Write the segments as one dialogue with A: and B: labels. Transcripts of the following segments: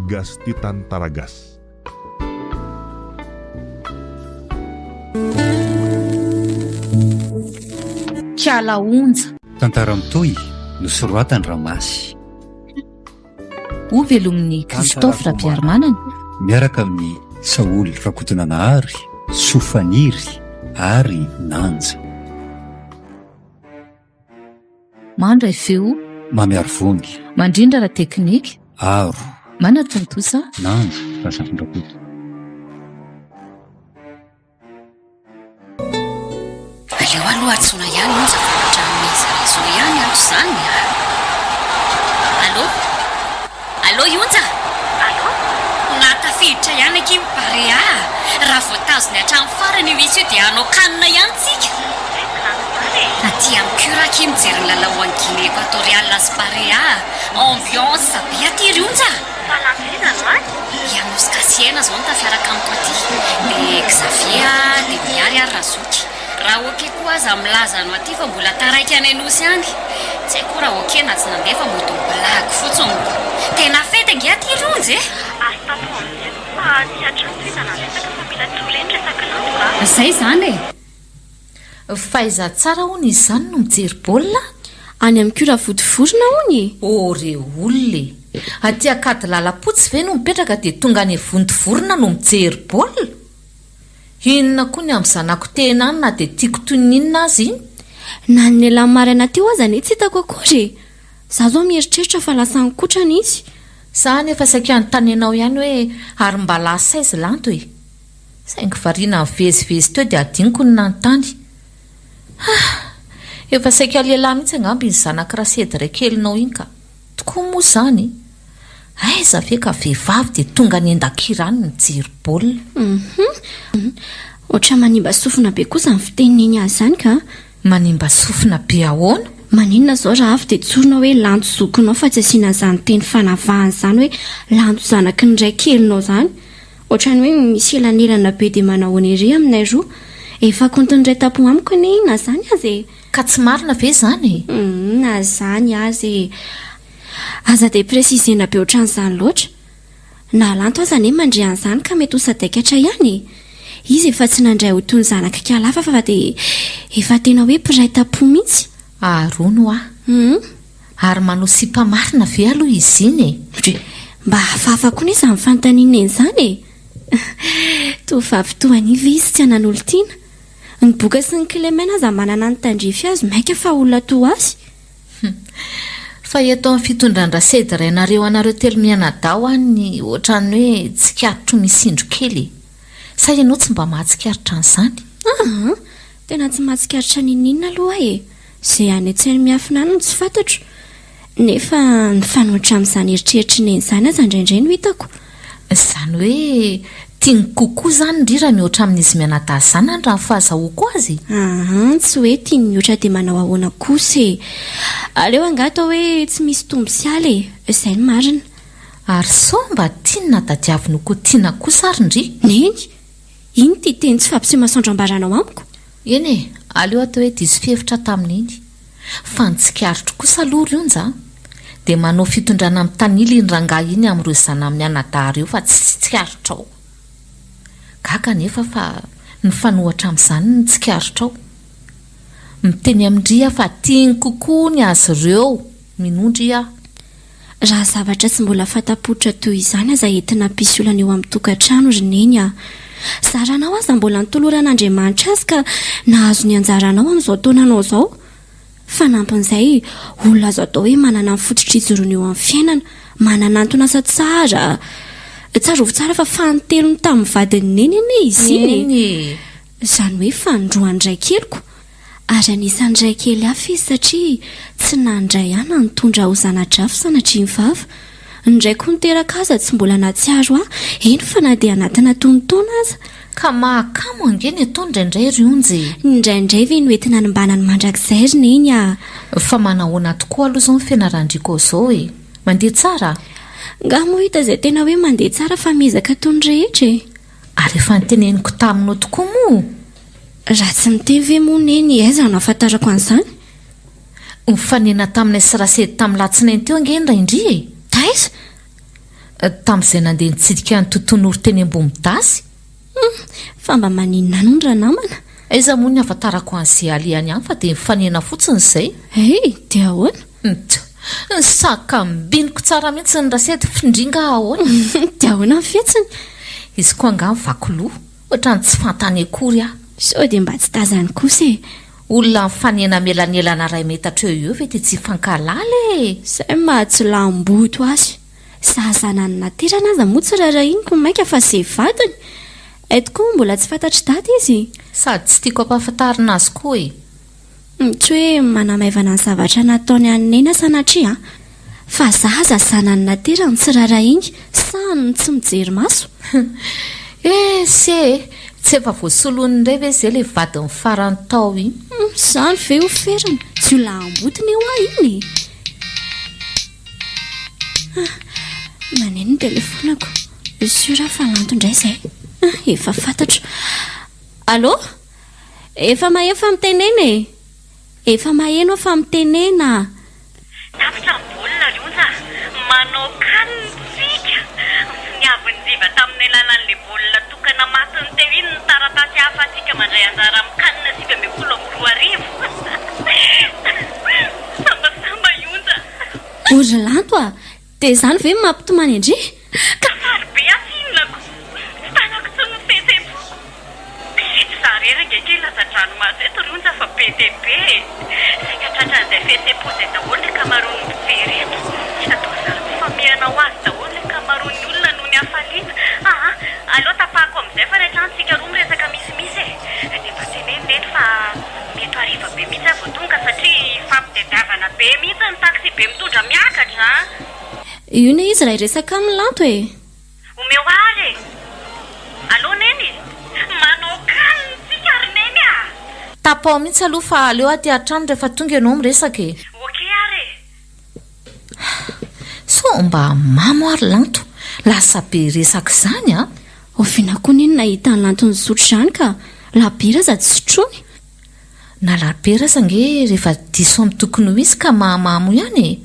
A: Gas Titantara Gasy.
B: Kiala Onja.
C: Tantara mitohy nosoratan'i Ramasy.
B: Ho velomin'i Christophe Rabearimanana.
C: Miaraka amin'i Saholy Rakotonanahary, Soa Faniry ary Nanja.
B: Mandray feo.
C: Mamy Arivony.
B: Mandrindra ara-teknika.
C: Aro.
B: Manatontosa.
C: Nanja Razafindrakoto.
D: Aleo aloha antsoina ihany Onja fa ohatran'ny réseau ihany ato izany a! Allô? Allô i Onja? Allô? Nahatafiditra ihany akia ny Barea a! Raha voatazony hatramin'ny farany io isa io dia hanao can ihany tsika! Aty amin'ny cure akia mijery ny lalao an'i Guinée Equatoriale sy Barea a! Ambiance be aty ry Onja a! I Anosy Cassiena izao no tafiaraka amiko aty, dia Xavier a, dia Miary ary Razoky. Raha ok koa aza milaza anao aty fa mbola taraiky any Anosy any. Tsy haiko koa raha ok na tsy nandeha fa mody mi-blague fotsiny ko. Tena fety ange aty ry Onjy e!
E: Azo tapo amin'izay aloha fa tsy hatrany tohizana ny resaka fa mila tsorina ny resaka lanto a!
D: Zay izany e!
B: F'aiza tsara hono izany no mijery baolina?
F: Any amin'ny cura vodivorona hono e!
B: Oh re olona e! Aty Ankadilalampotsy ve no mipetraka dia tonga any Vontovorona no mijery baolina? Inona koa ny amin'ny zanako tena any na dia tiako toy ny inona aza iny?
F: Na ny lehilahy maraina teo aza anie tsy hitako akory e! Za zao mieritreritra fa lasa nikotrana izy.
B: Za anefa saika hanontany anao ihany hoe ary mba lasa aiza Lanto e? Saingy variana nivezivezy teo dia adinoko ny nanontany. Ah! Efa saika lehilahy mihitsy angamba iny zanak'i Rasedy raikelinao iny ka. Tokoa moa izany? Aiza ve ka vehivavy dia tonga any an-dakira any mijery baolina.
F: Hum! Ohatran'ny manimba sofina be koa izany fitenin'iny azy izany ka.
B: Manimba sofina be ahoana?
F: Maninona izao raha avy dia tsorina hoe lanto zokinao fa tsy asiana izany teny fanavahana izany hoe lanto zanaky ny raikelinao izany? Ohatran'ny hoe misy elanelana be dia manahoana ery aminay roa. Efa kaontin'ny iray tampo amiko anie iny na izany aza e!
B: Ka tsy marina ve izany e?
F: Humm na izany aza e! Aza dia préciser-na be ohatran'izany loatra. Na Lanto aza anie mandre an'izany ka mety ho sadaikatra ihany e! Izy efa tsy nandray ho toy ny zanak'ikalahafa fa dia efa tena hoe mpiray tampo mihitsy.
B: Ary hono hoa.
F: Humm.
B: Ary manao sipa marina ve aloha izy iny e?
F: Ndry! Mba hafahafa koa anie izany fanontaniana eny izany e! Tovovavy toa an'io ve izy tsy hanan'olon-tiana? Ny boka sy ny kilemena aza manana ny tandrify azy mainka fa olona toa azy!
B: Hum. Fa eto amin'ny fitondran-dRasedy rainareo anareo telomianadahy hoa ny ohatran'ny hoe tsikaritro misy indro kely e! Sa ianao tsy mba mahatsikaritra an'izany?
F: Aa! Tena tsy mahatsikaritra n'inon'inona aloha aho e! Izay any an-tsainy miafina any no tsy fantatro. Nefa mifanohitra amin'izany eritreritr'i Neny izany aza indraindray no hitako.
B: Izany hoe tiany kokoa izany ndry raha mihoatra amin'izy mianadahy zanany raha ny fahazahoako azy?
F: Aa, tsy hoe tiany mihoatra dia manao ahoana kosa e! Aleo angaha atao hoe tsy misy tombo sy ala e! Izay no marina.
B: Ary sao mba tiany na tadiaviny ho kotiana kosa ary ndry?
F: Neny! Inona ity teny tsy fampiseho masoandro ambaranao amiko?
B: Eny e, aleo atao hoe diso fihevitra tamin'iny. Fa ny tsikaritro kosa aloha ry Onja a, dia manao fitondrana mitanila iny rangahy iny amin'ireo zanany mianadahy ireo fa tsy tsikaritrao. Gaga anefa fa mifanohitra amin'izany ny tsikaritrao. Miteny amin-dry aho fa tiany kokoa ny azy ireo, minoa ndry aho.
F: Raha zavatra tsy mbola fanta-pototra toy izany aza entina hampisy olana eo amin'ny tokantrano ry Neny a! Zaranao aza mbola notoloran'Andriamanitra azy ka nahazo ny anjaranao amin'izao taonanao izao. Fanampin'izay, olona azo atao hoe manana ny fototra ijoroany eo amin'ny fiainana, manana anton'asa tsara. Tsarovy tsara fa fanintelony tamin'ny vadin'i Neny anie izy iny e!
B: Eny e!
F: Izany hoe fanindroany raikeliko. Ary anisan'ny ray kely hafa izy satria tsy nandray ahy na nitondra ahy ho zana-drafy sanatria ny vava. Ny raiko niteraka aza tsy mbola nahatsiaro ahy, eny fa na dia anatina tonon-taona aza.
B: Ka mahakamo ange ny atao indraindray ry Onjy e!
F: Indraindray ve no entina hanimbana ny mandrakizay ry Neny a!
B: Fa manahoana tokoa aloha izao ny fianaran-dRiko izao e? Mandeha tsara?
F: Nga moa hita izay tena hoe mandeha tsara fa miezaka toy ny rehetra e!
B: Ary efa noteneniko taminao tokoa moa?
F: Raha tsy niteny ve moa Neny aiza no ahafantarako an'izany?
B: Nifanena taminay sy Rasedy tamin'ny latsinainy teo ange ny raindry e!
F: Taiza?
B: Tamin'izay nandeha nitsidika an'i Totonoro teny Ambohimidasy.
F: Hum, fa mba maninona any hono ranamana?
B: Aiza moa ny ahafantarako an'izay alehany any fa dia mifanena fotsiny izay.
F: Hey, dia ahoana?
B: Nt, nisakambiniko tsara mihitsy ny rasety f'ndry nga ahoana?
F: Dia ahoana ny fihetsiny?
B: Izy koa angaha mivaky loha, ohatran'ny tsy fantany akory aho.
F: Sao dia mba tsy tazany kosa e?
B: Olona mifanena mielanelana iray metatra eo ho eo ve dia tsy hifankahalala e?
F: Izay maha jiolahimboto azy. Za zanany naterana aza moa tsy rarahiniko mainka fa ze vadiny! Eto koa mbola tsy fantatr'i dada izy.
B: Sady tsy tiako ampahafantarina azy koa e!
F: Tsy hoe manamaivana ny zavatra nataony an'i Neny aho sanatria an! Fa za aza zanany naterany tsy rarahiny, sahany no tsy mijery maso.
B: Ese e! Tsy efa voasolony indray ve izay ilay vadiny farany tao iny?
F: Izany ve ho ferana? Jiolahim-botony hoa iny e! Ah, maneno ny telefonako. Sûr aho fa Lanto indray izay. Ah, efa fantatro. Allô? Efa maheno fa mitenena e! Efa maheno aho fa mitenena.
E: Tapitra ny baolina ry Onja a! Manao can tsika! Nosoniavin'i Njiva tamin'ny alalan'ilay baolina tokana matiny teo iny ny taratasy ahafahantsika mandray anjara amin'ny can 2019. Sambasamba i Onja!
F: O ry Lanto a! Dia izany ve no mampitomany an-dry?
E: Ka faly be aho tsinona ko! Tsy tanako intsony ny fihetsem-poko. Tsy izaho irery ange ity latsa-dranomaso eto ry Onja fa be dia be e! Saika tratran'izay fihetsem-po izay daholo ny ankamaroan'ny mpijery eto. Toa zary mifamehana ho azy daholo ny ankamaroan'ny olona noho ny hafaliana. Aa! Aleo tapahako amin'izay fa ny hatrany tsika roa miresaka misimisy e! Dia mba teneno Neny fa mety ho hariva be mihitsy aho vao tonga satria ifampitediavana be mihitsy ny taxi be mitondra miakatra a!
F: Io ne izy raha hiresaka aminy Lanto e!
E: Omeo ary e! Allo Neny? Manao calme tsika ry Neny a!
B: Tapaho mihitsy aloha fa aleo aty an-trano rehefa tonga ianao miresaka e!
E: Ok ary e!
B: Sao mba mamo ary Lanto, lasa be resaka izany an!
F: Oviana koa neny nahita an'i Lanto nisotro izany ka, labiera aza tsy sotroiny.
B: Na labiera aza ange rehefa diso amin'ny tokony ho izy ka mahamamo ihany e!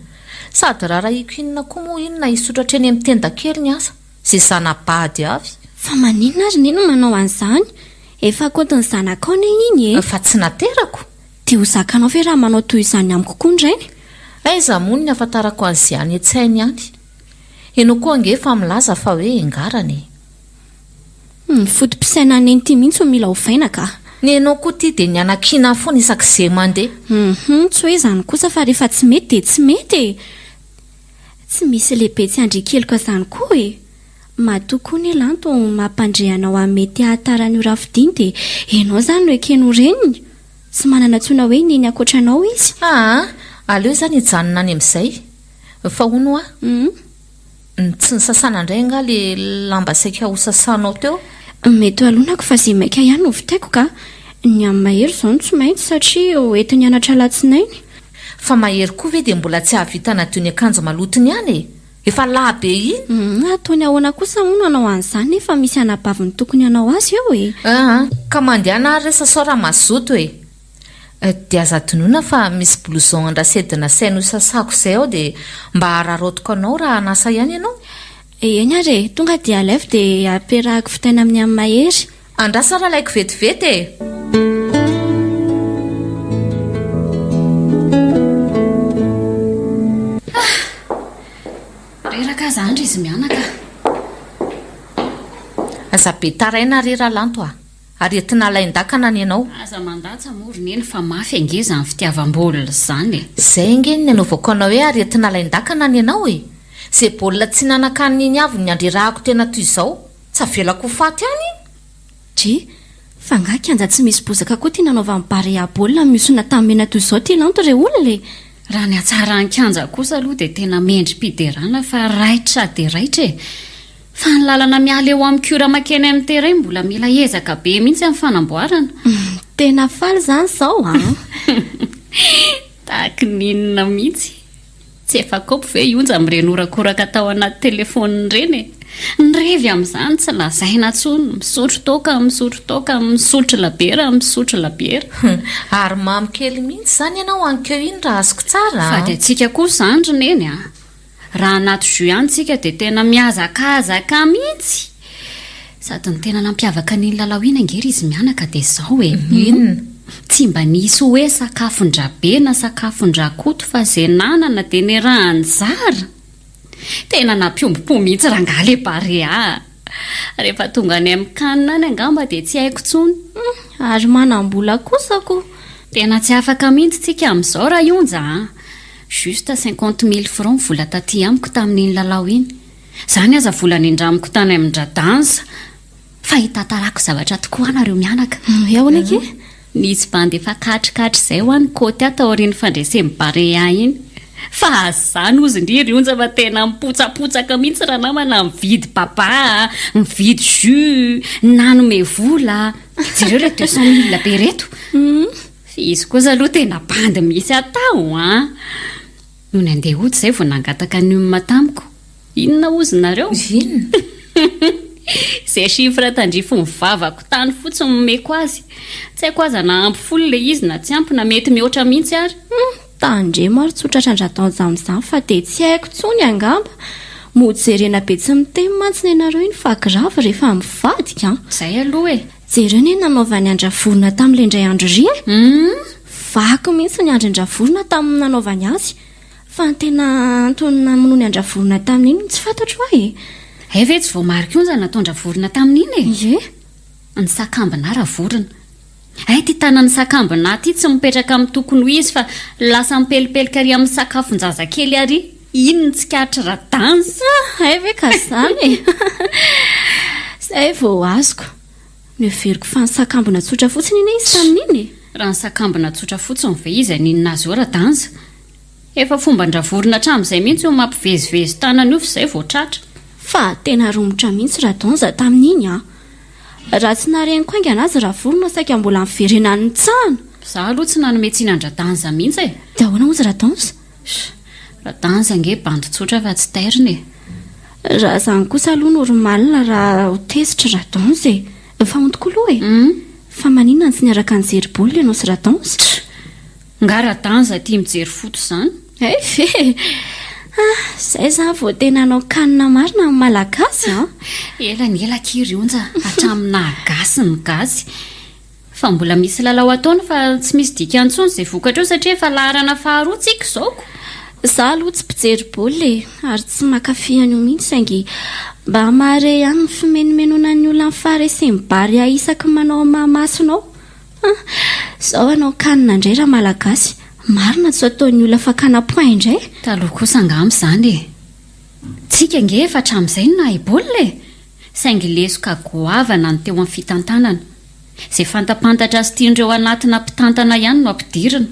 B: Sady rarahiko inona koa moa iny na hisotro hatreny amin'ny tendakeliny aza, izay zana-bady avy.
F: Fa maninona ary neny no manao an'izany? Efa kaontin'ny zanakao anie iny e!
B: Fa tsy naterako.
F: Dia ho zakanao ve raha manao toy izany amiko koa ny rainy?
B: Aiza moa ny ahafantarako an'izay any an-tsainy any? Ianao koa ange efa milaza fa hoe engarana e!
F: Ny foto-pisainan'i Neny ity mihitsy no mila ovaina ka!
B: Ny anao koa ity dia ny hanakiana foana isak'izay mandeha.
F: Hum, tsy hoe izany kosa fa rehefa tsy mety dia tsy mety e! Tsy misy lehibe tsy handre-keloka izany koa e! Matoa koa anie Lanto mampandre anao amin'ny mety hahatara ny ora fidiny dia ianao izany no ekeny ho reniny! Tsy manana antsoina hoe neny ankoatra anao izy.
B: Aa, aleo izany hijanona any amin'izay. Fa hono hoa, tsy nisasana indray angaha ilay lamba saika hosasanao teo?
F: Mety ho alonako fa izay maika ihany no vitaiko ka. Ny amin'i Mahery izao no tsy maintsy satria ho entiny hianatra alatsinainy.
B: Fa Mahery koa ve dia mbola tsy hahavita hanadio ny akanjo malotony ihany e? Efa lahy be iny.
F: Humm, ataony ahoana kosa moa no hanao an'izany nefa misy anabaviny tokony hanao azy eo e!
B: Aa, ka mandehana ary re sasao raha mazoto e! Dia aza adinoina fa misy blouson an-dRasedy nasainy ho sasako izay ao dia mba araraotiko anao raha hanasa ihany ianao.
F: Eny ary e! Tonga dia alaivo dia ampiarahako vitaina amin'ny an'i Mahery.
B: Andraso ary alaiko vetivety e!
D: Ah! Reraka aza andry izy mianaka a!
B: Aza be taraina re Ralanto a! Aretina alain-dakana ny anao.
D: Aza mandatsa moa ry neny fa mafy ange izany fitiavam-baolina izany e!
B: Izay ange ny nanaovako anao hoe aretina alain-dakana ny anao e! Izay baolina tsy nanan-kanina iny avy ny andrerahako tena toy izao, tsy avelako ho faty any iny!
F: Dry, fa angaha kianja tsy misy bozaka koa ity nanaovan'i Barea baolina mihosona tany mena toy izao ity Lanto re olona e!
D: Raha ny hatsaran'ny kianja kosa aloha dia tena mendri-piderana fa raitra dia raitra e! Fa ny lalana miala eo amin'ny cure makeny amin'ny terrain mbola mila ezaka be mihitsy amin'ny fanamboarana.
F: Tena faly izany izao an!
D: Tahaky ny inona mihitsy. Tsy efa kopy ve i Onja amin'ireny horakoraka tao anaty telefaonina ireny e? Ny revy amin'izany tsy lazaina intsony, misotro toaka, misotro toaka, misotro labiera, misotro labiera.
B: Ary mamy kely mihitsy izany ianao ankeo iny raha azoko tsara an!
D: Fady antsika kosa izany ry Neny a! Raha anaty jus ihany tsika dia tena mihazakazaka mihitsy. Sady ny tena nampiavaka an'iny lalao iny ange ry izy mianaka dia izao e.
B: Inona?
D: Tsy mba nisy hoe sakafon-dRabe na sakafon-dRakoto fa izay nanana dia niaraha-nizara. Tena nampiombom-po mihitsy rangahy le Barea a! Rehefa tonga any amin'ny can any angamba dia tsy haiko intsony.
F: Hum, ary manam-bola kosa ko!
D: Tena tsy afaka mihitsy tsika amin'izao Rayonja a! Juste 50 mille francs vola taty amiko tamin'iny lalao iny. Izany aza vola nindramiko tany amin-dRadanza. Fa hitantarako zavatra tokoa anareo mianaka.
F: Hoe ahoana akia?
D: Nisy bandy efa katrikatry izay hoa ny côte ato aorian'ny fandresen'i Barea iny. Fa aza izany hozy ndry ry Onja fa tena mipotsapotsaka mihitsy ranamana mividy baba a, mividy jus, nanome vola. Jereo ireto 200 mille be ireto. Fa izy kosa aloha tena bandy misy atao an! Nony handeha hody izay vao nangataka num tamiko. Inona hozy nareo?
B: Inona?
D: Izay chiffre tandrifin'ny vavako tany fotsiny no omeko azy. Tsy haiko aza na ampy folo ilay izy na tsy ampy na mety mihoatra mihitsy ary.
F: Hum, tandremo ary tsy ho tratran-dRadanza amin'izany fa dia tsy haiko intsony angamba. Mody jerena be tsy miteny mantsy nenareo iny fa grave rehefa mivadika an!
D: Izay aloha e!
F: Jereo anie ny nanaovan'i Andravorona tamin'ilay indray andro iry e!
D: Hum!
F: Vaky mihitsy ny andrin-dRavorona tamin'ny nanaovany azy. Fa ny tena antony namonoany an-dRavorona tamin'iny no tsy fantatro hoa e!
D: Hay ve tsy voamarika onja nataon-dRavorona tamin'iny e?
F: Ie.
D: Ny sakambina Ravorona. Hay ity tanan'ny sakambina ity tsy mipetraka amin'ny tokony ho izy fa lasa mipelipelika ary amin'ny sakafon-jazakely ary. Iny ny tsikaritr'i Radanz.
F: Hay ve ka izany e! Izay vao azoko. Noheveriko fa nisakambina tsotra fotsiny anie izy tamin'iny e!
D: Raha nisakambina tsotra fotsiny ve izy haninona azy eo Radanz? Efa fomban-dRavorona hatramin'izay mihitsy io mampivezivezy tanana io f'izay vao tratra.
F: Fa tena romotra mihitsy Radanz tamin'iny an! Raha tsy nareniko haingana azy Ravorona saika mbola niverenany nitsahana!
D: Izaho aloha tsy nanome tsiny an-dRadanz mihitsy e!
F: Dia ahoana hozy Radanz?
D: Sh! Radanz ange bandy tsotra fa tsy tairina e!
F: Raha izany kosa aloha normal raha ho tezitra Radanz e! Fa hono tokoa aloha e! Fa maninona no tsy niaraka nijery baolina ianao sy Radanz?
D: Tch! Nga Radanz tia mijery foot izany?
F: Hay ve e! Ah! Izay izany vao tena hanao canne marina ny Malagasy an!
D: Ela ny ela akia ry Onja, hatramin'ny naha gasy ny gasy. Fa mbola misy lalao ataony fa tsy misy dikany intsony izay vokatra eo satria efa laharana faharoa tsika izao ko!
F: Za aloha tsy mpijery baolina e, ary tsy mankafy an'io mihitsy saingy mba mahare ihany ny fimenomenonan'ny olona ny faharesen'ny Barea isaky ny manao amin'ny Mahamasina ao. An! Zao hanao can indray ra Malagasy, marina tsy ho ataon'ny olona fakana point indray?
D: Taloha kosa angamba izany e! Tsika ange efa hatramin'izay no nahay baolina e! Saingy lesoka goavana ny teo amin'ny fitantanana. Izay fantapantatra sy tian'ireo anatina mpitantana ihany no ampidirina.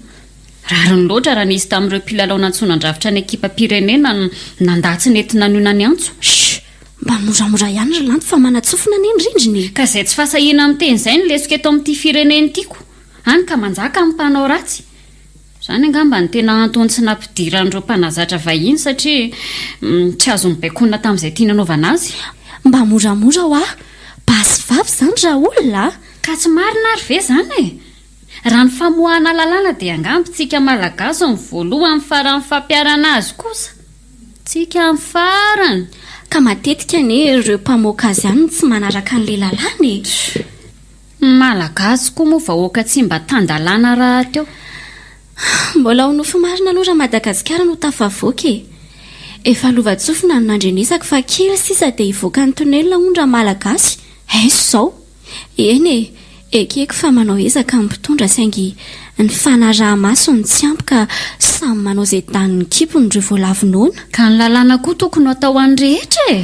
D: Rariny loatra raha nisy tamin'ireo mpilalao nantsoina handrafitra ny ekipam-pirenena no nandà tsy nety nanoina ny antso.
F: Shh! Mba moramora ihany ry Lanto fa manatsofina anie ny rindrina e!
D: Ka izay tsy fahasahiana miteny izay no lesoka eto amin'ity firenena ity ko! Hany ka manjaka ny mpanao ratsy. Izany angamba no tena antony tsy nampidiran'ireo mpanazatra vahiny satria tsy azo nobaikoina tamin'izay tiany hanaovana azy.
F: Mba moramora hoa! Basy vava izany raolona a!
D: Ka tsy marina ary ve izany e? Raha ny famoahana lalàna dia angamba tsika Malagasy no voalohany fa raha ny fampiharana azy kosa, tsika ny farany!
F: Ka matetika anie ireo mpamoaka azy ihany no tsy manaraka an'ilay lalàna e!
D: Ny Malagasy koa moa vahoaka tsy mba tan-dalàna rahateo.
F: Mbola ho nofy marina aloha raha Madagasikara no tafavoaka e! Efa lova-tsofina no nandrenesako fa kely sisa dia hivoaka ny tonelina hono Ramalagasy, aiza izao? Eny e! Ekeko fa manao ezaka ny mpitondra saingy ny fanaraha-maso no tsy ampy ka samy manao izay danin'ny kibony ireo voalavo noana.
D: Ka ny lalàna koa tokony ho atao ho an'ny rehetra e!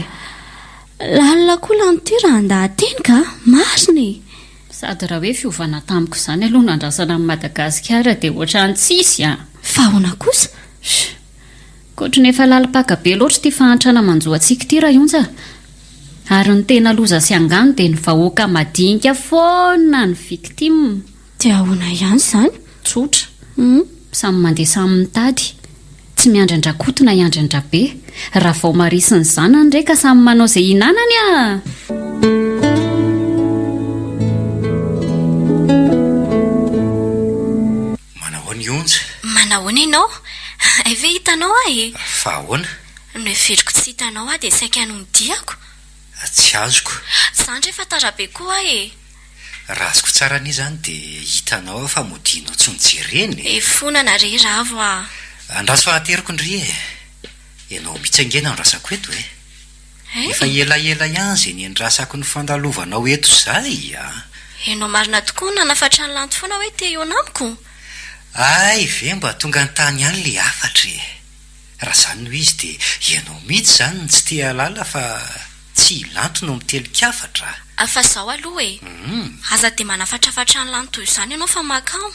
F: Lalina koa lan'ity raha handaha-teny ka! Marina e!
D: Sady raha hoe fiovana tamiko izany aloha no andrasana amin'i Madagasikara dia ohatran'ny tsisy an!
F: Fa ahoana kosa?
D: Sh! Koa ohatran'ny efa lalim-paka be loatra ity fahantrana manjo antsika ity Rayonja a! Ary ny tena loza sy angano dia ny vahoaka madinika foana no victime.
F: Dia ahoana ihany izany?
D: Tsotra. Samy mandeha samy mitady. Tsy miandry an-dRakoto na hiandry an-dRabe. Ravaomaria sy ny zanany re ka samy manao izay ihinanany a!
C: Manahoana i Onja?
F: Manahoana ianao? Hay ve hitanao aho e?
C: Fa ahoana?
F: Noheveriko tsy hitanao aho dia saika nodiako.
C: Tsy azoko.
F: Zany rehefa tara be koa aho e!
C: Raha azoko tsara anie izany dia hitanao aho fa modianao tsy nojerena e!
F: Efonana re Ravo a!
C: Andraso fa ateriko ndry e! Ianao mihitsy ange no andrasako eto e! Efa elaela ihany izay niandrasako ny fandalovanao eto izay a!
F: Ianao marina tokoa no nanafatra an'i Lanto foana hoe te hihaona amiko?
C: Hay ve mba tonga an-tany ihany ilay hafatra e! Raha izany no izy dia ianao mihitsy izany no tsy te hahalala fa tsy i Lanto no mitelin-kafatra
F: a! Fa izao aloha e! Aza dia manafatrafatra an'i Lanto toy izany ianao fa mahakamo.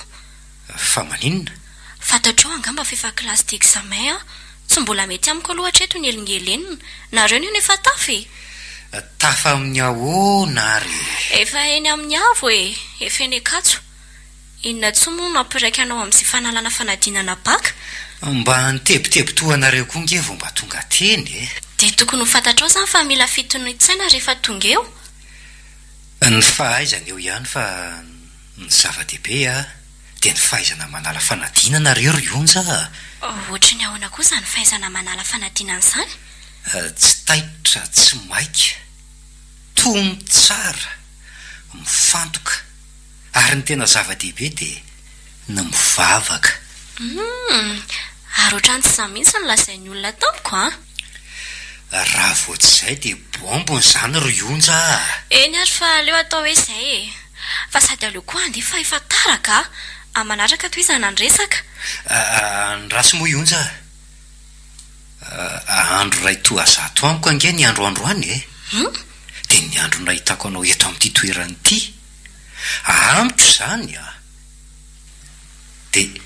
C: Fa maninona?
F: Fantatrao angamba fa efa classe d'examen aho. Tsy mbola mety amiko aloha hatreto ny elingelenina. Nareo neno efa tafa e!
C: Tafa amin'ny ahoana ary
F: e? Efa eny amin'ny avo e! Efa eny Ankatso. Inona intsony moa no hampiraika anao amin'izay fanalana fanadinana bacc?
C: Mba nitebiteby toa anareo koa nge vao mba tonga teny e!
F: Dia tokony ho fantatrao izany fa mila fitonian-tsaina rehefa tonga eo.
C: Ny fahaizana eo ihany fa ny zava-dehibe a, dia ny fahaizana manala fanadinana re ry Onja a!
F: Ohatry ny ahoana koa izany fahaizana manala fanadinana izany?
C: Tsy taitra, tsy maika, tony tsara, mifantoka. Ary ny tena zava-dehibe dia ny mivavaka.
F: Humm! Ary ohatran'ny tsy izany mihitsy no lazain'ny olona tamiko an!
C: Raha vao tsy izay dia bombony izany ry Onja a!
F: Eny ary fa aleo atao hoe izay e! Fa sady aleo koa handeha fa efa tara ka! Amin'ny manaraka tohizana ny resaka.
C: Andraso moa i Onja a! Andro iray toa zato amiko ange ny andro androany e!
F: Humm!
C: Dia ny andro nahitako anao eto amin'ity toerana ity. Amiko izany a! Dia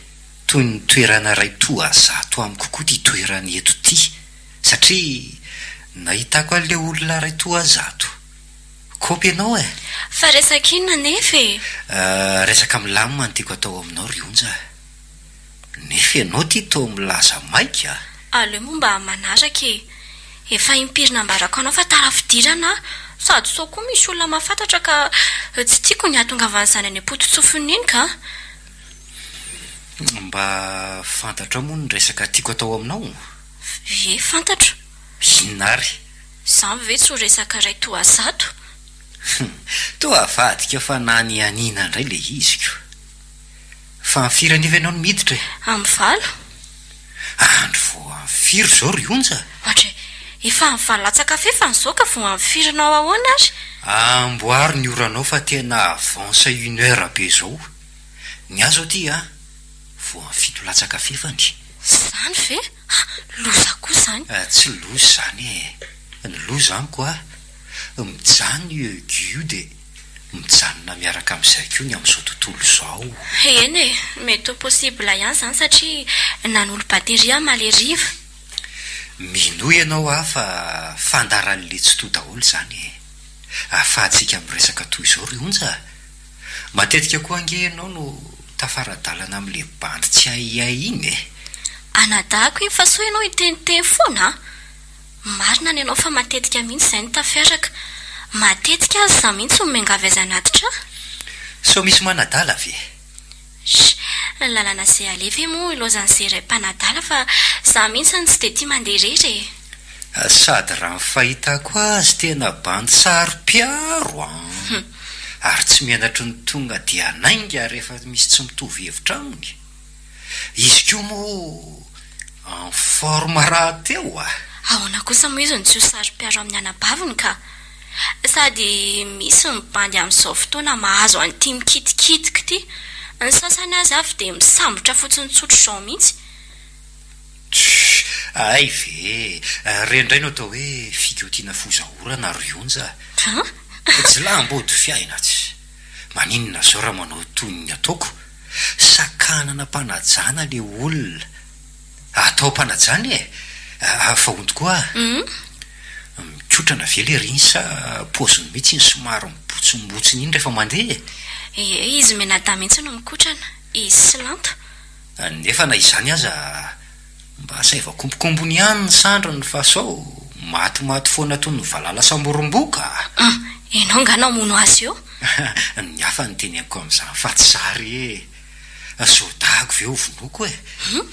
C: toy ny toerana iray toa zato amiko koa ity toerana eto ity, satria nahitako an'ilay olona iray toa zato. Kopy ianao e!
F: Fa resaka inona anefa e?
C: Resaka milamina no tiako atao aminao ry Onja a! Nefa ianao ity toa milaza maika a!
F: Aleo moa mba manaraka e! Efa impiry nambarako anao fa tara fidirana aho, sady sao koa misy olona mahafantatra ka tsy tiako ny hahatongavan'izany any am-poto-tsofiny iny ka!
C: Mba fantatrao moa ny resaka tiako atao aminao?
F: Ie, fantatro.
C: Inona ary?
F: Izany ve tsy ho resaka iray toa zato?
C: Toa avadika fananihaniana indray ilay izy ko! Fa amin'ny firy anefa ianao no miditra e?
F: Amin'ny valo.
C: Andro vao amin'ny firy izao ry Onja?
F: Ohatra e, efa amin'ny valo latsaka fahefany izao ka vao amin'ny firinao ahoana ary?
C: Amboary ny oranao fa tena avance une heure be izao. Ny ahy izao ity an, vao amin'ny fito latsaka fahefany.
F: Izany ve? Ha! Loza koa izany.
C: Tsy loza izany e. Ny loza amiko an, mijanona io aigu io dia. mijanona miaraka amin'izay koa ny amin'izao tontolo izao.
F: Eny e, mety ho possible ihany izany satria nanolo batterie aho omaly hariva.
C: Minoa ianao aho fa fandaharan'i Letsitoa daholo izany e. Ahafahantsika miresaka toy izao ry Onja a! Matetika koa ange ianao no tafara-dalana amin'ilay bandy tsy haihay iny e.
F: Anadahako iny fa soa ianao hiteniteny foana a! Marina ny anao fa matetika mihitsy izay no tafiaraka. Matetika aza izaho mihitsy no miangavy azy hanatitra ahy.
C: Sao misy manadala ve?
F: Sh, ny lalana izay aleha ve moa ilaozan'izay iray mpanadala fa izaho mihitsy no tsy dia tia mandeha irery e.
C: Sady raha ny fahitako azy tena bandy saro-piaro an! Ary tsy menatry ny tonga dia hanainga rehefa misy tsy mitovy hevitra aminy. Izy koa moa en forme rahateo a!
F: Ahoana kosa moa izy no tsy ho saro-piaro amin'ny anabaviny ka! Sady misy ny bandy amin'izao fotoana mahazo an'ity mikitikitika ity. Ny sasany aza avy dia misambotra fotsiny tsotr'izao mihitsy.
C: Tssy! Hay ve! Ireny indray no atao hoe figotiana fozaorana ry Onja a! Jiolahim-body fiaina tsy! Maninona zao raha manao toy ny ataoko? Sakanana am-panajana le olona. Atao am-panajana e! Fa hono tokoa ah! Mikotrana ve lery iny sa paoziny mihitsy iny somary mibotsimbotsina iny rehefa mandeha e?
F: Ie, izy mianadahy mihitsy no mikotrana, izy sy Lanto.
C: Nefa na izany aza mba asaivo akombokombony ihany ny sandriny fa sao matimaty foana toy ny valala samborim-boka a!
F: Hum, ianao angaha namono azy eo?
C: Ny hafa no teneniko amin'izany fa tsy za re e! Sodago ve ho vonoiko e?
F: Hum,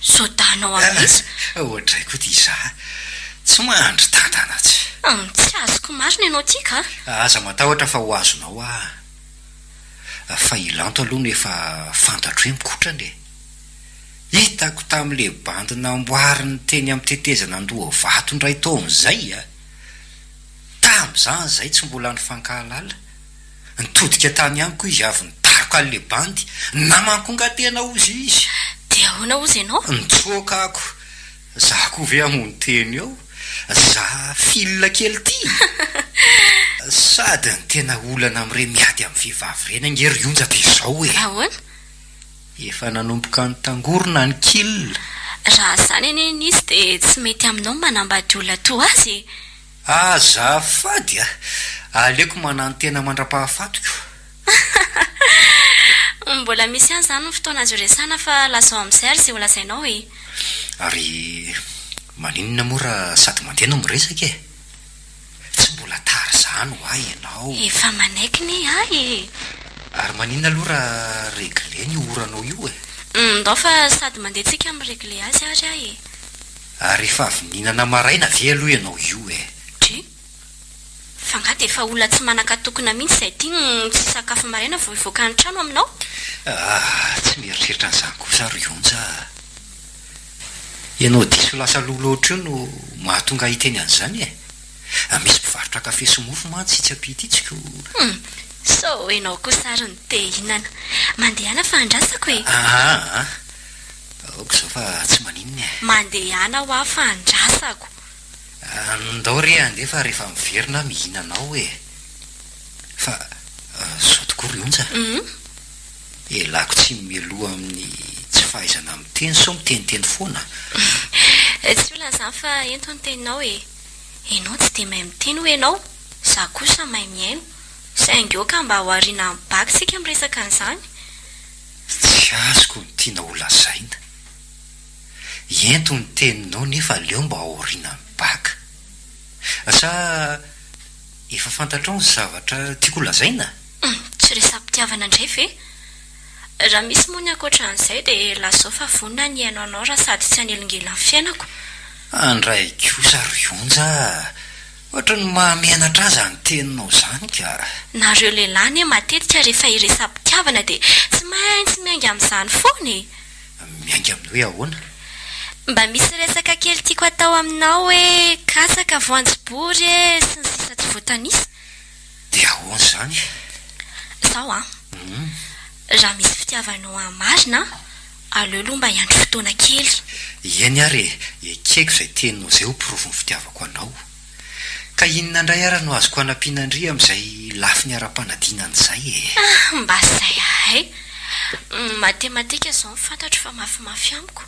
F: sodahanao amin'iza?
C: Oadray koa ty za! Tsy mandry tantana tsy.
F: Hum, tsy azoko marina ianao ity ka.
C: Aza matahotra fa ho azonao aho. Fa i Lanto aloha no efa fantatro hoe mikotrana e. Hitako tamin'ilay bandy namboariny teny amin'ny tetezana Andohavato indray taona izay a! Tamin'izany izahay tsy mbola nifankahalala. Nitodika tany amiko izy avy nidaroka an'ilay bandy, namankonga tena hozy izy.
F: Dia ahoana hozy ianao?
C: Nitsoaka ako. Za koa ve hamono tena eo? Za fil kely ity? Sady ny tena olana amin'ireny miady amin'ny vehivavy ireny ange ry Onja dia izao e!
F: Ahoana?
C: Efa nanomboka nitangorona ny kil.
F: Raha izany anie nisy dia tsy mety aminao ny manambady olona toa azy e!
C: Azafady a! Aleoko manantena mandra-pahafatiko.
F: Mbola misy ihany izany ny fotoana azo iresahana fa lazao amin'izay ary izay holazainao e!
C: Ary maninona moa raha sady mandeha no miresaka e? Tsy mbola tara izany ho ahy ianao.
F: Efa manaiky ne ahy e!
C: Ary maninona aloha raha regler-na io oranao io e?
F: Ndao fa sady mandeha tsika mi-regler azy ary ahy e!
C: Ary efa avy nihinana maraina ve aloha ianao io e?
F: Dry. Fa nga dia efa olona tsy manan-katokona mihitsy izay ity no tsy hisakafo maraina vao hivoaka ny trano aminao?
C: Ah, tsy mieritreritra an'izany kosa ry Onja a! Ianao diso lasa aloha loatra io no mahatonga ahy hiteny an'izany e! Misy mpivarotra kafe sy mofo mantsy itsy ampita itsy ko.
F: Hum! Sao ianao kosa ary no te hihinana. Mandehana fa andrasako e!
C: Aa! Aoka izao fa tsy maninona e!
F: Mandehana hoa fa andrasako.
C: Ndao re handeha fa rehefa miverina aho mihinana ao e! Fa izao tokoa ry Onja a! Elako tsy mialoha amin'ny tsy fahaizana miteny sao miteniteny foana.
F: Tsy olana izany fa ento ny teninao e! Enao tsy dia mahay miteny hoy enao, za kosa mahay mihaino. Saingy aoka mba ho aoriana amin'ny bac tsika miresaka an'izany.
C: Tsy azoko ny tianao ho lazaina. Ento ny teninao nefa aleo mba aoriana ny bac. Sa efa fantatrao ny zavatra tiako ho lazaina?
F: Hum, tsy resa-pitiavana indray ve? Raha misy moa ny ankoatra an'izay dia lazao fa vonona ny hihaino anao raha sady tsy hanelingelina ny fiainako.
C: Andray kosa ry Onja a! Ohatry ny mahamenatra ahy izany teninao izany ka!
F: Nareo lehilahy anie matetika rehefa hiresam-pitiavana dia tsy maintsy miainga amin'izany foana e!
C: Miainga amin'ny hoe ahoana?
F: Mba misy resaka kely tiako atao aminao hoe katsaka, voanjobory e, sy ny sisa tsy voatanisa.
C: Dia ahoana izany?
F: Izao an! Raha misy fitiavanao ahy marina an, aleo aloha mba hiandry fotoana kely.
C: Eny ary e, ekeko izay teninao izay ho porofon'ny fitiavako anao. Ka inona indray ara no azoko hanampiana an-dry amin'izay lafiny ara-panadinana izay e?
F: Ah, mba izay ahay. Matematika izao no fantatro fa mafimafy amiko.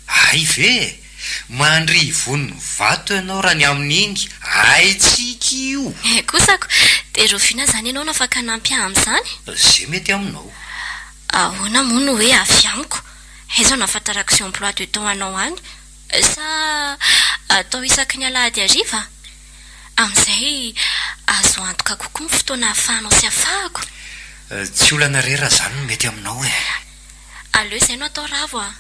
C: Hay ve e! Mandrivon'ny vato ianao raha ny amin'iny, haintsika io!
F: Eh kosako, dia rahoviana izany ianao no afaka hanampy ahy amin'izany?
C: Ze mety aminao.
F: Ahoana moa no hoe avy amiko? Aiza no ahafantarako izay emploi de temps anao any? Sa atao isaky ny alahady hariva? Amin'izay azo antoka kokoa ny fotoana ahafahanao sy ahafahako.
C: Tsy olana re raha izany no mety aminao e!
F: Aleo izay no atao Ravo a!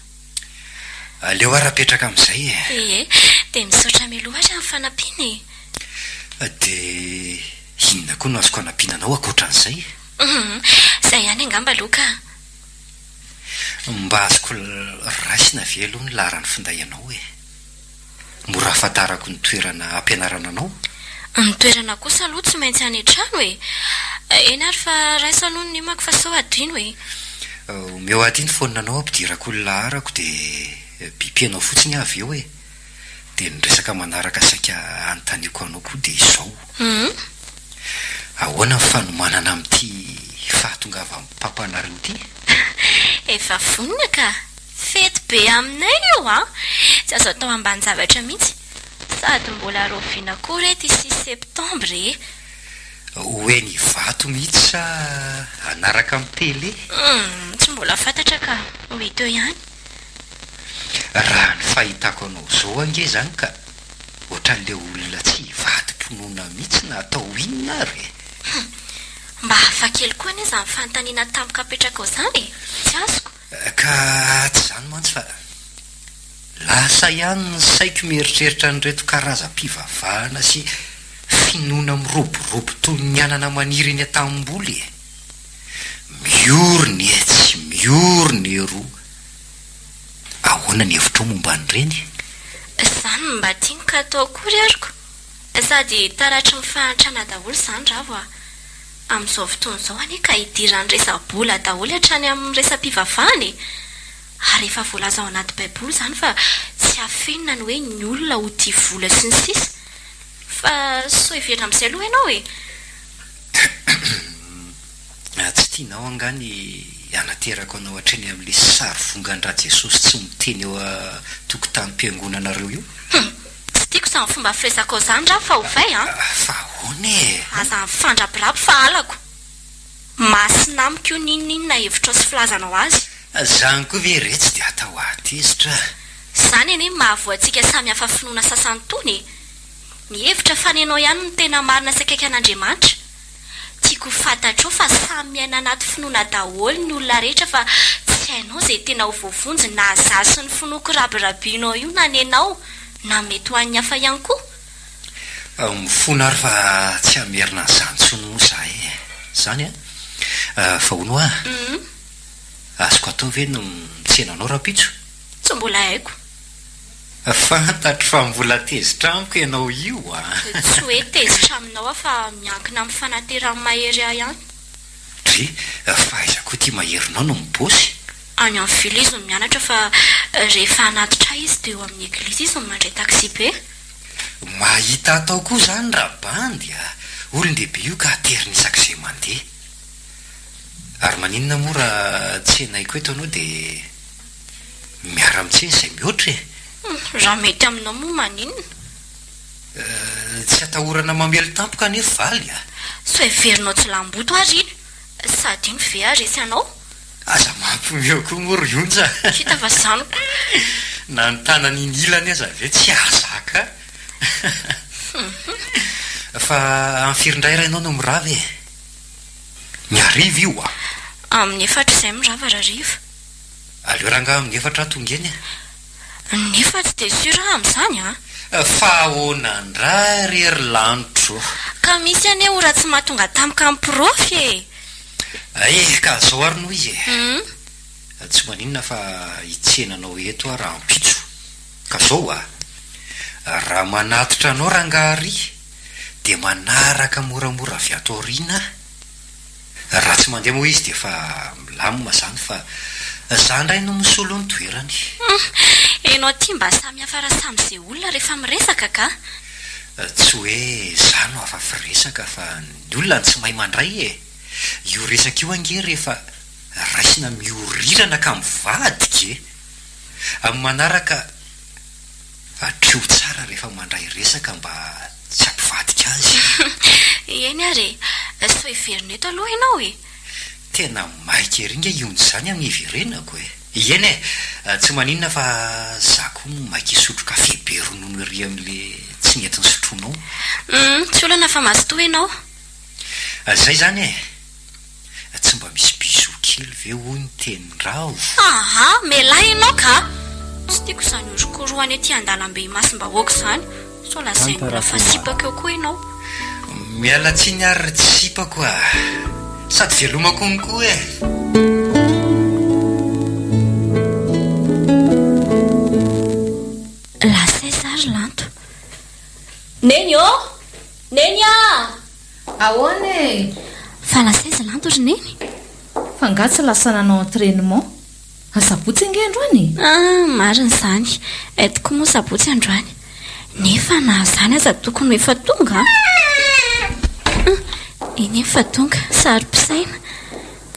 C: Aleo ary apetraka amin'izay e!
F: Ie, dia misaotra mialoha ary amin'ny fanampiana e!
C: Dia inona koa no azoko hanampiana anao ankoatran'izay?
F: Hum, izay ihany angamba aloha ka!
C: Mba azoko raisina ve aloha ny laharan'ny finday anao e? Mora ahafantarako ny toerana hampianarana anao?
F: Ny toerana kosa aloha tsy maintsy any an-trano e! Eny ary fa raiso aloha ny nimako fa sao hadino e!
C: Omeo aty ny phone-nao hampidirako ny laharako dia bipenao fotsiny aho avy eo e! Dia ny resaka manaraka saika hanontaniako anao koa dia izao. Ahoana ny fanomanana amin'ity fahatongavan'ny papanareo ity?
F: Efa vonona ka! Fety be aminay io an! Tsy azo atao ambanin-javatra mihitsy. Sady mbola rahoviana koa re ity six septembre e!
C: Ho eny Ivato mihitsy sa hanaraka amin'ny télé?
F: Humm, tsy mbola fantatra ka! Ho hita eo ihany.
C: Raha ny fahitako anao izao ange izany ka ohatran'ilay olona tsy hivadi-pinoana mihitsy na atao inona ary e!
F: Humm, mba hafa kely koa anie izany fanontaniana tampoka apetrakao izany e! Tsy azoko.
C: Ka tsy izany mantsy fa. Lasa ihany ny saiko mieritreritra an'ireto karazam-pivavahana sy finoana miroborobo toy ny anana maniry eny an-tanimboly e! Miory ny etsy, miory ny eroa. Ahoana ny hevitrao momba an'ireny?
F: Izany no mba tiany ka atao akory ariko. Sady taratry ny fahantrana daholo izany Ravo a! Amin'izao fotoana izao anie ka idiran'ny resa-bola daholo hatrany amin'ny resa-pivavahana e! Ary efa voalaza ao anaty baiboly izany fa tsy afenina ny hoe ny olona ho tia vola sy ny sisa Fa sao hiverina amin'izay aloha ianao e!
C: Tsy tianao angaha ny hanaterako anao hatreny amin'ilay sary vongan-dRajesosy tsy miteny eo an-tokotanim-piangonanareo io?
F: Hum! Tsy tiako izany fomba firesakao izany ra fa ovay an!
C: Fa ahoana e?
F: Aza mifandrabiraby fa halako! Masina amiko io n'inon'inona hevitrao sy filazanao azy.
C: Zany koa ve retsy dia atao ahatezitra a!
F: Zany anie no mahavoa antsika samy hafa finoana sasany tony e! Mihevitra fa ny anao ihany no tena marina sy akaiky an'Andriamanitra. Tiako ho fantatrao fa samy miaina anaty finoana daholo ny olona rehetra fa tsy hainao izay tena ho voavonjy na za sy ny finoako rabirabinao io na nenao na mety ho an'ny hafa ihany koa.
C: Mifona ary fa tsy hamerina an'izany intsony moa za e! Zany an! Fa hono hoa, azoko atao ve ny mitsena anao rahampitso?
F: Tsy mbola haiko.
C: Fantatro fa mbola tezitra amiko ianao io a!
F: Tsy hoe tezitra aminao aho fa miankina amin'ny fanateran'i Mahery ahy ihany.
C: Dry, fa aiza koa ity Maherinao no mipaosy?
F: Any amin'ny ville izy no mianatra fa rehefa hanatitra ahy izy dia eo amin'ny eglizy izy no mandray taxi-be.
C: Mahita atao koa izany rabandy a! Olon-dehibe io ka ateriny isak'izay mandeha. Ary maninona moa raha tsenaiko eto ianao dia miara-mitsena izay mihoatra e!
F: Raha mety aminao moa maninona?
C: Tsy atahorana mamely tampoka anie valy a!
F: Sao heverinao tsy lamboto ary iny? Sady iny ve haharesy anao?
C: Aza mampiomehy koa moa ry Onja a!
F: Hita fa zany ko!
C: Na ny tanan'iny ilany aza ve tsy hahazaka? Fa amin'ny firy indray ary ianao no mirava e? Ny hariva io a!
F: Amin'ny efatra izay mirava rahariva.
C: Aleo rangaha amin'ny efatra aho tonga eny e!
F: Nefa tsy dia sûr aho amin'izany an!
C: Fa ahoana indray re ry lanitro?
F: Ka misy anie ora tsy mahatonga tampoka amin'ny prof e!
C: Eh, ka zao ary no izy e! Tsy maninona fa hitsena anao eto aho rahampitso. Ka zao a! Raha manatitra anao rangaha ary dia manaraka moramora avy ato aoriana aho. Raha tsy mandeha moa izy dia efa milamina izany fa za indray no misolo ny toerany.
F: Hum! Enao ty mba samy hafa raha samy ze olona rehefa miresaka ka!
C: Tsy hoe za no hafa firesaka fa ny olona no tsy mahay mandray e! Io resaka io ange rehefa raisina miorirana ka mivadika e! Amin'ny manaraka Hatreo tsara rehefa mandray resaka mba tsy hampivadika azy.
F: Eny ary e! Sao hiverina eto aloha ianao e!
C: Tena maika ery nge io izany amin'ny hiverenako e! Eny e! Tsy maninona fa za koa maika hisotro kafe be ronono ery amin'le tsy nety nisotroinao.
F: Humm, tsy olana fa mazotoa ianao.
C: Zay izany e! Tsy mba misy bisous kely ve hoy ny tenin-dRavo?
F: Aa! Mialà ianao ka! Tsy tiako izany orokorohana ety an-dalambe imasom-bahoaka izany, sao lazain'olona fa sipako eo koa ianao.
C: Miala tsiny ary ry tsy sipako a! Sady veloma konko e!
F: Lasa aiza ary Lanto? Neny ô! Neny a!
B: Ahoana e?
F: Fa lasa aiza Lanto ry Neny?
B: Fa nga tsy lasa nanao entrainement? Asabotsy ange androany e!
F: Ah, marina izany. Tokoa moa sabotsy androany. Nefa na izany aza tokony ho efa tonga an! Eny efa tonga, saro-pisaina.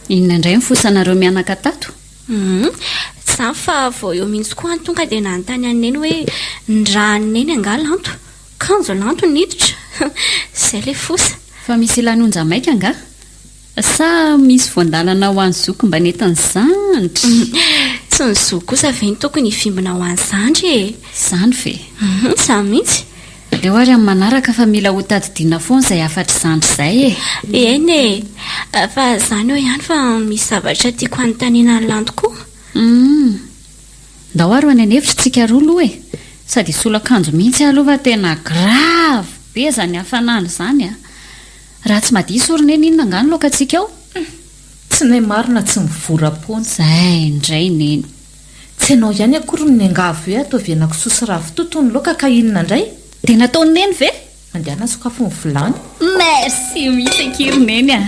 D: Inona indray ny fosanareo mianaka tato?
F: Hum, tsy izany fa vao eo mihitsy koa aho tonga dia nanontany an'i Neny hoe ny rà an'i Neny angaha Lanto? Kanjo Lanto niditra, izay ilay fosa.
D: Fa misy ilany onja maika angaha? Sa misy voan-dalana ho an'i zoky mba nentin'i zandry?
F: Tsy ny zoky kosa ve no tokony hivimbina ho an'i zandry e!
D: Izany ve?
F: Hum, izany mihitsy.
D: Aleo ary amin'ny manaraka fa mila ho tadidiana foana izay hafatr'i zandry izay e!
F: Eny e! Fa izany eo ihany fa misy zavatra tiako hanontaniana an'i Lanto koa.
D: Hum. Ndao ary ho any an'efitra tsika roa aloha e! Sady hisolo akanjo mihitsy aho aloha fa tena grave be izany hafanana izany a! Raha tsy madiso ry Neny inona angaha ny laokantsika ao?
B: Hum! Tsy nay marina tsy mivoram-poana.
D: Izay indray Neny.
B: Tsy ianao ihany akory no niangavy hoe ataovy henakisoa sy ravitoto ny laoka ka inona indray?
D: Dia nataon'i Neny ve?
B: Mandehana sokafy ny vilany.
D: Merci mihitsy akia ry Neny a!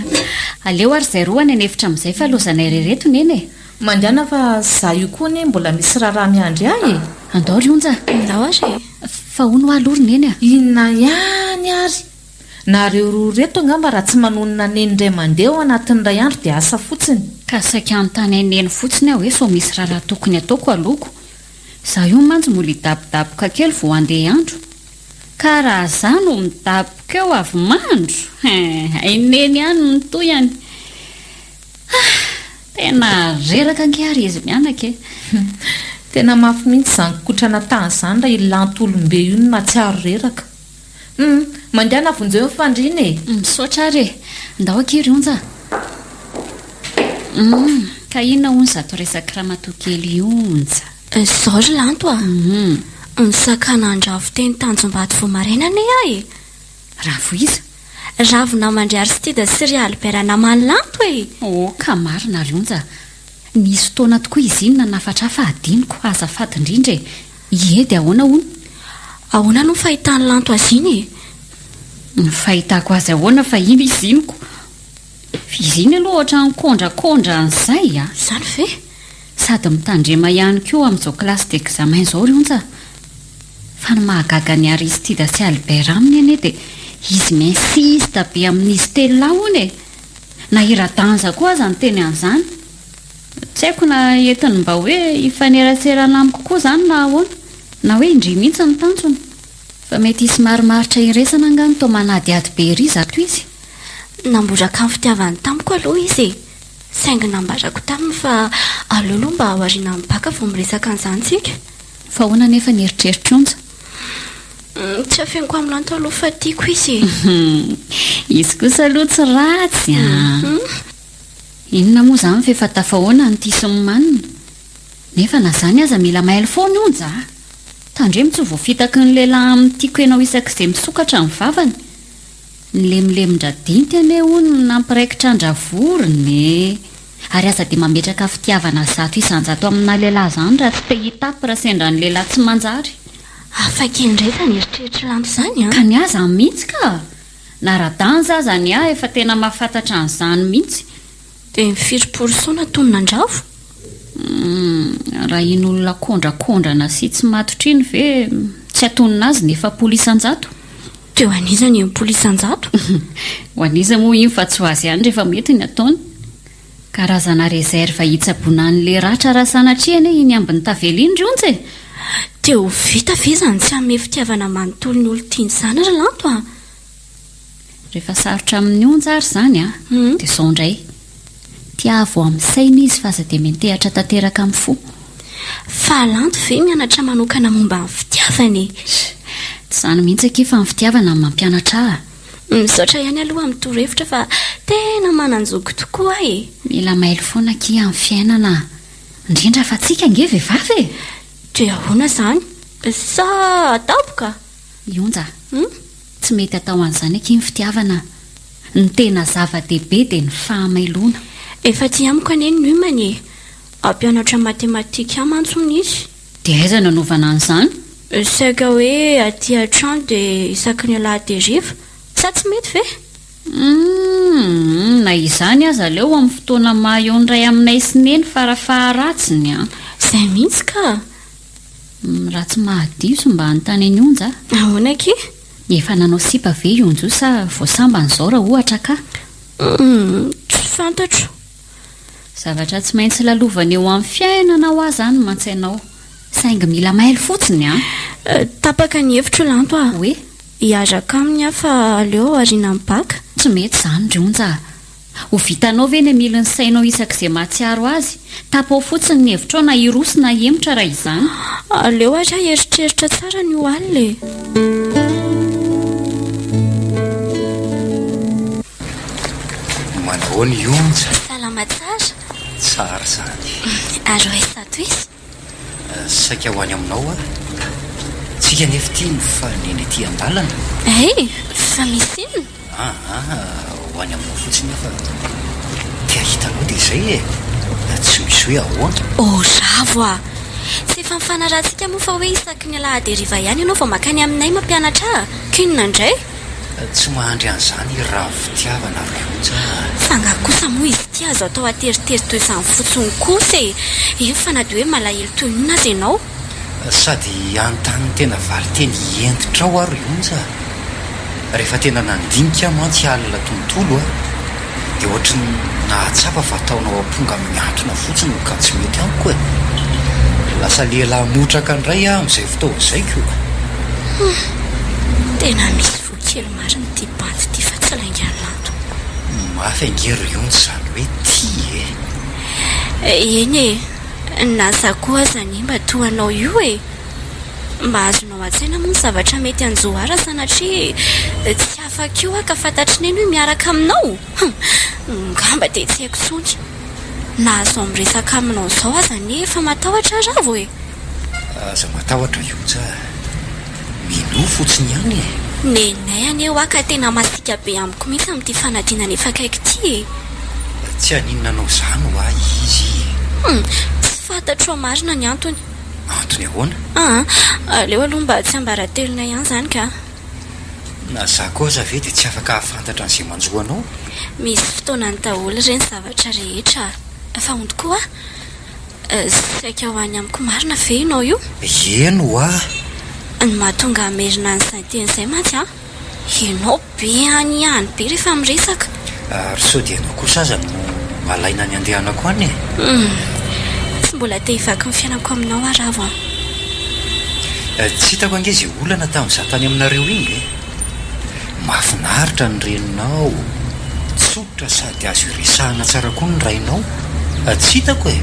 D: Aleo ary izay roa any an'efitra amin'izay fa lozanay irery eto Neny e!
B: Mandehana fa za io koa anie mbola misy raharaha miandry ahy e!
D: Andao ry Onja
F: a! Andao ary e!
D: Fa hono hoa aloha ry Neny a!
B: Inona ihany ary? Nareo roa ireto angamba raha tsy manonona Neny indray mandeha ao anatin'ny iray andro dia asa fotsiny.
D: Ka saika hanontany an'i Neny fotsiny aho hoe sao misy raharaha tokony ataoko aloha ko! Za io mantsy mbola hidabodaboka kely vao handeha hiandro. Ka raha za no midaboka eo avy mandro hein, hain'i Neny ihany ny tohiny. Ah! Tena reraka ange ary izy mianaka e!
B: Tena mafy mihitsy izany kotrana tany izany raha io lanto olom-be io no mahatsiaro reraka. Hum! Mandehana vonjeo ny fandriana e!
D: Misaotra ary e! Ndao akia ry Onja a! Hum! Ka inona hono izato resak'i ramatoa kely Onja?
F: Izao ry Lanto a! Nisakana an-dRavo teny Tanjombato vao maraina anie aho e!
D: Ravo iza?
F: Ravo naman-dry Aristide sy ry Albert naman'i Lanto e!
D: Oh ka marina ry Onja! Nisy fotoana tokoa izy iny nanafatra ahy fa adinoko, azafady indrindra e! Ie dia ahoana hono?
F: Ahoana aloha ny fahitan'i Lanto azy iny e?
D: Ny fahitako azy ahoana fa iny izy iny ko! Izy iny aloha ohatran'ny kondrakondra an'izay a!
F: Izany ve?
D: Sady mitandrema ihany koa amin'izao classe d'examen izao ry Onja a! Fa ny mahagaga an'i Aristide sy Albert aminy anie dia izy mi-insiste be amin'izy telolahy hono e! Na i Radanja koa aza niteny an'izany. Tsy haiko na entiny mba hoe hifaneraserana amiko koa izany na ahoana, na hoe indry mihitsy ny tanjona. Fa mety hisy marimaritra iraisana angaha no toa manadihady be ery izato izy?
F: Namboraka ny fitiavany tamiko aloha izy e! Saingy nambarako taminy fa aleo aloha mba aorianan'ny baka vao miresaka an'izany tsika.
D: Fa ahoana anefa ny eritreritr'i Onja?
F: Tsy afeniko amin'i Lanto aloha fa tiako izy e.
D: Izy kosa aloha tsy ratsy an! Inona moa izany f'efa tafahoana ny tia sy ny manina. Nefa na izany aza mila mailo foana Onja a! Tandremo tsy ho voafitaky ny lehilahy amin'ny tiako ianao isak'izay misokatra ny vavany. Ny lemilemin-dRadinty anie hono no nampiraikitra an-dRavorona e! Ary aza dia mametraka fitiavana 100% amina lehilahy izany raha tsy te hitapy raha sendra ny lehilahy tsy manjary.
F: Hafa kely indray izany eritreritr'i Lanto izany an!
D: Ka ny ahy izany mihitsy ka! Na Radanja aza ny ahy efa tena mahafantatra an'izany mihitsy.
F: Dia ny firy pourcent natonina an-dRavo?
D: Humm, raha iny olona kôndrakôndrana sy tsy matotra iny ve tsy atonina azy ny 40%?
F: Dia ho an'iza ny 60%?
D: Ho an'iza moa iny fa tsy ho azy ihany rehefa mety ny ataony. Karazana réserve hitsaboana an'ilay ratra raha sanatria anie iny ambiny tavela iny ry Onja e!
F: Dia ho vita ve izany tsy hanome fitiavana manontolo ny olon-tiany izany ry Lanto a?
D: Rehefa sarotra amin'ny onja ary izany an, dia izao indray. Tiavo amin'ny saina izy fa aza dia miantehatra tanteraka amin'ny fo.
F: Fa Lanto ve mianatra manokana momba ny fitiavana e?
D: Tsy izany mihitsy akia fa ny fitiavana no mampianatra ahy.
F: Misaotra ihany aloha amin'ny torohevitra fa tena manan-joky tokoa aho e!
D: Mila mailo foana akia amin'ny fiainana, indrindra fa tsika ange vehivavy e!
F: Dia ahoana izany? Sa adaboka?
D: I Onja, Tsy mety atao an'izany akia ny fitiavana a! Ny tena zava-dehibe dia ny fahamailoana.
F: Efa aty amiko anie ny Newman e! Hampianatra matematika ahy mantsy hono izy.
D: Dia aiza no anaovana an'izany?
F: Saika hoe aty an-trano dia isaky ny alahady hariva. Sa tsy mety ve?
D: Humm, na izany aza aleo amin'ny fotoana maha eo ny ray aminay sy neny fara faharatsiny an!
F: Izay mihitsy ka!
D: Raha tsy mahadiso mba hanontany an'i Onja
F: a! Ahoana akia?
D: Efa nanao sipa ve i Onjo sa vao sambany izao raha ohatra ka?
F: Humm, tsy fantatro.
D: Zavatra tsy maintsy lalovana eo amin'ny fiainana hoa izany mantsy ianao. Saingy mila mailo fotsiny an!
F: Tapaka ny hevitro Lanto a!
D: Hoe?
F: Hiaraka aminy aho fa aleo aoriana ny bacc.
D: Tsy mety izany ry Onja a! Ho vitanao ve ny hamily ny sainao isak'izay mahatsiaro azy? Tapaho fotsiny ny hevitrao na hiroso na hihemotra raha izany.
F: Aleo ary aho hieritreritra tsara ny ho alina e!
C: Manahoana i Onja?
F: Salama tsara.
C: Tsara izany.
F: Ary ho aiza ato izy?
C: Saika ho any aminao aho. Tsika anefa ity mifanena ety an-dalana.
F: Hay! Fa misy inona?
C: Aa, ho any aminao fotsiny aho fa te hahita anao dia izay e! Tsy misy hoe ahoana.
F: Oh Ravo a! Tsy efa nifanarahantsika moa fa hoe isaky ny alahady hariva ihany ianao vao mankany aminay mampianatra ahy? K'inona indray?
C: Tsy mahandry an'izany i Ravo fitiavana ry Onja a!
F: Fa angaha kosa moa izy ity azo atao ateritery toy izany fotsiny kosa e! Eny fa na dia hoe malahelo toy inona aza ianao.
C: Sady hanontany ny tena valinteny hentitra ao aho ry Onja a! Rehefa tena nandinika aho mantsy alina tontolo a! Dia ohatry ny nahatsapa fa ataonao amponga mihantona fotsiny ka tsy mety amiko e! Lasa lehilahy motraka indray aho amin'izay fotoana izay ko!
F: Hum! Tena misy voa kely marina ity bandy ity fa tsy laingan'anto.
C: Mafy ange ry Onja izany hoe tia
F: e! Eny e! Na za koa aza anie mba toa anao io e! Mba azonao an-tsaina moa ny zavatra mety hanjo ahy raha sanatria tsy afaka eo aho ka fantatr'i Neny hoe miaraka aminao? Hum! Ngamba dia tsy haiko intsony. Na izao miresaka aminao izao aza anie efa matahotra aho Ravo e!
C: Aza matahotra Yoja a! Minoa fotsiny ihany e!
F: Neninay anie hoa ka tena masiaka be amiko mihitsy amin'ity fanadinana efa akaiky ity e!
C: Tsy haninona anao izany hoa izy e!
F: Hum! Tsy fantatro marina ny antony.
C: Antony ahoana?
F: Aa! Aleo aloha mba tsiambaratelonay ihany izany ka!
C: Na za koa aza ve dia tsy afaka hahafantatra an'izay manjo anao?
F: Misy fotoanany daholo re ny zavatra rehetra a! Fa hono tokoa a! Saika ho any amiko marina ve ianao io?
C: Eny hoa!
F: Ny mahatonga hamerina an'izay teny izay mantsy an! Ianao be any ihany be rehefa miresaka.
C: Ary sao dia ianao kosa aza no malaina ny handehanako any e?
F: Humm. Tsy mbola te hivaky ny fiainako aminao aho Ravo an.
C: Tsy hitako ange izay olana tamin'izaho tany aminareo iny e. Mahafinaritra ny reninao, tsotra sady azo iresahana tsara koa ny rainao. Tsy hitako e.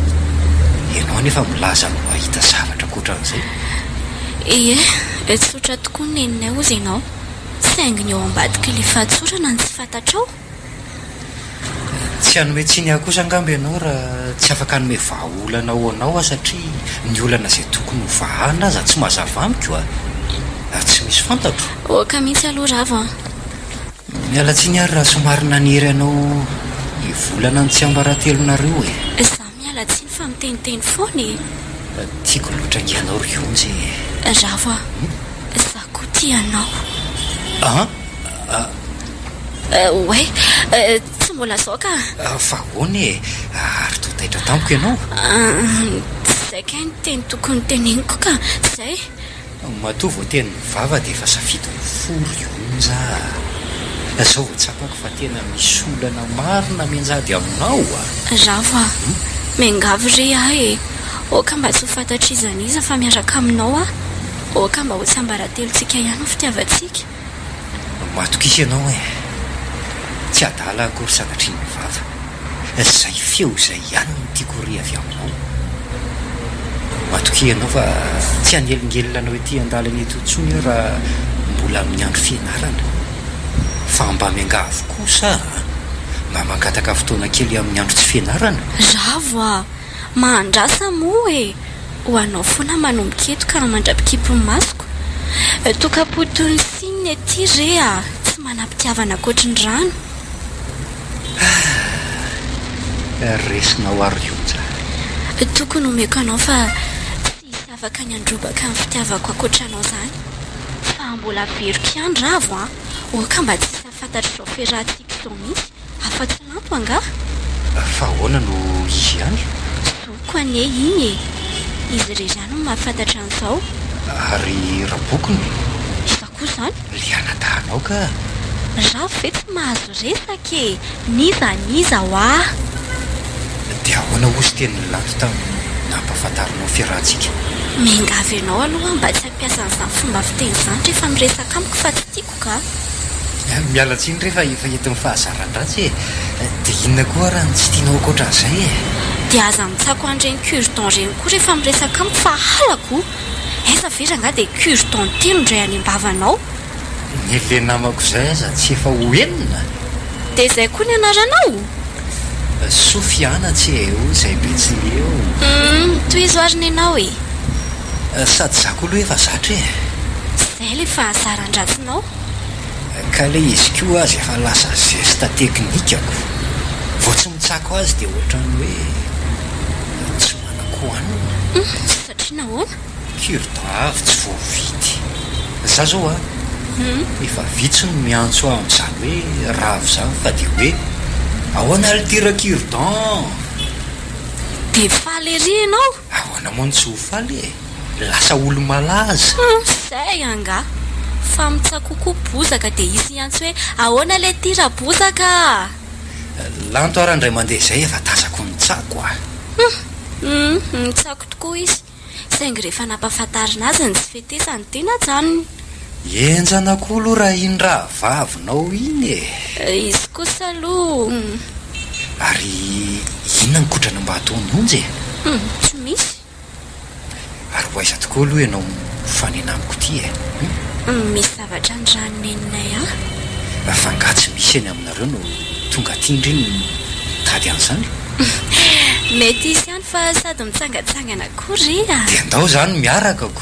C: Ianao anefa milaza ny mahita zavatra ankoatran'izay.
F: Ie, tsotra tokoa ny neninay hozy ianao. Saingy ny ao ambadik'ilay fahatsorana no tsy fantatrao.
C: Tsy hanome tsiny ahy kosa angamba ianao raha tsy afaka hanome vahaolana ho anao aho satria ny olana izay tokony ho vahana aza tsy mazava amiko a! Ary tsy misy fantatro.
F: Ok mihitsy aloha Ravo a!
C: Miala tsiny ary raha somary nanery anao hivolana ny tsiambaratelonareo e!
F: Izaho miala tsiny fa miteniteny foana e!
C: Tiako loatra ange ianao ry Onjy e!
F: Ravo a! Izaho koa tia anao.
C: An?
F: Oay, tsy mbola izao ka!
C: Fa ahoana e? Ary toa taitra tampoka ianao?
F: Tsy izay kay ny teny tokony teneniko ka! Izay!
C: Matoa voatenin'ny vava dia efa safidin'ny fo ry Onja a! Izao vao tsapako fa tena misy olana marina mianjady aminao a!
F: Ravo a! Miangavy re aho e! Aoka mba tsy ho fantatr'iza n'iza fa miaraka aminao aho. Aoka mba ho tsiambaratelontsika ihany ny fitiavantsika.
C: Matokisa ianao e! Tsy adala akory sanatria ny vava. Izay feo izay ihany no tiako ho re avy aminao. Matokia ianao fa tsy hanelingelina anao ety an-dalana eto intsony aho raha mbola amin'ny andro fianarana. Fa mba miangavy kosa a! Mba mangataka fotoana kely amin'ny andro tsy fianarana.
F: Ravo a! Mahandrasa moa e! Ho anao foana manomboka eto ka mandra-pikipy ny masoko. Tokam-po toy ny siny ny aty re a! Tsy manam-pitiavana ankoatry ny rano.
C: Ah! Resinao ary ry Onja.
F: Tokony homeko anao fa tsy hisy afaka ny handrobaka ny fitiavako ankoatra anao izany. Fa mbola averiko ihany Ravo a! Oka mba tsy hisy hahafantatr'izao fiarahantsika izao mihitsy. Afa-tsy Lanto angaha?
C: Fa ahoana no izy ihany?
F: Zokiko anie iny e! Izy irery ihany no mahafantatra an'izao.
C: Ary Rabokony?
F: Iza koa izany?
C: Ilay anadahinao ka!
F: Ravo ve tsy mahazo resaka e! N'iza n'iza hoa!
C: Dia ahoana hozy tenin'i Lanto tamin'ny nampahafantarinao ny fiarahantsika?
F: Miangavy anao aloha aho mba tsy hampiasa an'izany fomba fiteny izany rehefa miresaka amiko fa tsy tiako ka!
C: Miala tsiny re fa efa entin'ny fahazaran-dratsy e! Dia inona koa ary no tsy tianao ankoatran'izay e?
F: Dia aza mitsako an'ireny cure-dent ireny koa rehefa miresaka amiko fa halako! Aiza ve rangahy dia cure-dent telo indray any am-bavanao?
C: Ny le namako izay aza tsy efa ho enina?
F: Dia izay koa ny anaranao?
C: Soa fianatra e, hoy izay betsileo.
F: Humm, tohizo ary nenao e!
C: Sady za koa aloha efa zatra e!
F: Zay ilay fahazaran-dratsinao.
C: Ka ilay izy koa aza efa lasa geste teknikako. Vao tsy mitsako azy dia ohatran'ny hoe tsy manan-kohanina.
F: Satria nahoana?
C: Cure-dent avy tsy voavidy. Za zao an, efa vitsy no miantso ahy amin'izany hoe ravo izany fa dia hoe ahoana ry ity ra cure-dent?
F: Dia faly ery ianao?
C: Ahoana moa no tsy ho faly e? Lasa olo-malaza.
F: Hum, zay angaha. Fa mitsakokoa bozaka dia hisy hiantso hoe ahoana letia rabozaka a!
C: Lanto ara indray mandeha izay efa tazako nitsako a!
F: Hum, hum, nitsako tokoa izy. Saingy rehefa nampahafantarina azy ny tsy fetezany dia najanony.
C: Henjana koa aloha raha iny rahavavinao iny e!
F: Izy kosa aloha.
C: Ary inona ny kotrana mba ataon'i Onja e?
F: Hum, tsy misy.
C: Ary ho aiza tokoa aloha ianao mifanena amiko ity e?
F: Hum? Misy zavatra nirahan'i neninay ahy.
C: Fa angaha tsy misy eny aminareo no tonga aty ndry no mitady an'izany?
F: Mety hisy ihany fa sady mitsangantsangana koa re a!
C: Dia andao izany miaraka ko!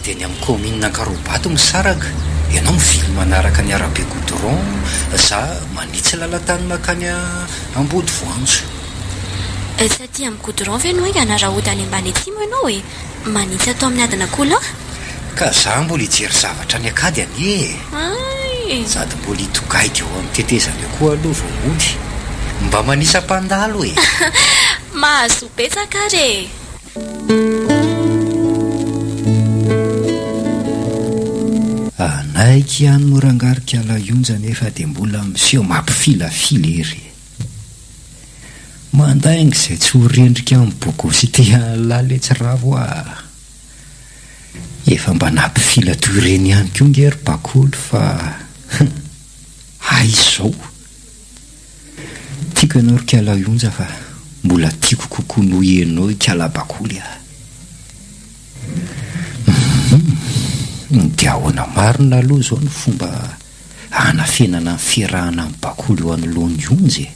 C: Dia ny amin'ny kaominina Ankarobato misaraka, ianao mivily manaraka ny arabe goudron, za manitsy lalan-tany mankany Ambodivoanjo.
F: Tsy aty amin'ny goudron ve no haingana raha hody any ambany atsimo ianao e? Manitsy ato amin'ny adin'akoholahy?
C: Ka za mbola hijery zavatra any an-kady anie e!
F: Hay!
C: Sady mbola hitogaiga eo amin'ny tetezana eo koa aloha vao mody. Mba manisa mpandalo e!
F: Mahazoa betsaka ary e!
C: Hanaiky ihany moa rangahy ry Kalaionja nefa dia mbola miseho mampifilafila ery e. Mandainga izay tsy ho rendrika amin'ny bogosite an'lah letsy ravo a! Efa mba nampifila toy ireny ihany koa nge ry Bakoly fa hum! Aiza izao? Tiako ianao ry Kalaionja fa mbola tiako kokoa noho ianao i Kalabakoly a! Humm! Dia ahoana marina aloha izao ny fomba hanafenana ny fiarahana amin'i Bakoly eo anoloan'i Onja e?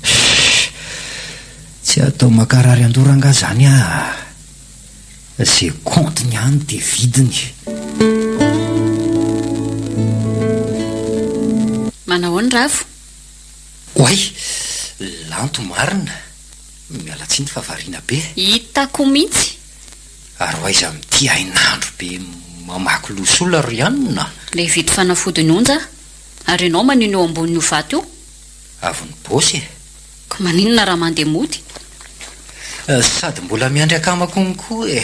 C: Shh! Tsy atao mankarary andoha rangaha izany a! Ze compte-ny any dia vidiny.
D: Manahoana Ravo?
C: Oay! Lanto marina! Miala tsiny fa variana be.
D: Hitako mihitsy.
C: Ary ho aiza amin'ity hainandro be mamaky loha sola ry anona?
D: Ilay hividy fanafodin'i Onja ary ianao manino eo ambonin'io vato io?
C: Avy nibosy e!
D: Ka maninona raha mandeha mody?
C: Sady mbola miandry akama konko e!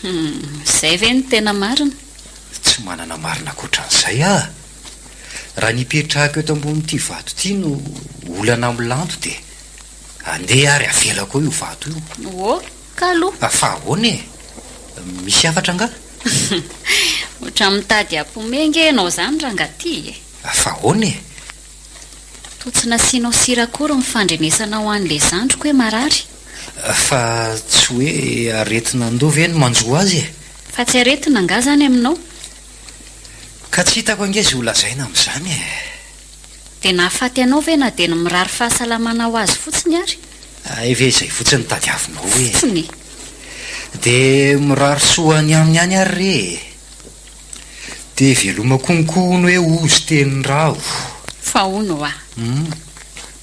D: Hum, izay ve no tena marina?
C: Tsy manana marina ankoatran'izay aho. Raha ny hipetrahako eto ambonin'ity vato ity no olana amin'ny lanto dia andeha ary avelako eo io vato io.
D: Oh, kalo!
C: Fa ahoana e? Misy hafatra angaha?
D: Ohatran'ny mitady hampiomehy ange ianao izany rangahy e!
C: Fa ahoana e?
D: Toa tsy nasianao sira akory ny fandrenesanao an'ilay zandriko hoe marary.
C: Fa tsy hoe aretina an-doha ve no manjo azy e?
D: Fa tsy aretina angaha izany aminao?
C: Ka tsy hitako ange izay ho lazaina amin'izany e!
D: Dia nahafaty anao ve na dia ny mirary fahasalamana ho azy fotsiny ary?
C: Hay ve izay fotsiny no tadiavinao e!
D: Fotsiny e!
C: Dia mirary soa any aminy any ary re e! Dia veloma konko hono hoe ozy teny raho.
D: Fa hono hoa.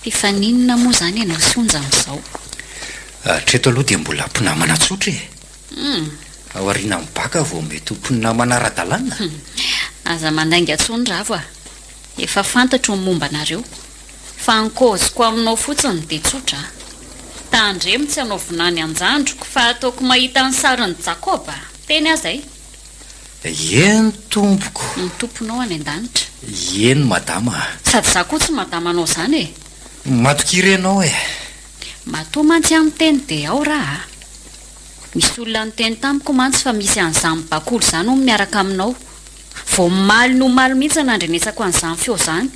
D: Mpifaninona moa izany ianao sy Onja amin'izao?
C: Hatreto aloha dia mbola mpinamana tsotra e. Aorianan'ny baka vao mety ho mpinamana ara-dalàna.
D: Aza mandainga intsony Ravo a. Efa fantatro ny momba anareo. Fa ny kôziko aminao fotsiny dia tsotra a. Tandremo tsy hanao vinany an-jandriko fa ataoko mahita ny sarin'i Jakoba. Teny aho izay.
C: Eny tompoko.
D: Ny tomponao any an-danitra.
C: Eny madama a.
D: Sady za koa tsy madamanao zany e.
C: Matokia re enao e.
D: Matoa mantsy aho miteny dia ao raha a. Misy olona niteny tamiko mantsy fa misy an'izany bakoly izany hono miaraka aminao. Vao omaly no omaly mihitsy nandrenesako an'izany feo izany.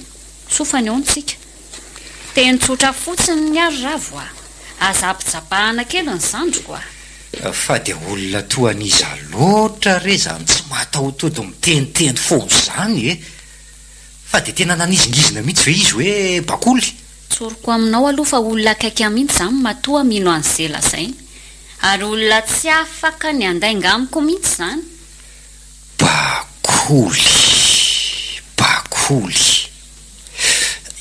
D: Soa fa nihaona isika. Teny tsotra fotsiny ny ahy ry Ravo a! Aza ampijabahana kely ny zandriko a!
C: Fa dia olona toa an'iza loatra re izany tsy mataho-tody miteniteny foana izany e! Fa dia tena nanizingizina mihitsy ve izy hoe bakoly?
D: Tsoriko aminao aloha fa olona akaiky ahy mihitsy izany matoa mino an'izay lazainy. Ary olona tsy afaka ny handainga amiko mihitsy izany.
C: Bakoly, bakoly.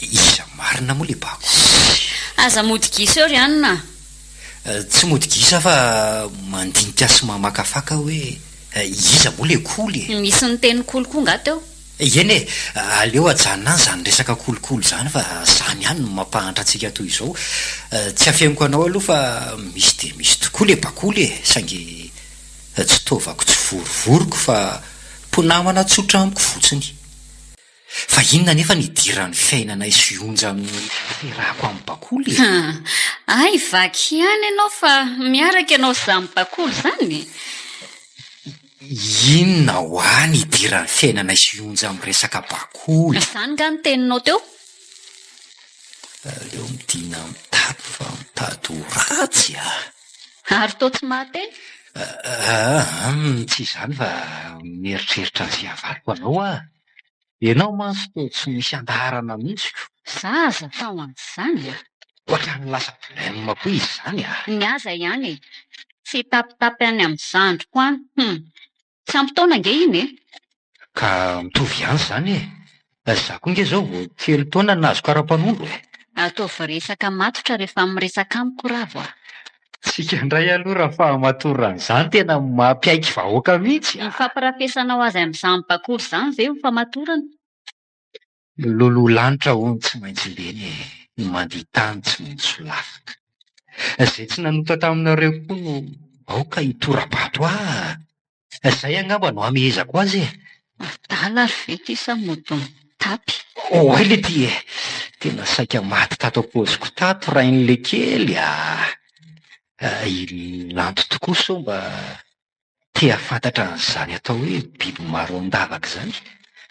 C: Iza marina moa le bakoly?
D: Aza mody gisa eo ry anona a!
C: Tsy mody gisa fa mandinika sy mamakafaka hoe iza moa le koly e?
D: Nisy niteny koly koa nga teo?
C: Eny e, aleo ajanona any izany resaka kolikoly izany fa izany ihany no mampahantra antsika toy izao. Tsy afeniko anao aloha fa misy dia misy tokoa le bakoly e, saingy tsy taovako tsy vorivoriko fa mpinamana tsotra amiko fotsiny. Fa inona anefa ny idiran'ny fiainanay sy onja amin'ny fiarahako amin'ny bakoly e?
D: Hay vaky ihany ianao fa miaraka ianao sy izany bakoly izany e!
C: Inona hoa ny idiran'ny fiainanay sy onja amin'ny resaka bakoly?
D: Izany nga ny teninao teo?
C: Aleo midina mitapy fa mitady ho ratsy a!
D: Ary toa tsy mahateny?
C: Aa, tsy izany fa mieritreritra an'izay havaliko anao aho. Ianao mantsy toa tsy misy andaharana mihitsy ko.
D: Za aza atao an'izany a!
C: Ohatran'ny lasa blème koa izy izany a!
D: Ny aza ihany e! Tsy hitapitapy any amin'ny zandriko any hum! Tsy ampy taona ange iny e!
C: Ka mitovy ihany izany e! Za koa nge zao vao telo taona no nahazo kara-panondro e!
D: Ataovy resaka matotra rehefa miresaka amiko Ravo a!
C: Tsika indray aloha raha fahamatorana izany tena mampiaiky vahoaka mihitsy a!
D: Ny fampirafesanao azy amin'izany bakoly izany ve ho famatorana?
C: Ny loloha lanitra hono tsy maintsy lena e, ny mandia tany tsy maintsy solafaka. Izay tsy nanota taminareo koa no aoka hitora-bato ahy. Izay angamba no hamehezako azy e!
D: Adala ry ve ty sa mody mitapy?
C: Oay le ty e! Tena saika maty tato am-paosiko tato rain'ilekely a! I Lanto tokoa sao mba Te hahafantatra an'izany atao hoe biby maro an-davaka izany?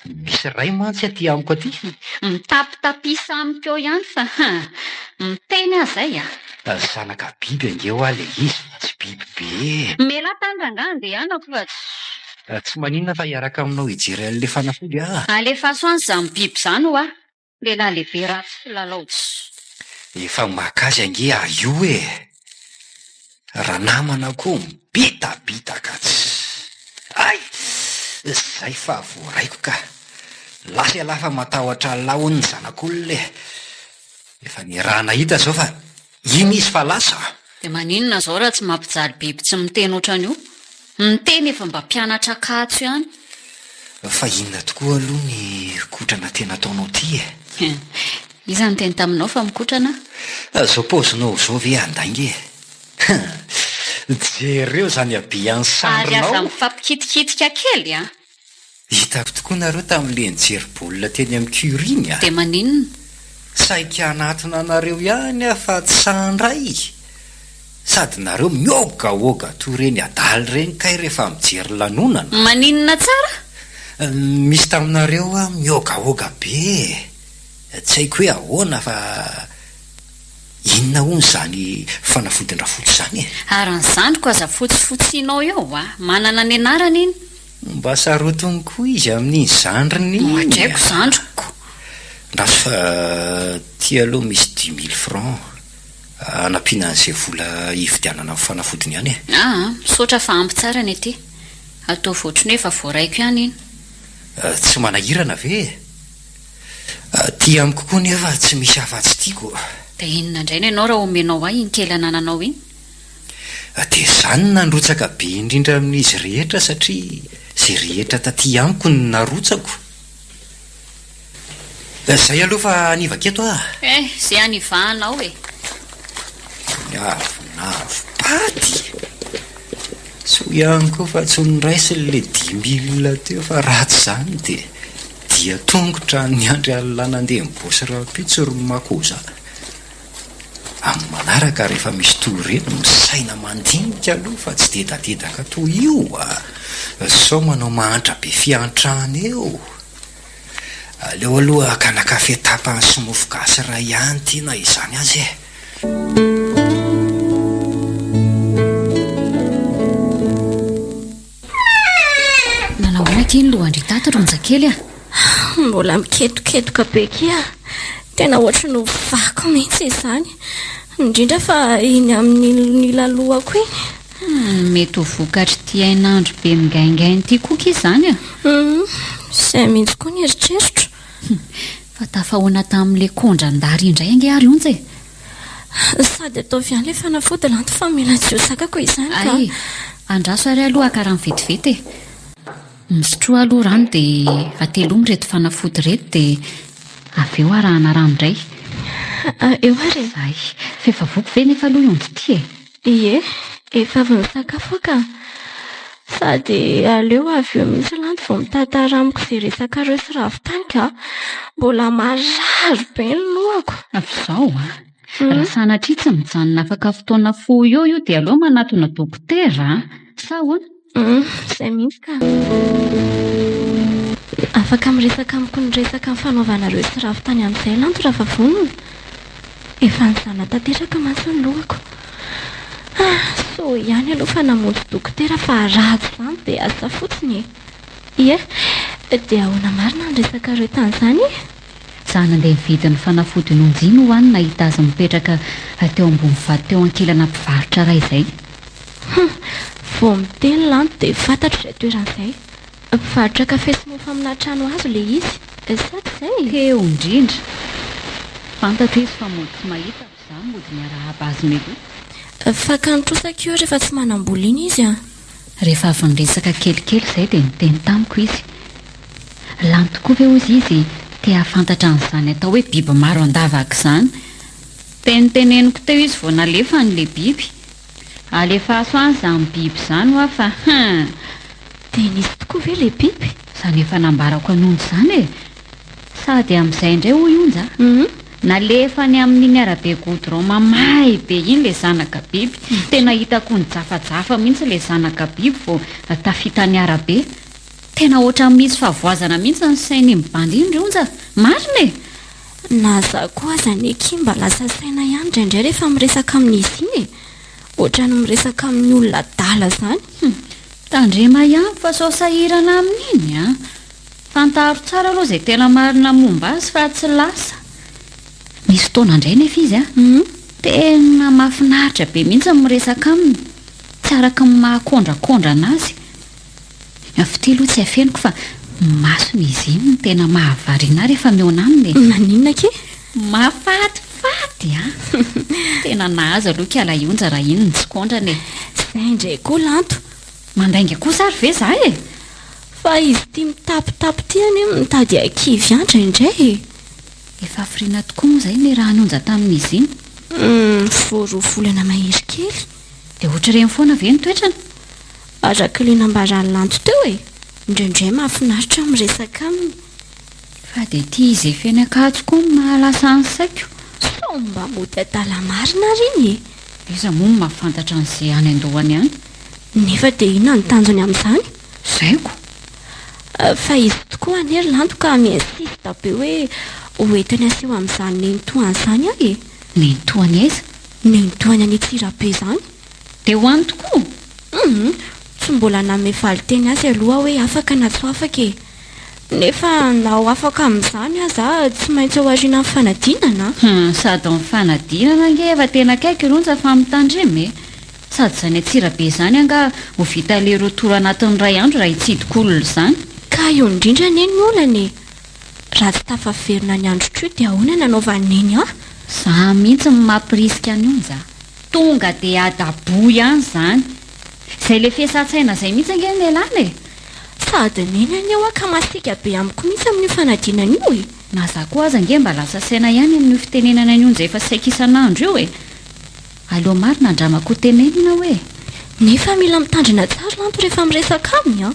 C: Misy iray mantsy aty amiko aty.
D: Mitapitapisa amiko eo ihany fa miteny aho izay a!
C: Zanaka biby ange hoa ilay izy fa tsy biby be e!
D: Mialà tany rangahy andehanako fa tsy.
C: Tsy maninona fa hiaraka aminao hijery an'ilay fanafody aho.
D: Alefaso any izany biby izany hoa! Lehilahy lehibe ratsy filalao tss.
C: Efa maka azy ange aho io e! Ranamana koa mibitabitaka tss. Hay! Zay fa voaraiko ka! Lasa ialahy fa matahotra Allah hono ny zanak'olona e! Efa niaraha-nahita zao fa iny izy fa lasa a!
D: Dia maninona zao raha tsy mampijaly biby tsy miteny ohatran'io? Miteny efa mba mpianatra Ankatso ihany.
C: Fa inona tokoa aloha ny kotrana tena ataonao ity e?
D: Iza niteny taminao fa mikotrana
C: aho? Zao paozinao zao ve handainga e? Jereo izany habean'ny
D: Ary aza
C: sarinao.
D: mifampikitikitika kely a!
C: Hitako tokoa nareo tamin'le nijery baolina teny amin'ny Curie iny a!
D: Dia maninona?
C: Saika hanatona anareo ihany aho fa tsy sahy ndray! Sady nareo mihogahoga toy ireny adala ireny kay rehefa mijery lanonana!
D: Maninona tsara?
C: Misy taminareo aho mihogahoga be e! Tsy haiko hoe ahoana fa inona hono izany fanafodin-drafotsy izany e?
D: Ary ny zandriko aza fotsifotsianao eo a! Manana ny anarany iny!
C: Mba sarotiny koa izy amin'iny zandriny iny a!
D: Ohadraiko zandriko.
C: Andraso fa ty aloha misy dix mille francs hanampiana an'izay vola hividianana ny fanafodiny ihany e!
D: Aa, misaotra fa ampy tsara ny aty. Ataovy ohatran'ny hoe efa voaraiko ihany iny.
C: Tsy manahirana ve e? Aty amiko koa nefa tsy misy afa-tsy tiako.
D: Dia inona indray ny anao raha omenao ahy iny kely anananao iny?
C: Dia izaho no nandrotsaka be indrindra amin'izy rehetra satria izay rehetra taty amiko no narotsako. Izay aloha fa hanivaka eto aho.
D: Eh, izay hanivahanao e!
C: Miavonavom-paty! Soa ihany koa fa tsy noraisiny ilay dix mille teo fa raha tsy izany dia dia tongotra niandry alina nandeha nibaosy rahampitso ry Makoza. Amin'ny manaraka rehefa misy toy ireny misaina mandinika aloha fa tsy dedadedaka toy io a! Sao manao mahantra be fiantrana eo. Aleo aloha hakana kafe tapany sy mofo gasy iray ihany ity na izany aza e!
D: Nanao ahoana akia ny lohan-dry tato ry Onjakely a?
F: Mbola miketoketoka be akia. Tena ohatry ny ho vaky mihitsy izany. Indrindra fa iny amin'iny ila lohako iny.
D: Humm, mety ho vokatr'ity hainandro be migaingaina ity koa ki izany a!
F: Humm, izay mihitsy koa ny eritreritro.
D: Fa tafahoana tamin'ilay kondran-dary indray ange ary Onja e!
F: Sady ataovy ihany ilay fanafody Lanto fa mila tsy ho zakako izany ka.
D: Hay, andraso ary aloha haka rano vetivety e! Misotroa aloha rano dia atelomy ireto fanafody ireto dia avy eo arahana rano indray.
F: Eo ary e!
D: Hay, f'efa voky ve nefa aloha i Onja ity e?
F: Ie, efa avy nisakafo aho ka. Sady aleo avy eo mihitsy Lanto vao mitantara amiko izay resakareo sy Ravitany ka. Mbola marary be ny lohako.
D: Avy izao an! Raha sanatria tsy mijanona afaka fotoana fohy eo io dia aleo manatona dokotera an! Sa ahoana?
F: Izay mihitsy ka. Afaka miresaka amiko ny resaka nifanaovanareo sy Ravitany amin'izay Lanto raha vao vonona. Efa nizana tanteraka mantsy ny lohako. Ah, soa ihany aloha fa namonjy dokotera fa raha tsy izany dia asa fotsiny e. Ie, dia ahoana marina ny resakareo tamin'izany e?
D: Za nandeha nividy ny fanafody nonjiny ho any nahita azy mipetraka teo ambony vato teo ankilana mpivarotra iray izay.
F: Hum, vao miteny Lanto dia fantatro izay toerana izay. Mpivarotra kafe sy mofo amina trano hazo ilay izy, sa tsy izay?
D: Teo indrindra. Fantatro izy fa mody tsy mahita fa izaho mody niarahaba azy mialoha.
F: Fakany trosa ko rehefa tsy manam-bola iny izy an!
D: Rehefa avy niresaka kelikely izay dia niteny tamiko izy. Lany tokoa ve hozy izy te hahafantatra an'izany atao hoe biby maro an-davaka izany? Teniteneniko teo izy vao nalefany ilay biby. Alefaso any izany biby izany hoa fa hein!
F: Dia nisy tokoa ve ilay biby?
D: Izany efa nambarako an'i Onja izany e! Sady amin'izay indray hoy Onja a! Nalefany amin'iny arabe goudron mamay be iny ilay zanaka biby. Tena hitako nijafajafa mihitsy ilay zanaka biby vao tafita ny arabe. Tena ohatran'ny misy fahavoazana mihitsy ny sain'iny bandy iny ry Onja a! Marina e!
F: Na za koa aza anie akia mba lasa saina ihany indraindray rehefa miresaka amin'izy iny e! Ohatran'ny miresaka amin'ny olona adala izany.
D: Hum! Tandrema ihany fa sao sahirana amin'iny an! Fantaro tsara aloha izay tena marina momba azy fa tsy lasa. Misy fotoana indray nefa izy an! Tena mahafinaritra be mihitsy ny miresaka aminy, tsy araka ny maha kôndrakôndrana azy. Fitia aloha tsy afeniko fa ny masony izy iny no tena mahavariana ahy rehefa mihaona aminy e!
F: Maninona akia?
D: Mahafatifaty an! Tena nahazo aloha kiala Ionja raha iny no tsy kôndrana e!
F: Zay indray koa Lanto!
D: Mandainga kosa ary ve za e?
F: Fa izy ity mitapitapy ity anie mitady hakivy ahy indraindray e!
D: Efa hafiriana tokoa moa izay niarahan'i Onja tamin'izy iny?
F: Humm, vao roa volana mahery kely.
D: Dia ohatr'ireny foana ve ny toetrany?
F: Araka ilay nambaran'i Lanto teo e! Indraindray mahafinaritra ny miresaka aminy.
D: Fa dia ity izy efa eny Ankatso koa no mahalasa ny saiko.
F: Sao mba mody adala marina ary iny e!
D: Iza moa no mahafantatra an'izay any an-dohany any?
F: Nefa dia inona no tanjony amin'izany?
D: Zaiko.
F: Fa izy tokoa anie ry Lanto ka mi-insiste be hoe ho entiny aseho amin'izany nenitoany izany aho e!
D: Nenitoany aiza?
F: Nenitoany any Antsirabe izany.
D: Dia ho any tokoa?
F: Humm, tsy mbola nanome valinteny azy aloha aho hoe afaka na tsy ho afaka e! Nefa na ho afaka amin'izany aza aho tsy maintsy ao aorianan'ny fanadinana an!
D: Humm, sady ny fanadinana ange efa tena akaiky ry Onja fa mitandrema e! Sady izany Antsirabe izany angaha ho vita aller retour anatin'ny iray andro raha hitsidika olona izany?
F: Ka eo indrindra anie ny olana e! Raha tsy tafaverina ny androtr'io dia ahoana ny hanaovan'i Neny ahy?
D: Za mihitsy no mampirisika an'i Onja. Tonga dia adaboy ihany izany. Izay le fiasan-tsaina izay mihitsy ange no ialana e!
F: Sady Neny anie hoa ka masiaka be amiko mihitsy amin'io fanadinana io e!
D: Na za koa aza ange mba lasa saina ihany amin'io fitenenana an'i Onja efa saika isan'andro io e! Aleo marina andramako ho tenenina hoe.
F: Nefa mila mitandrina tsara Lanto rehefa miresaka aminy an!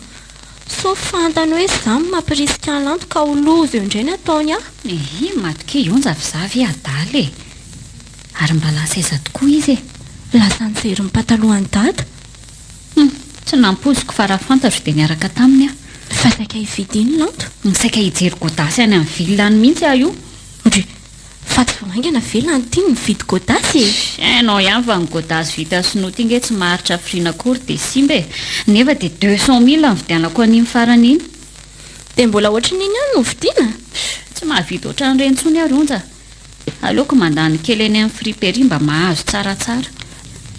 F: Sao fantany hoe za no mampirisika an'i Lanto ka ho loza eo indray ny ataony ahy.
D: Ehe, matokia i Onja fa za ve adala e! Ary mba lasa aiza tokoa izy e?
F: Lasa nijery ny patalohan'i Dada.
D: Hum, tsy nampoiziko fa raha fantatro dia niaraka taminy aho.
F: Fa saika hividy iny Lanto?
D: Saika hijery godasy any amin'ny ville any mihitsy aho io.
F: Ndry, fa tsy vao haingana ve Lanto iny nividy godasy e?
D: Hainao ihany fa ny godasy vita sinoa ity nge tsy maharitra hafiriana akory dia simba e! Nefa dia deux cent mille nividianako an'iny farany iny.
F: Dia mbola ohatran'iny ihany no vidiana?
D: Tsy mahavidy ohatran'ireny intsony aho ry Onja. Aleoko mandany kely eny amin'ny friperie mba mahazo tsaratsara.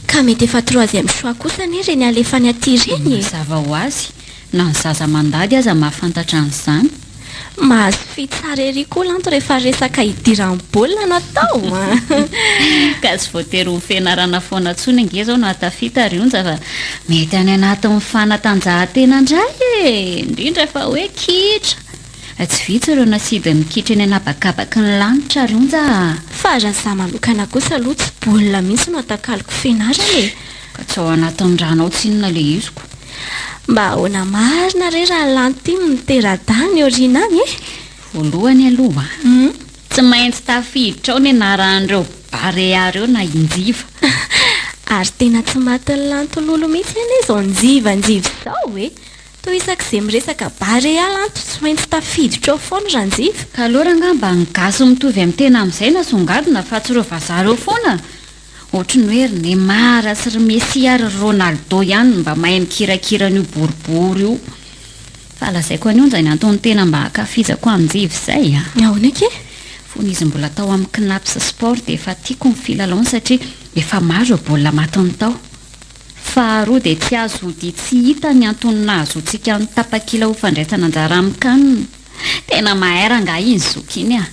F: Ka mety efa troisième choix kosa anie ireny alefany aty ireny e!
D: Mazava ho azy, na ny zaza mandady aza mahafantatra an'izany.
F: Mahazo fy tsara ery koa lanto rehefa resaka hidiran'ny baolina no atao an!
D: Ka tsy voatery ho fianarana foana intsony ange izao no hahatafita ry Onja fa mety any anatin'ny fanatanjahantena indray e! Indrindra fa hoe kitra! Tsy vitsy ireo nasidin'ny kitra eny an'habakabaky ny lanitra ry Onja a!
F: Fa raha za manokana kosa aloha tsy baolina mihitsy no atakaloko fianarana e!
D: Ka tsy ao anatin'ny rano ao tsinona le iziko.
F: Mba ahoana marina re raha lany ty no mitera-dahy ny aoriana any e?
D: Voalohany aloha a! Tsy maintsy tafiditra ao ny anaran'ireo Barea ireo na i Njiva.
F: Ary tena tsy matin'ny lanto lolo mihitsy anie izao Njiva Njiva izao e! Toa isak'izay miresaka Barea lanto tsy maintsy tafiditra ao foana Ranjiva.
D: Ka aleo rangaha mba ny gasy mitovy amin'ny tena amin'izay no asongadina fa tsy ireo vazaha ireo foana! Ohatry ny hoe ry Neymar sy ry Messi ary ry Ronaldo ihany no mba mahay mikirakira an'io boribory io. Fa lazaiko an'i Onja ny antony tena mba ankafizako an'i Njiva izay a!
F: Ahoana akia?
D: Fony izy mbola tao amin'ny Cnaps Sport dia efa tiako ny filalaony satria efa maro ireo baolina matiny tao. Faharoa dia tsy azo odia tsy hita ny antony nahazoantsika ny tapakila ho fandraisana anjara amin'ny can. Tena mahay rangahy iny zoky iny a!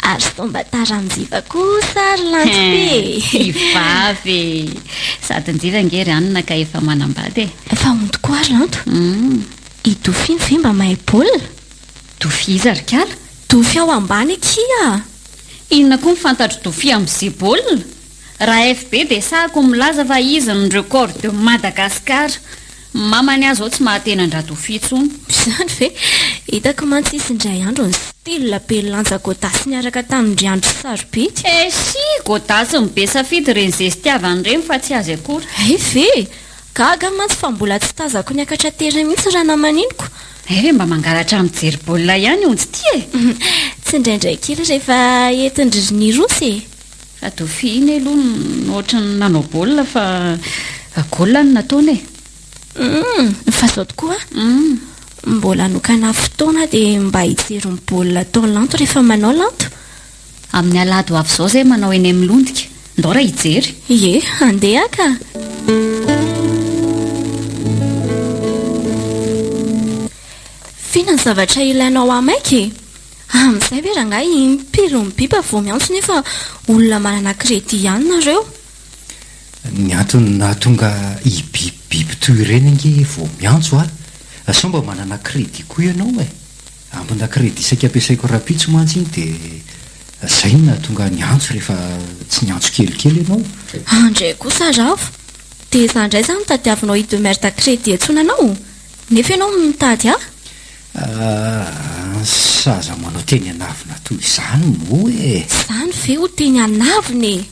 F: Ary sao mba tara Njiva kosa ary lanto be e!
D: Tsy vavy e! Sady Njiva ange ry anona ka efa manambady e!
F: Fa hono tokoa ary lanto? I Dofy iny ve mba mahay baolina?
D: Dofy iza ry kala?
F: Dofy ao ambany akia!
D: Inona koa ny fantatr'i Dofy amin'izay baolina? Raha FB dia sahako ny milaza fa izy ny record de Madagascar. Mamany aho zao tsy mahateny an-dRadofy intsony.
F: Izany ve? Hitako mantsy izy indray andro ny style be lanja godasy niaraka tamin-dry Andry Sarobidy.
D: Eshi! Godasy ny be safidy ireny zestiavany ireny fa tsy azy akory.
F: Hay ve? Gaga aho mantsy fa mbola tsy tazako niakatra terrain mihitsy raha namaniniko.
D: Hay ve mba mangalatra mijery baolina ihany onjy ity e!
F: Tsindraindray kely rehefa entin-dry Nirosy e!
D: Fa Dofy iny aloha no ohatran'ny nanao baolina fa goal no nataony e!
F: Humm, fa zao tokoa an! Mbola hanokana fotoana dia mba hijery ny baolina ataon'i Lanto rehefa manao Lanto.
D: Amin'ny alahady ho avy izao izay manao eny amin'ny Londika. Ndao raha hijery.
F: Ie, handeha ka! F'inona ny zavatra ilainao ahy maika e? Amin'izay ve rangahy impiry mibiba vao miantso nefa olona manana crédit ihany nareo?
C: Ny antony nahatonga hibibibipy toy ireny ange vao miantso a! Sao mba manana crédit koa ianao e! Ambina crédit saika ampiasaiko rahampitso mantsy iny dia zay no nahatonga niantso rehefa tsy niantso kelikely ianao.
F: Andray kosa Ravo! Dia za indray zany tadiavinao hi-demerde crédit iantsoana anao? Nefa ianao mitady ahy?
C: Aa aza manao teny an'avona toy izany moa e!
F: Izany ve ho teny an'avona e!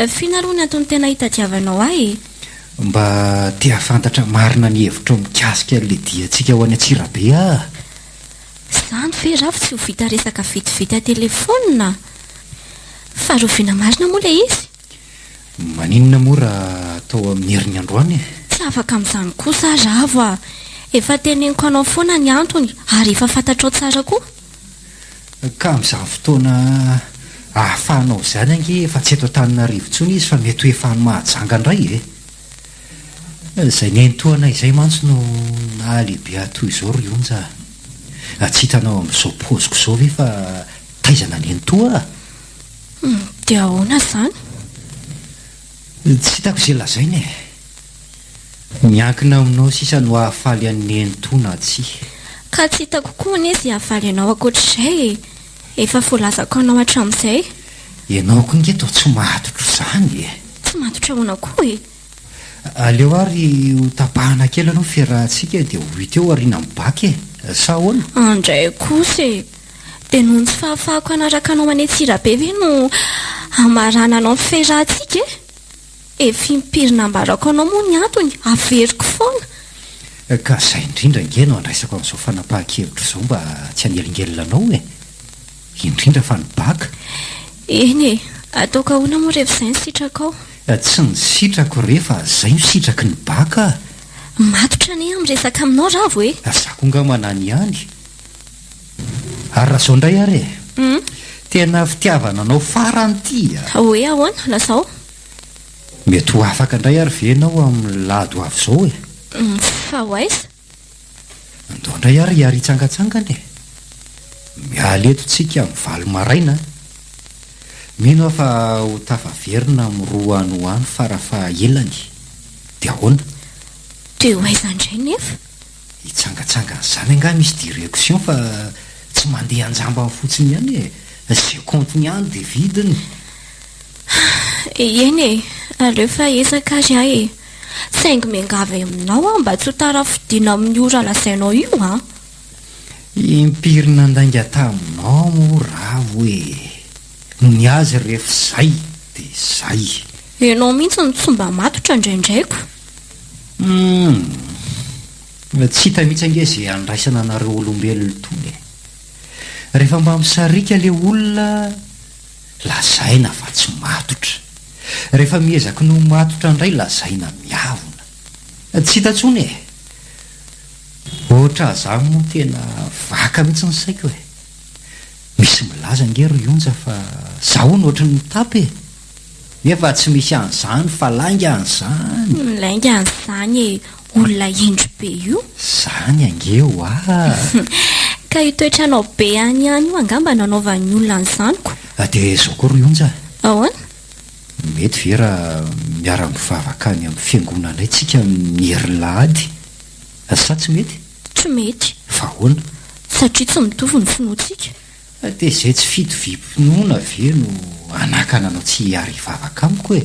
F: F'inona aloha ny antony tena hitadiavanao ahy e?
C: Mba te hahafantatra marina ny hevitrao mikasika an'ilay diantsika ho any Antsirabe aho.
F: Izany ve ravo tsy ho vita resaka vetivety an-telefaonina? Fa rahoviana marina moa ilay izy?
C: Maninona moa raha atao amin'ny heriny androany e?
F: Tsy afaka amin'izany kosa aho Ravo a! Efa teneniko anao foana ny antony ary efa fantatrao tsara koa.
C: Ka amin'izany fotoana ahafahanao izany ange efa tsy eto Antananarivo intsony izy fa mety ho efa any Mahajanga indray e! Izay nenitoanay izay mantsy no nahalehibe ahy toy izao ry Onja a! Tsy hitanao amin'izao paoziko izao ve fa taizana nenitoa a!
F: Hum, dia ahoana izany?
C: Tsy hitako izay lazaina e. Miankina aminao sisa no hahafaly an'i Nenitoa na tsia.
F: Ka tsy hitako koa anie izay havaly anao ankoatr'izay e. Efa voalazako anao hatramin'izay.
C: Ianao koa ange toa tsy matotra izany e.
F: Tsy matotra ahoana koa e?
C: Aleo ary ho tapahana kely aloha ny fiarahantsika dia ho hita eo aorianan'ny bac e! Sa ahoana?
F: Andray kosa e! Dia noho ny tsy fahafahako hanaraka anao any Antsirabe ve no hamarananao ny fiarahantsika e? Efa impiry nambarako anao moa ny antony, averiko foana.
C: Ka izay indrindra ange no andraisako an'izao fanapahan-kevitra izao mba tsy hanelingelina anao e! Indrindra fa ny bac.
F: Eny e! Ataoko ahoana moa rehefa izay no sitrakao?
C: Tsy ny sitrako re fa izay no sitraky ny bac a!
F: Matotra anie aho miresaka aminao Ravo e!
C: Za koa nga manany ihany. Ary raha izao indray ary e! Tena fitiavana anao farany ity a!
F: Hoe ahoana? Lazao.
C: Mety ho afaka indray ary ve ianao amin'ny lahady ho avy izao e?
F: Fa ho aiza?
C: Andao indray ary hiary hitsangantsangana e! Miala eto tsika amin'ny valo maraina an! Mino aho fa ho tafaverina amin'ny roa any ho any fara faha-elany. Dia ahoana?
F: Dia ho aiza indray nefa?
C: Hitsangantsangana izany angaha misy direction fa tsy mandeha an-jambany fotsiny ihany e! Izay compte-ny any dia vidiny.
F: Eny e, aleo fa ezaka ary aho e! Saingy miangavy aminao aho mba tsy ho tara fodiana amin'io ora lazainao io an!
C: Impiry nandainga taminao moa Ravo e! Ny azy ref zay de zay.
F: Ianao mihitsy no tsy mba matotra indraindraiko.
C: Humm. Tsy hita mihitsy ange ze andraisana anareo olombelona itony e! Rehefa mba misariaka le olona lazaina fa tsy matotra. Rehefa miezaky ny ho matotra indray lazaina miavona. Tsy hita intsony e! Ohatr'zany moa tena vaka mihitsy ny saiko e! Misy milaza ange ry Onja fa za hono ohatry ny mitapy e! Nefa tsy misy an'izany fa lainga an'izany!
F: Lainga an'izany e! Olona hendry be io!
C: Zany ange hoa!
F: Ka io toetranao be any ihany io angamba no anaovan'ny olona an'izany ko!
C: Dia izao koa ry Onja
F: a! Ahoana?
C: Mety ve raha miara-mivavaka any amin'ny fiangonanay tsika amin'ny herin'lahady? Sa tsy mety?
F: Tsy mety.
C: Fa ahoana?
F: Satria tsy mitovy ny finoantsika.
C: Dia izay tsy fitoviam-pinoana ve no hanakana anao tsy hiary hivavaka amiko e?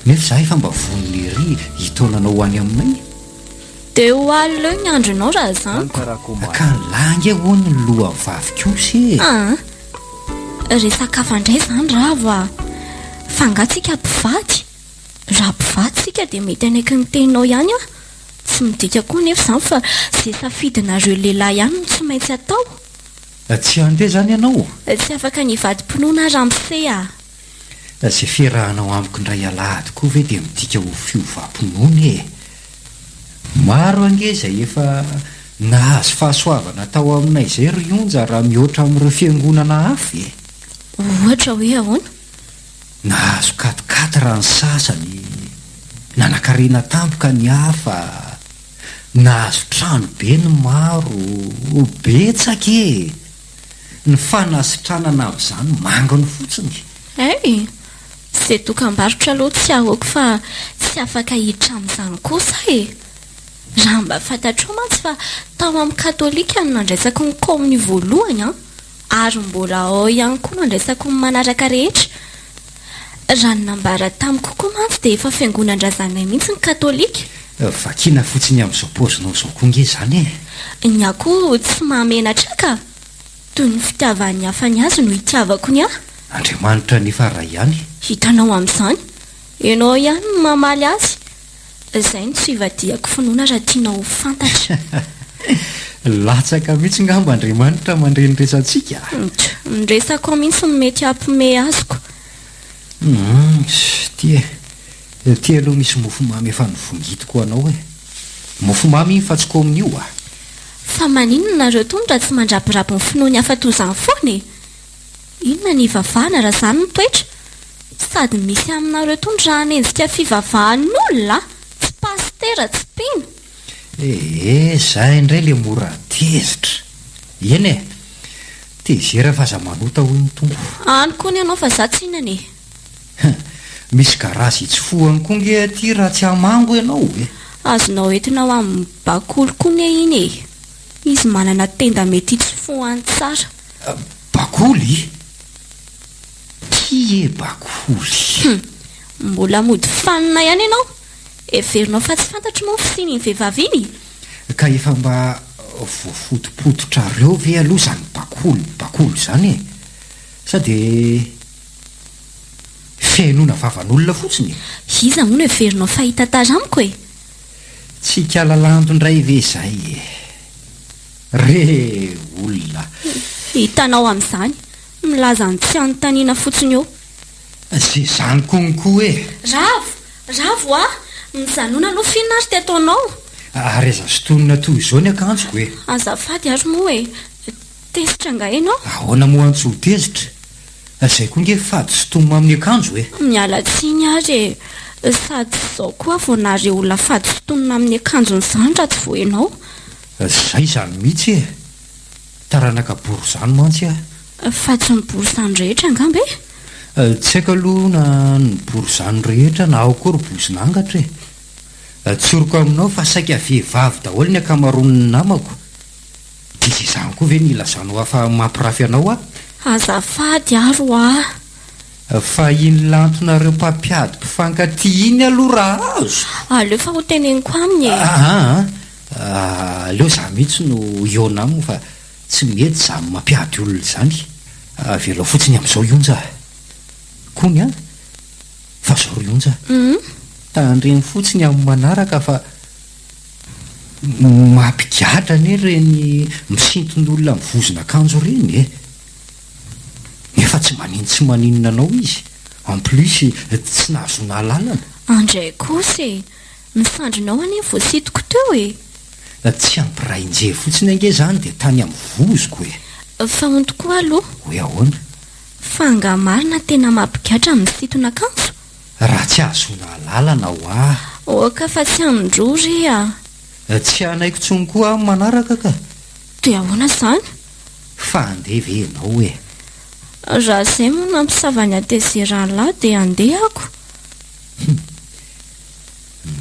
C: Nefa izaho efa mba vonona ery hitaona anao ho any aminay.
F: Dia ho alina eo ny andronao raha izany ko.
C: Ka ny lahy ange hono ny lohan'ny vavy kosa e!
F: Aa! Resaka hafa indray izany Ravo a! Fa angaha tsika mpivady? Raha mpivady tsika dia mety hanaiky ny teninao ihany aho. Tsy midika koa anefa izany fa izay safidinareo lehilahy ihany no tsy maintsy atao.
C: Tsy handeha izany ianao?
F: Tsy afaka ny hivadi-pinoana aho ramose a!
C: Izay fiarahanao amiko indray alahady koa ve dia midika ho fiovam-pinoana e? Maro ange izay efa nahazo fahasoavana tao aminay izay ry Onja raha mihoatra amin'ireo fiangonana hafa e!
F: Ohatra hoe ahoana?
C: Nahazo quatre-quatre ny sasany, nanankarena tampoka ny hafa, nahazo trano be ny maro, betsaka e! Ny fanasitranana amin'izany manginy fotsiny.
F: Hay! Izay dokambarotra aloha tsy ahoako fa tsy afaka hiditra amin'izany kosa e! Raha mba fantatrao mantsy fa tao amin'ny katolika no nandraisako ny komonio voalohany an! Ary mbola ao ihany koa no andraisako ny manaraka rehetra. Raha ny nambara tamiko koa mantsy dia efa fiangonan-drazanay mihitsy ny katolika.
C: Vakiana fotsiny amin'izao paozinao izao koa nge izany e!
F: Ny ahy koa tsy mahamenatra ahy ka! Toy ny fitiavan'ny hafa ny azy no itiavako ny ahy.
C: Andriamanitra anefa Ray ihany.
F: Hitanao amin'izany? Ianao ihany no mamaly azy. Izay no tsy ivadihako finoana raha tianao ho fantatra.
C: Latsaka mihitsy ngamba Andriamanitra mandre ny resantsika a!
F: Ny resako ao mihitsy no mety hampime azoko.
C: Humm, ty e! Ty aloha misy mofomamy efa novongitiko ho anao e! Mofomamy iny fa tsy kominio a!
F: Fa maninona nareo tony raha tsy mandrabiraby ny finoan'ny hafa toy izany foana e? Inona ny hivavahana raha izany no toetra? Sady misy aminareo tony raha hanenjika fivavahan'olona a! Tsy pasitera, tsy mpino.
C: Ee, zah indray le mora tezitra. Eny e! Tezera fa aza manota hoy ny Tompo.
F: Any koa ny anao fa za tsy hihinana e!
C: Hum, misy garazy hitsofohany koa nge aty raha tsy hamango ianao e!
F: Azonao entina ho amin'ny bakoly koa ne iny e! Izy manana tenda mety hitsofohany tsara.
C: Bakoly? Ty e bakoly.
F: Hum! Mbola mody fanina ihany ianao! Heverinao fa tsy fantatro moa ny fisian'iny vehivavy iny?
C: Ka efa mba voafotopototrareo ve aloha izany bakoly bakoly izany e? Sa dia fihainoana vavan'olona fotsiny e?
F: Iza moa no heverinao fa hitantara amiko e?
C: Tsy ikalalanto indray ve izay e? Re olona!
F: Hitanao amin'izany, milaza ny tsy anontaniana fotsiny eo.
C: Ze zany konko e!
F: Ravo! Ravo a! Mijanona aloha f'inona ary ty ataonao?
C: Ary aza sintonina toy izao ny akanjoko e!
F: Azafady ary moa e! Tezitra angaha ianao?
C: Ahoana moa antso ho tezitra? Izay koa nge fady sintomina amin'ny akanjo e!
F: Miala tsiny ary e! Sady izao koa vao nahare olona fady sintomina amin'ny akanjony izany raha tsy vao ianao.
C: Zay izany mihitsy e! Taranaka borizano mantsy aho.
F: Fa tsy ny borizano rehetra angamba e?
C: Tsy haiko aloha na ny borizano rehetra na ao koa ry bozin'angatra e! Tsoriko aminao fa saika vehivavy daholo ny ankamaroan'ny namako. Dia izany koa ve no ilazanao ahy fa mampirafy anao aho?
F: Azafady ary hoa.
C: Fa iny lantonareo mpampiady mpifankatia iny aloha raha azo.
F: Aleo fa ho teneniko aminy e.
C: Aa aleo za mihitsy no hihaona aminy fa tsy mety izany mampiady olona izany. Avelao fotsiny amin'izao i Onja a. Kony an! Fa zao ry Onja a. Tandremo fotsiny amin'ny manaraka fa. Mampigadra anie ireny misinton'olona amin'ny vozon'akanjo ireny e! Nefa tsy manin tsy maninona anao izy, en plus tsy nahazoana alalana.
F: Andray kosa e! Ny sandrinao anie voasintoko teo e!
C: Tsy ampy rain-jery fotsiny ange izany dia tany amin'ny vozoko e!
F: Fa hono tokoa aloha.
C: Hoe ahoana?
F: Fa angaha marina tena mampigadra ny misintona akanjo?
C: Raha tsy ahazoana alalana hoa.
F: Oka fa tsy amin-droa re a!
C: Tsy hanaiko tsony koa aho manaraka ka!
F: Dia ahoana izany?
C: Fa handeha ve ianao e?
F: Raha izay moa no hampisava ny hatezeran'lah dia handeha ako.
C: Hum!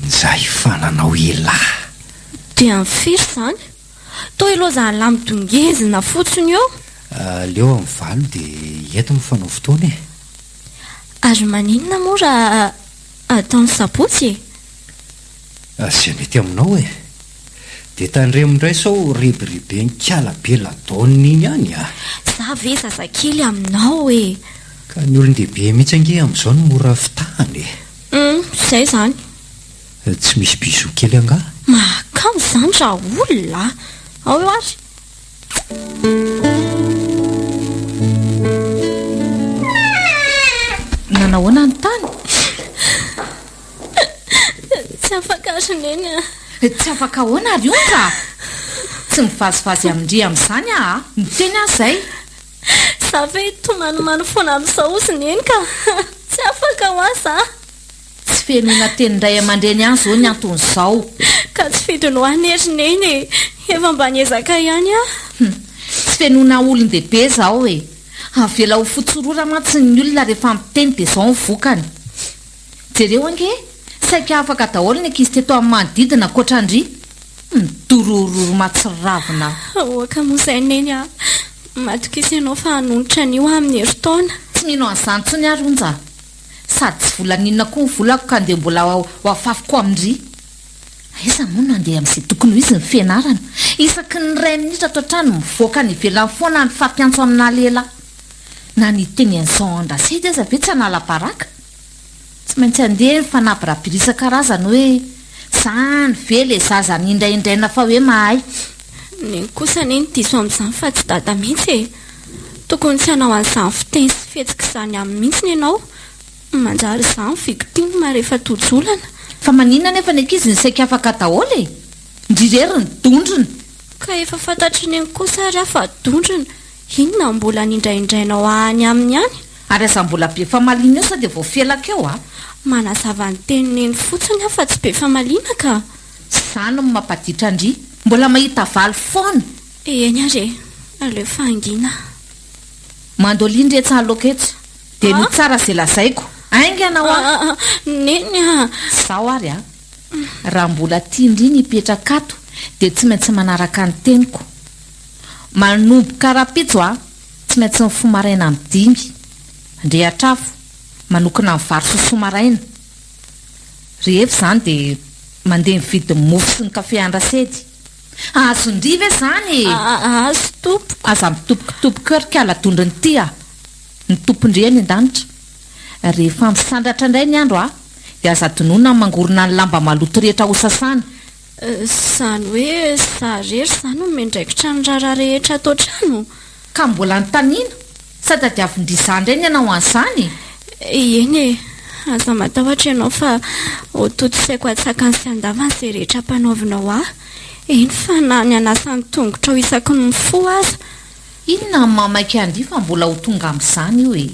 C: Njay fa nanao elah!
F: Dia amin'ny firy izany? Toa ilaozan'lah midongezina fotsiny eo!
C: Aleo amin'ny valo dia eto mifanao fotoana e!
F: Ary maninona moa raha atao ny sabotsy e?
C: Izay mety aminao e! Dia tandremo indray sao rebireben-kala be ladoanina iny ihany a!
F: Za ve zazakely aminao e!
C: Ka ny olon-dehibe mihitsy ange amin'izao no mora fitahana e!
F: Hum, izay izany.
C: Tsy misy bisou kely angaha?
F: Mahakamo izany raha olona a! Ao eo ary!
B: Nanahoana ny tany?
F: Tsy afaka ry Neny a!
B: Tsy afaka ahoana ry Onja a! Tsy mivazivazy amin-dry amin'izany aho a! Miteny aho izay!
F: Za ve hitomanimany foana amin'izao hozy Neny ka! Tsy afaka hoa za!
B: Tsy fenoina tenin-dray aman-dreny ihany izao ny anton'izao.
F: Ka tsy fidiny ho ahy anie ry Neny e! Efa mba niezaka ihany aho.
B: Hum! Tsy fenoina olon-dehibe izao e! Avela ho fotsy rora mantsy ny olona rehefa miteny dia izao ny vokany. Jereo ange e! Saika afaka daholo ny ankizy teto amin'ny manodidina ankoatra an-dry. Midorororo mahatsiravina.
F: Aoka moa izay Neny a! Matokisa ianao fa hanonitra an'io aho amin'ny herintaona.
B: Tsy mino an'izany intsony aho ry Onja a! Sady tsy volan'inona koa ny volako ka ndeha mbola ho afafiko amin-dry. Aiza moa no handeha amin'izay tokony ho izy ny fianarana? Isaky ny iray minitra ato an-trano mivoaka any ivelany foana ny fampiantso aminà lehilahy. Na ny hiteny an'izao an-dRasedy aza ve tsy hanala baraka? Tsy maintsy handeha ny fanabirabira isan-karazany hoe izany ve ilay zaza nindraindraina fa hoe mahay?
F: Neny kosa anie no diso amin'izany fa tsy dada mihitsy e! Tokony tsy hanao an'izany fiteny sy fihetsika izany aminy mihitsy ianao. Manjary izaho no victime rehefa tojo olana.
B: Fa maninona anefa ny ankizy no saika afaka daholo e? Ndry irery no dondrona.
F: Ka efa fantatr'i Neny kosa ary aho fa dondrona, inona no mbola nindraindrainao ahy any aminy any?
B: Ary aza mbola be famaliana eo sao dia voafelaka eo a!
F: Manazava ny tenin'i Neny fotsiny aho fa tsy be famaliana ka!
B: Izany no mampaditra an-dry. Mbola mahita valy foana!
F: Eny ary e! Aleo fa hangina.
B: Mandolia ndry etsy aloka etsy. Dia henoy tsara izay lazaiko. Haingana hoa!
F: Neny a!
B: Izaho ary a! Raha mbola tian-dry ny hipetraka ato dia tsy maintsy manaraka ny teniko. Manomboka rahampitso a! Tsy maintsy mifoha maraina amin'ny dimy. Mandrehitra afo. Manokona ny vary sosoa maraina. Rehefa izany dia mandeha mividy mofo sy ny kafe an-dRasedy. Azon-dry ve izany e?
F: Azo tompoko.
B: Aza mitobokitoboka eo ry kala dondrona ity a! Ny tompon-dry any an-danitra. Rehefa misandratra indray ny andro a, dia aza adinoina ny mangorona ny lamba maloto rehetra hosasana.
F: Izany hoe za irery izany no miandraikitra ny raharaha rehetra ato an-trano?
B: Ka mbola anontaniana? Sa tadiavin-dry za indray ny hanao an'izany e?
F: Eny e! Aza matahotra ianao fa ho tontosaiko an-tsakany sy an-davany izay rehetra ampanaovinao ahy. Eny fa na ny hanasa ny tongotrao isaky ny mifoha aza.
B: Inona no mahamaika an-dry fa mbola ho tonga amin'izany io e?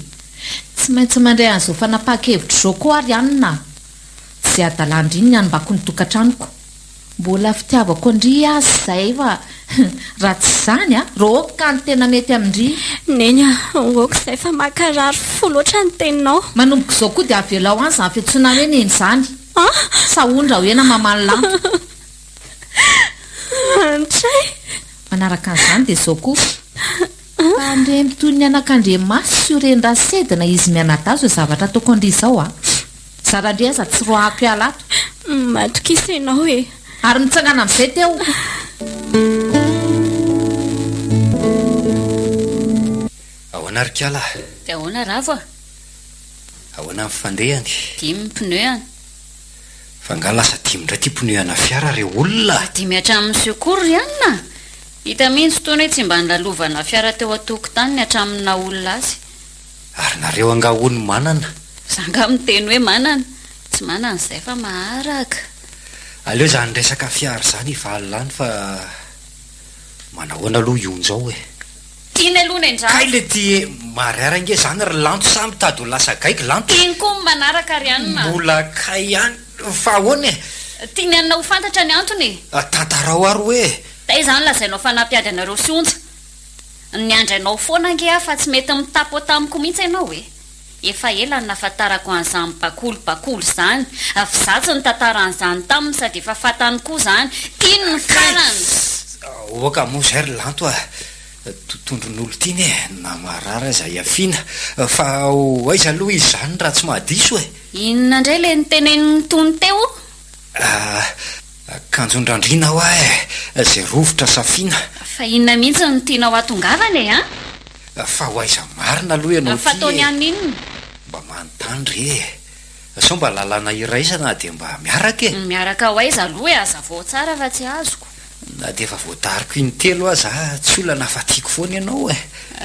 B: Tsy maintsy mandray an'izao fanapahan-kevitra izao koa ary Anna a! Tsy izay hadalan-dry ny hanimbako ny tokantranoko. Mbola fitiavako an-dry aza izay fa raha tsy izany a! Roboka ny tena mety amin-dry.
F: Neny a! Ok izay fa mankarary fo loatra ny teninao.
B: Manomboka izao koa dia avelao any izany fiantsoana hoe Neny izany. Sahondra hoena mamaly lamba.
F: Antray!
B: Manaraka an'izany dia izao koa. Tandremo toy ny anak'Andriamasy sy io renin-dRasedina izy mianadahy izao zavatra ataoko an-dry izao a! Zara-ndry aza tsy roahako hiala ato.
F: Matokisa ianao e!
B: Ary mitsangana amin'izay teo.
C: Ahoana ry kala?
D: Dia ahoana Ravo a?
C: Ahoana ny fandehany?
D: Dimy ny pneu-any.
C: Fa angaha lasa dimy indray ity pneu-ana fiara re olona a!
D: Dimy hatramin'ny secours ry anona a! Hita mihitsy itony hoe tsy mba nolalovana fiara teo an-tokotaniny hatramin'ny naha olona azy.
C: Ary nareo angaha hono manana?
D: Za angaha miteny hoe manana? Tsy manana izay fa maharaka.
C: Aleo izany resaka fiara izany hivalona any fa manahoana aloha i Onja ao e!
D: Tiany aloha nendravo.
C: Kay le ty e! Mariary ange zany ry Lanto sa mitady ho lasa gaigy Lanto?
D: Tiany koa ny manaraka ry anona.
C: Mbola kay ihany fa ahoana e?
D: Tiany anona ho fantatra ny antony e!
C: Tantarao ary hoe!
D: Taiza no lazainao fa nampiady anareo sy Onja? Niandry anao foana ange aho fa tsy mety mitapo tamiko mihitsy ianao e! Efa ela no nahafantarako an'izany bakoly bakoly izany, f'izaho tsy nitantara an'izany taminy sady efa fantany koa izany. Tiany ny farany!
C: Aoka moa izay ry Lanto a! Tondron'olon-tiana e! Na marary aza hiafiana. Fa ho aiza aloha izy izany raha tsy mahadiso e?
D: Inona indray ilay notenenin'i Tony teo?
C: Akanjon-dRandriana hoa e! Izay rovitra safiana.
D: Fa inona mihitsy no tianao hatongavana e an?
C: Fa ho aiza marina aloha ianao
D: Fa
C: ity
D: ataony
C: e?
D: haninona?
C: Mba manontany re e! Sao mba lalana iraisana dia mba miaraka e?
D: Miaraka ho aiza aloha e? Hazavao tsara fa tsy azoko.
C: Na dia efa voadariko intelo aza tsy olana fa tiako foana ianao e!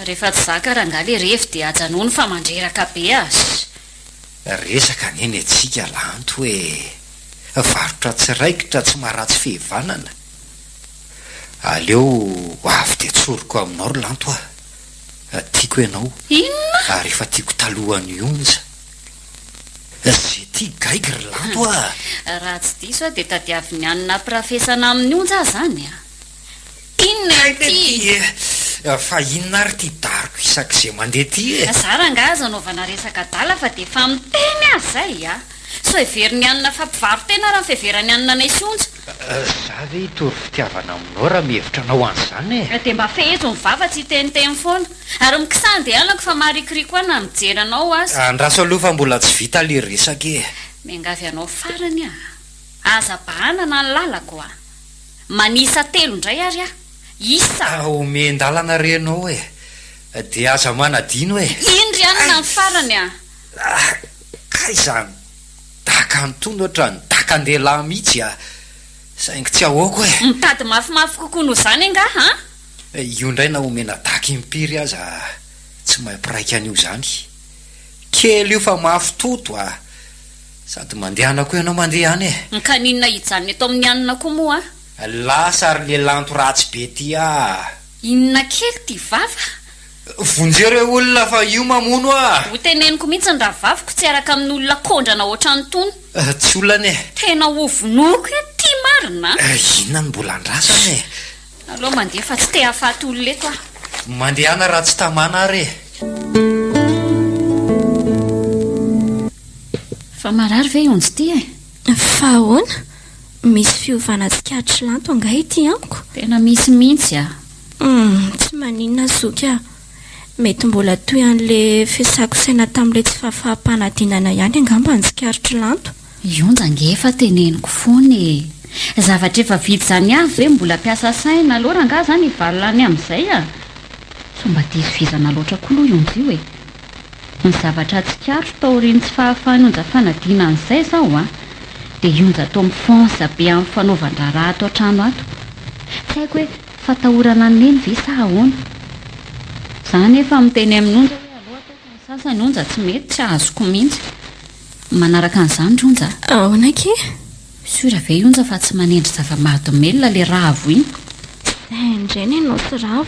D: Rehefa tsy zaka rangahy le revy dia ajanony fa mandreraka be a!
C: Resaka anie ny antsika Lanto e! Varotra tsy raikitra tsy maharatsy fihevanana. Aleo avy dia tsoriko aminao ry Lanto a! Tiako ianao.
D: Inona?
C: Ary efa tiako talohan'i Onja. Ze tia gaigy ry Lanto a!
D: Raha tsy diso aho dia tadiavin'i Anna ampirafesana amin'i Onja aho izany a! Inona ity?
C: E! Fa inona ary ity daroka isak'izay mandeha ity e?
D: Za rangahy aza anaovana resaka adala fa dia efa miteny aho izay a! Sao heverin'i anona fa mpivaro-tena raha ny fiheveran'i anona anay sy Onja.
C: Za ve hitory fitiavana aminao raha mihevitra anao an'izany e?
D: Dia mba fehezo ny vava tsy hiteniteny foana. Ary mikisaha andehanako fa maharikoriko ahy na mijery anao aza.
C: Andraso aloha fa mbola tsy vita le resaka e!
D: Miangavy anao farany aho. Aza bahanana ny lalako a! Manisa telo indray ary aho. Isa.
C: Omen-dalana re ianao e! Dia aza manadino e!
D: Iny ry anona ny farany a!
C: Kay izany daka an'itony ohatran'ny dakan-dehilahy mihitsy a! Saingy tsy ahoako e!
D: Mitady mafimafy kokoa noho izany angaha an?
C: Io indray na omena daka impiry aza tsy mampiraika an'io izany. Kely io fa mafy toto a! Sady mandehana koa ianao mandeha any e!
D: Ka n'inona hijanona eto amin'ny anona koa moa aho?
C: Lasa ry lelanto ratsy be ty ah!
D: Inona kely ty vava?
C: Vonjeo re olona fa io mamono ah!
D: Ho teneniko mihitsy ny rahavaviko tsy hiaraka amin'olona kondrana ohatran'itony.
C: Tsy olana e!
D: Tena ho vonoiko eto ty marina a!
C: Inona no mbola andrasana e?
D: Aleo mandeha fa tsy te hahafaty olona eto aho.
C: Mandehana raha tsy tamana ary e!
D: Fa marary ve i Onjy ity e?
F: Fa ahoana? Misy fiovana tsikaritr'i Lanto angaha ity amiko?
D: Tena misy mihitsy a!
F: Humm, tsy maninona zoky a! Mety mbola toy an'le fiasako saina tamin'ilay tsy fahafaham-panadinana ihany angamba ny tsikaritr'i Lanto.
D: I Onja ange efa teneniko foana e! Zavatra efa vita izany avy ve mbola mpiasa saina aleo rangaha izany hivalona any amin'izay a! Sao mba diso vizana loatra koa aloha i Onja io e! Ny zavatra tsikaritro taorian'ny tsy fahafahan'i Onja fanadinana an'izay izao a! Dia i Onja toa mifonce be amin'ny fanaovan-draharaha ato an-trano ato. Tsy haiko hoe fatahorana an'i Neny ve sa ahoana? Za anefa miteny amin'i Onja hoe aleo ataoko ny sasany Onja tsy mety, tsy azoko mihitsy. Manaraka an'izany ry Onja
F: a! Ahoana akia?
D: Sûr ve i Onja fa tsy manendry zava-mahadomelina le Ravo iny?
F: Izay indray ny anao sy Ravo.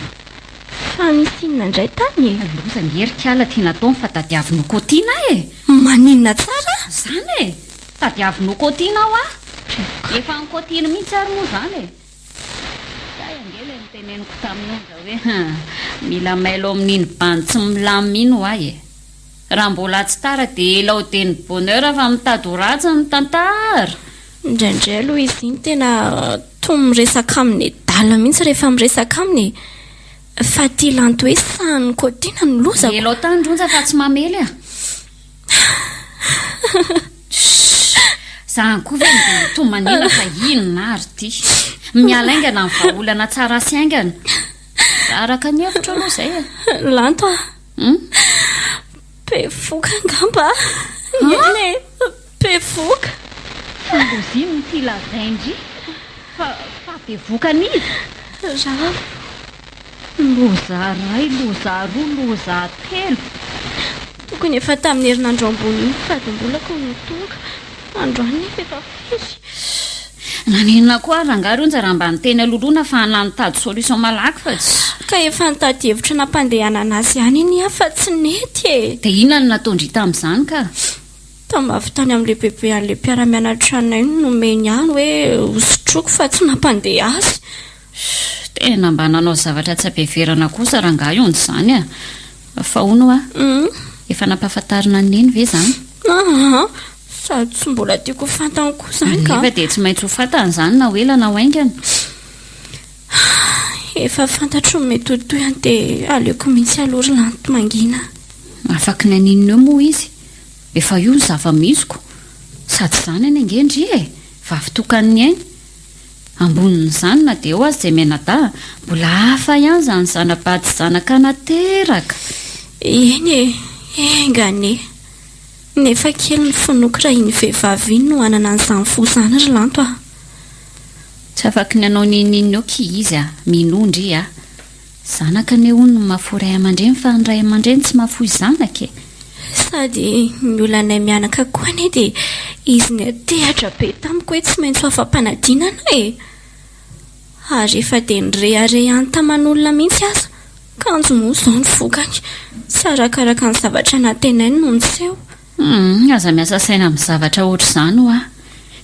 F: Fa misy inona indray tany e?
D: Loza ange ry kala ty nataony fa tadiaviny ho kôtiana e!
F: Maninona tsara?
D: Zany e! Tadiaviny ho kôtiana hoa! Efa nikôtiany mihitsy ary moa zany e! Zay ange ilay noteneniko tamin'i Onja hoe mila mailo amin'iny bandy tsy milamina iny hoa e! Raha mbola tsy tara dia elao dia ny bonheur fa mitady ho ratsy ny tantara!
F: Indraindray aloha izy iny tena toa miresaka aminy adala mihitsy rehefa miresaka aminy e! Fa ity lanto hoe sahan'ny kôtiana no lozako.
D: Elao tany ry Onja fa tsy mamely a! Shh! Zany koa ve no dia hitomaniana fa inona ary ity? Miala haingana ny vahaolana tsara sy haingana. Raha araka ny hevitro aloha izay e.
F: Lanto a!
D: Hum?
F: Bevoka angamba a! Eny e! Bevoka!
D: Fa loza inona ity lazain-dry fa fa bevoka an'iza?
F: Ravo.
D: Loza iray, loza roa, loza telo.
F: Tokony efa tamin'ny herinandro ambony iny fadim-bolako no tonga. Androany nefa efa firy?
D: Naninona koa ary rangahy ry Onja raha mba niteny alohaloha nahafahana nitady solution malaky fa tsy.
F: Ka efa nitady hevitra nampandehanana azy ihany anie aho fa tsy nety e!
D: Dia inona no nataon-dry tamin'izany ka?
F: Tambavy avy tany amin'ilay bebe an'ilay mpiara-mianatra anay no nomeny ahy hoe hosotroiko fa tsy nampandeha azy.
D: Tena mba nanao zavatra tsy ampiheverana kosa rangahy Onja izany a! Fa hono hoa, efa nampahafantarina an'i Neny ve izany?
F: Aa, sady tsy mbola tiako ho fantany koa izany ka.
D: Nefa dia tsy maintsy ho fantany izany na ho ela na ho haingana.
F: Efa fantatro ny mety ho tohiny dia aleoko mihitsy aloha ry Lanto mangina.
D: Afaky ny haninona eo moa izy? Efa io ny zava-misy ko. Sady zanany ange ndry e! Vavy tokan'ny ainy. Ambonin'izany na dia eo aza izay mianadahy, mbola hafa ihany izany zana-bady sy zanaka nateraka.
F: Eny e! Enga anie! Nefa kely ny finoako raha iny vehivavy iny no hanana an'izany fo izany ry Lanto a!
D: Tsy afaky ny hanao n'inon'inona eo ki izy a! Minoa ndry a! Zanaka anie hono no mahafoy ray aman-dreny fa ny ray aman-dreny tsy mahafoy zanaka e!
F: Sady ny olanay mianaka koa anie dia izy niantehatra be tamiko hoe tsy maintsy ho afa-panadinana e! Ary efa dia nirehareha ihany taman'olona mihitsy aza, kanjo moa izao ny vokany, tsy arakaraka ny zavatra nantenainy no niseho.
D: Humm, aza miasa saina amin'ny zavatra ohatr'izany hoa.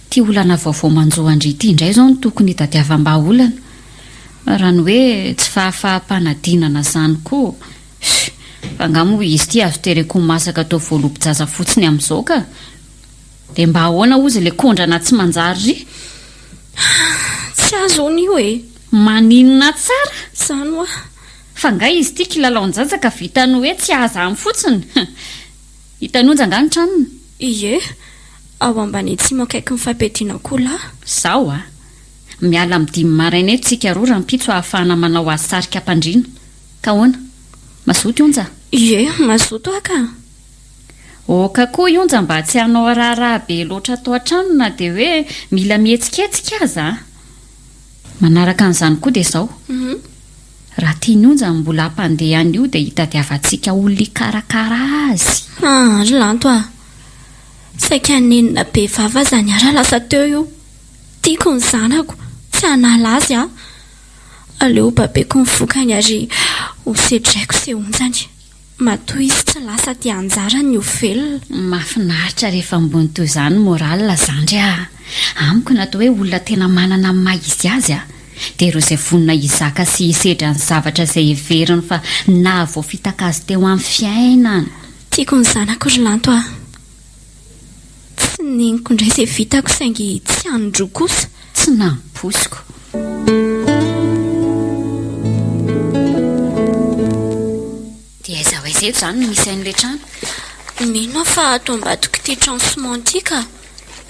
D: Ity olana vaovao manjo an-dry ity indray izao no tokony hitadiavam-bahaolana. Raha ny hoe tsy fahafaham-panadinana izany koa, humm, fa angaha moa izy ity azo tereko ho masaka toa voalobo-jaza fotsiny amin'izao ka. Dia mba ahoana hozy ilay kondrana tsy manjary ry?
F: Tsy azo hono io e!
D: Maninona tsara?
F: Izany hoa.
D: Fa angaha izy ity kilalaon-jaza ka vitan'ny hoe tsy aza any fotsiny? Humm. Hitan'i Onja angaha ny tranony?
F: Ie, ao ambany atsimo akaikin'ny fampiadiana akoholahy.
D: Zao a! Miala amin'ny dimy maraina eto tsika roa rahampitso ahafahana manao azy sarika am-pandriana. Ka ahoana? Mazoto i Onja?
F: Ie, mazoto aho ka!
D: Oka koa i Onja mba tsy hanao raharaha be loatra ato an-trano na dia hoe mila mihetsiketsika aza a! Manaraka an'izany koa dia izao. Raha tian'i Onja ny mbola hampandeha an'io dia hitadiavantsika olona hikarakara azy.
F: Aa ry Lanto a! Saika nenina be vava aza niara lasa teo io. Tiako ny zanako, tsy hanala azy aho. Aleo babeko ny vokany ary ho sedraiko izay onjany. Matoa izy tsy lasa dia anjarany ny ho velona.
D: Mahafinaritra rehefa ambony toy izany moral zandry a! Amiko ny atao hoe olona tena manana ny maha izy azy a! Dia ireo izay vonona hizaka sy hisedra ny zavatra izay heveriny fa nahavoafitaka azy teo amin'ny fiainana.
F: Tiako ny zanako ry Lanto a! Tsy neniko indray izay vitako saingy tsy hanindroa kosa.
D: Tsy nampoiziko. Dia aiza ho aiza eto izany no misy an'ilay trano?
F: Mino aho fa ato ambadik'ity trano ciment ity ka.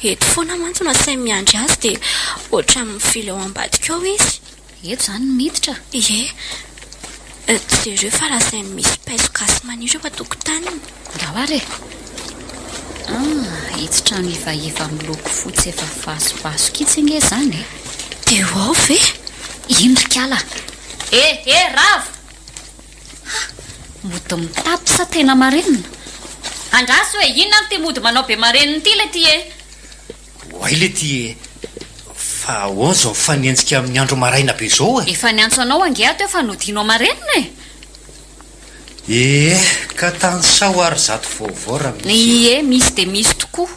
F: Eto foana mantsy no asainy miandry azy dia ohatran'ny mivily ao ambadika ao izy.
D: Eto izany no miditra?
F: Ie. Jereo fa lazainy misy paiso gasy maniry eo an-tokotaniny.
D: Ndao ary e! Ah, itsy trano ivaiva miloko fotsy efa vasobasoka itsy ange izany e!
F: Dia ho ao ve?
D: Iny ry kala! Eh, eh, Ravo! Ha! Mody mitapy sa tena marenina? Andraso e, inona ary ity mody manao be marenina ity ilay ity e?
C: Oay lety e! Fa ahoana izao mifanenjika amin'ny andro maraina be izao e?
D: Efa niantso anao ange aho teo fa nodianao marenina e!
C: Ee, ka tanisao ary zato vaovao raha misy e.
D: Ie, misy dia misy tokoa.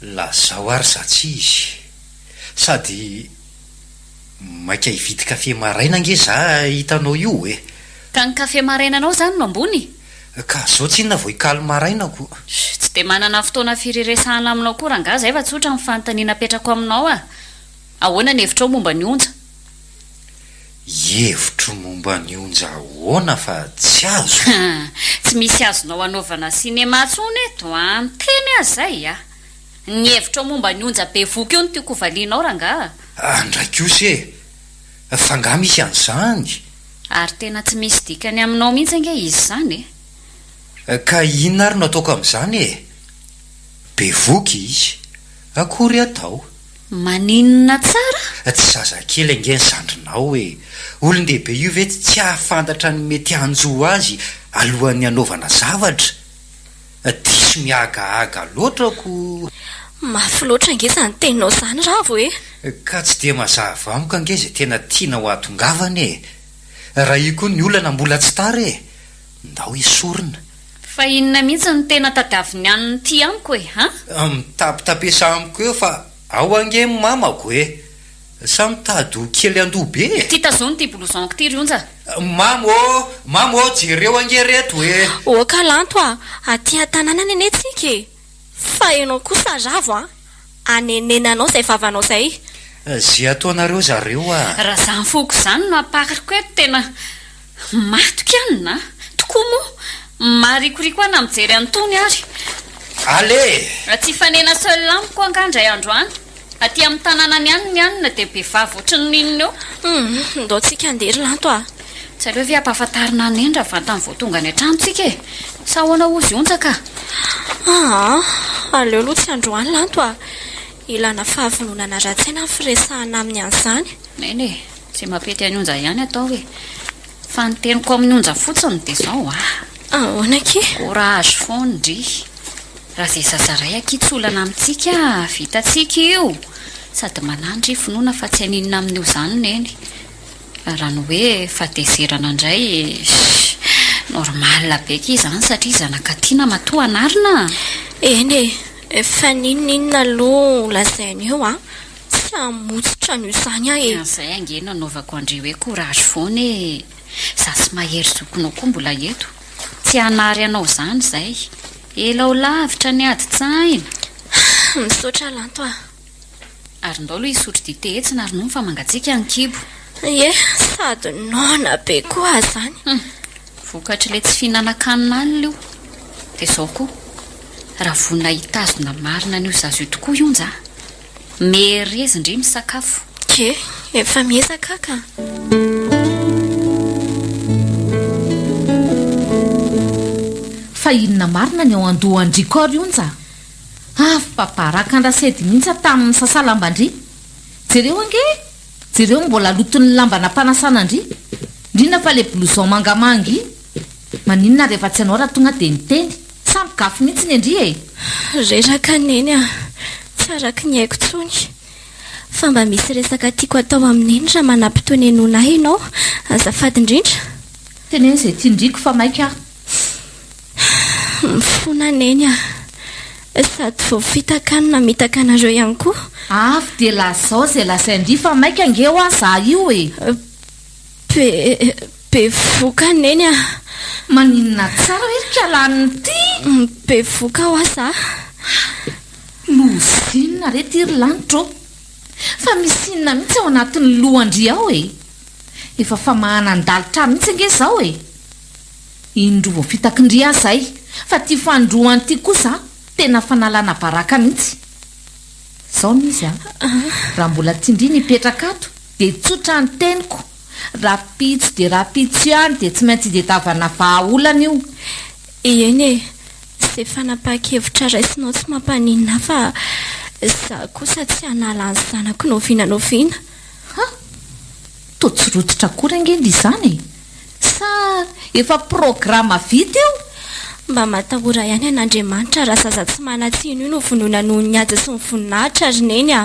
C: Lazao ary za tsy izy. Sady maika hividy kafe maraina ange za hitanao io e.
D: Ka ny kafe marainanao izany no ambony?
C: Ka zao tsinona vao hikaly maraina ko.
D: Tsy dia manana fotoana firy hiresahana aminao koa rangahy zay fa tsotra ny fanontaniana apetrako aminao a! Ahoana ny hevitrao momba ny onja?
C: Hevitro momba ny onja ahoana fa tsy azoko?
D: Tsy misy azonao anaovana cinéma tsony eto a! Miteny aho zay a! Ny hevitrao momba ny onja bevoka io no tiako hovalianao rangaha.
C: Andray kosa e! F'angaha misy an'izany?
D: Ary tena tsy misy dikany aminao mihitsy ange izy izany
C: e! Ka inona ary no ataoko amin'izany e? Bevoka izy, akory atao?
D: Maninona tsara?
C: Tsy zazakely ange ny zandrinao e! Olon-dehibe io ve tsy hahafantatra ny mety hanjo azy alohan'ny hanaovana zavatra? Diso mihagahaga loatra ko!
F: Mafy loatra ange izany teninao izany Ravo e!
C: Ka tsy dia mazava amiko ange izay tena tianao hahatongavana e! Raha io koa ny olana mbola tsy tara e! Ndao esorina.
D: Fa inona mihitsy no tena tadiavin'ny anona ity amiko e! An?
C: Mitapitapesa amiko eo fa ao ange ny mamako e! Sa mitady ho kely andoha be e?
D: Ty tazony ity blouson-ko ty ry Onja.
C: Mamo ô! Mamo ô! Jereo ange reto e!
F: Oka Lanto a! Aty an-tanànany anie tsika e! Fa enao kosa Ravo a! Anenenanao izay vavanao izay.
C: Ze ataonareo zareo a!
D: Raha zany foko izany no apariko eto tena Matoky anona a! Tokoa moa! Maharikoriko aho na mijery an'itony ary.
C: Allez!
D: Tsy hifanena seul amiko angaha indray andro any? Aty amin'ny tanànany any ny anona dia be vava ohatran'ny inona eo.
F: Hum, ndao tsika handeha ry Lanto a!
D: Tsy aleo ve ampahafantarina an'i Neny raha vantany vao tonga any an-trano tsika e? Sa ahoana hozy Onja ka?
F: Aa, aleo aloha tsy androany Lanto a! Ilana fahavononana ara-tsaina ny firesahana aminy an'izany.
D: Neny e! Izay mampety an'i Onja ihany atao e! Fa ny teniko amin'i Onja fotsiny dia izao a!
F: Ahoana akia?
D: Courage foana ndry! Raha izay zaza iray akia tsy olana amintsika, vitantsika io! Sady manahy ndry finoana fa tsy haninona amin'io izany Neny. Raha ny hoe fahatezerana indray, normal be akia izany satria zanaka tiana matoa anarina a!
F: Eny e! Fa n'inon'inona aloha lazainy eo an! Tsy hamotsitra an'io izany aho e!
D: Izay ange no anaovako an-dry hoe courage foana e! Za sy Mahery zokinao koa mbola eto. Tsy hanary anao izany izay. Ela ho lavitra ny adin-tsaina.
F: Misaotra Lanto a!
D: Ary ndao aloha hisotro dite etsy na ronono fa mangatsiaka ny kibo.
F: Ie, sady noana be koa aho izany.
D: Hum, vokatr'ilay tsy fihinanan-kanina alina io. Dia izao koa, raha vonona hitazona marina an'io zaza io tokoa i Onja a! Merezy ndry misakafo.
F: Ke, efa miezaka aho ka.
B: Fa inona marina ny ao an-dohan-dry koa ry Onja? Afa-baraka an-dRasedy mihitsy aho tamin'ny nisasa lamban-dry. Jereo ange e! Jereo ny mbola loton'ny lamba nampanasana an-dry. Indrindra fa ilay blouson mangamanga iny. Maninona rehefa tsy anao raha tonga dia niteny? Sa migafy mihitsy ny an-dry e!
F: Reraka Neny a! Tsy araky ny aiko intsony. Fa mba misy resaka tiako atao amin'i Neny raha manam-potoana henoina ahy ianao, azafady indrindra.
B: Teneno izay tian-driko fa maika aho.
F: Mifona Neny a! Sady voafitaka no namitaka anareo ihany koa.
B: Avy dia lazao izay lazain-dry fa maika ange hoa za io e!
F: Be bevoka Neny a!
B: Maninona tsara hoe ry kalanina ity?
F: Bevoka hoa za.
B: Lozinina re ty ry lanitra ô! Fa misy inona mihitsy ao anatin'ny lohan-dry ao e? Efa famahanan-dalitra mihitsy ange izao e! Indroa voafitakin-dry aho izay, fa ty fanindroany ity kosa tena fanalana baraka mihitsy. Izao ny izy an! Raha mbola tian-dry ny hipetraka ato dia tsotra ny teniko, rahampitso dia rahampitso ihany dia tsy maintsy idedavana vahaolana io.
F: Eny e! Izay fanapahan-kevitra raisinao tsy mampaninona ahy fa izaho kosa tsy hanala ny zanako n'oviana n'oviana.
B: Ha! Toa tsy rototra akory ange ndry izany e! Sa efa programa vita io?
F: Mba matahora ihany an'Andriamanitra raha zaza tsy manan-tsiny io no vonoina noho ny haja sy ny voninahitra ry Neny a!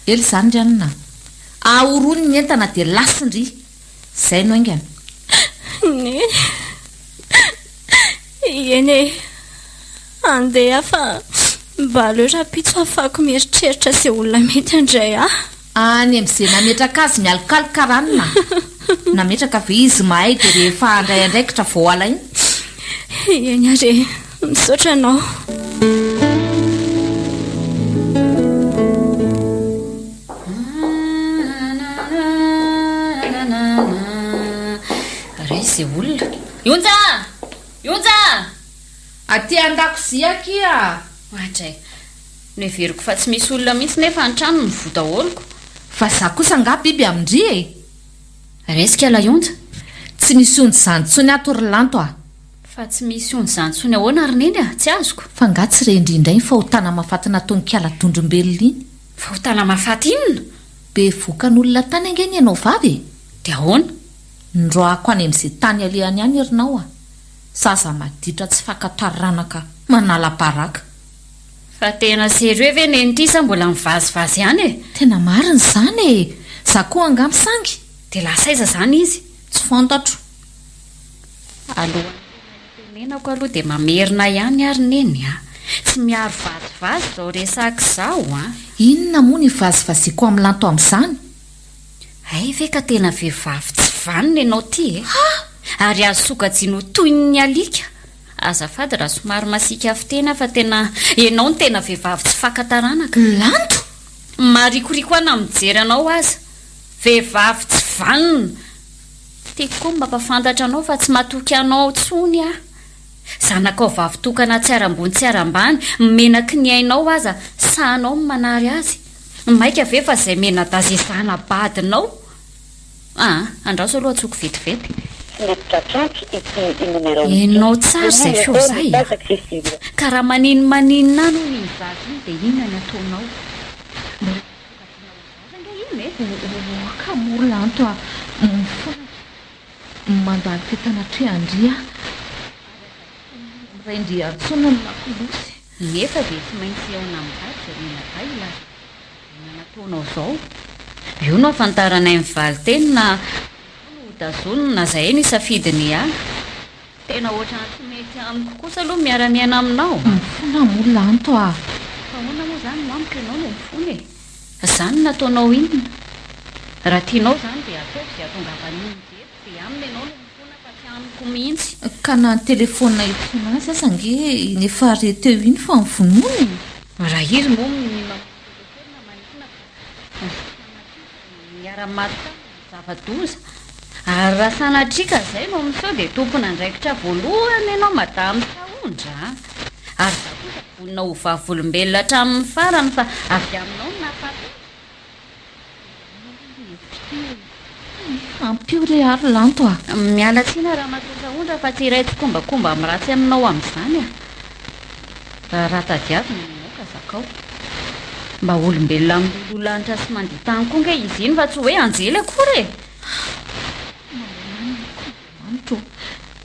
B: Ela izany ry anona a! Ahorony ny entana dia lasa ndry! Izay no haingana.
F: Neny! Eny e! Andeha fa mba aleo rahampitso hahafahako mieritreritra izay olona mety handray ahy.
B: Any amin'izay nametraka azy mialokaloka ranona. Nametraka ve izy mahay dia rehefa handray andraikitra vao alaina?
F: Eny ary e! Misaotra anao.
D: Ray izay olona. Ionja! Ionja!
B: Aty an-dakozia akia!
D: Oadray. Noheveriko fa tsy misy olona mihitsy nefa ny trano mivoha daholo ko.
B: Fa za kosa angaha biby amin-dry e!
D: Resika ilay onja.
B: Tsy misy onja izany intsony ato ry Lanto a!
D: Fa tsy misy onja izany intsony ahoana ry Neny a? Tsy azoko.
B: Fa angaha tsy re indrindra iny fahotana mahafaty nataon'i Kiala Dondrombelona iny?
D: Fahotana mahafaty inona?
B: Bevokan'olona tany ange ny anao vavy e!
D: Dia ahoana?
B: Nroahako any amin'izay tany alehany any ry nao a! Zaza maditra tsy faka taranaka manala baraka.
D: Fa tena sérieux ve neny ity sa mbola mivazivazy ihany e?
B: Tena marina izany e! Za koa angaha misangy?
D: Dia lasa aiza izany izy?
B: Tsy fantatro.
D: Alohan'ny tena hitenenako aloha dia mamerina ihany ary neny a! Tsy miaro vazivazy izao resaka izao a!
B: Inona moa no hivazivaziako amin'i Lanto amin'izany?
D: Hay ve ka tena vehivavy tsy vanona ianao ity e! Ary azo sokajiana ho toy ny alika. Azafady raha somary masiaka fiteny aho fa tena ianao no tena vehivavy tsy faka taranaka.
B: Lanto!
D: Marikoriko aho na mijery anao aza. Vehivavy tsy vanona! Tiako koa ny mampafantatra anao fa tsy matoky anao intsony aho. Zanakao vavy tokana tsy ara-ambony tsy ara-ambany, menaky ny ainao aza sahanao ny manary azy. Maika ve fa zay menadazy zana-badinao? Aa, andraso aloha antsoiko vetivety. Henonao tsara izay feo izay a! Ka raha maninomaninona any hono iny zaza iny dia inona ny ataonao? Mbola azo sokajiana ho zaza ange iny e!
B: Oka moa Lanto a! Mifona mandalo teto anatrehan-dry aho ary aza miray ndry antsoina ny lakolosy.
D: Nefa dia tsy maintsy hihaona amin'ny vady izay mianadahy hilaza izao nataonao izao. Io no ahafantaranay ny valin-teny na ianao no hotazonina na izahay no hisafidy ny hiala. Tena ohatran'ny tsy mety amiko kosa aloha ny miara-miaina aminao a!
B: Mifona moa Lanto a!
D: Fa ahoana moa izany no amiko ianao no mifona e? Izany no nataonao inona? Raha tianao izany dia ataovy izay hahatongavan'ny onjy eto dia aminy ianao no mifona fa tsy amiko mihitsy.
B: Ka na ny telefaonina hiantsoana azy aza ange iny efa re teo iny fa mivonono e!
D: Raha izy moa minia mamono telefaonina maninona ka sanatria niara-maty taminy ny zava-doza. Ary raha sanatria ka izay no miseho dia tompon'andraikitra voalohany ianao madame Sahondra a! Ary izaho kosa vonona ho vavolombelona hatramin'ny farany fa avy aminao no nahafaty azy.
B: Ampio re ary Lanto a!
D: Miala tsiny Ramatoa Sahondra fa tsy iray tsikombakomba amin'ny ratsy aminao amin'izany a! Raharaha tadiavina ny anao ka zakao. Mba olombelona miloloha lanitra sy mandia tany koa nge izy iny fa tsy hoe anjely akory e!
B: Mamelà ny aiko Andriamanitra ô!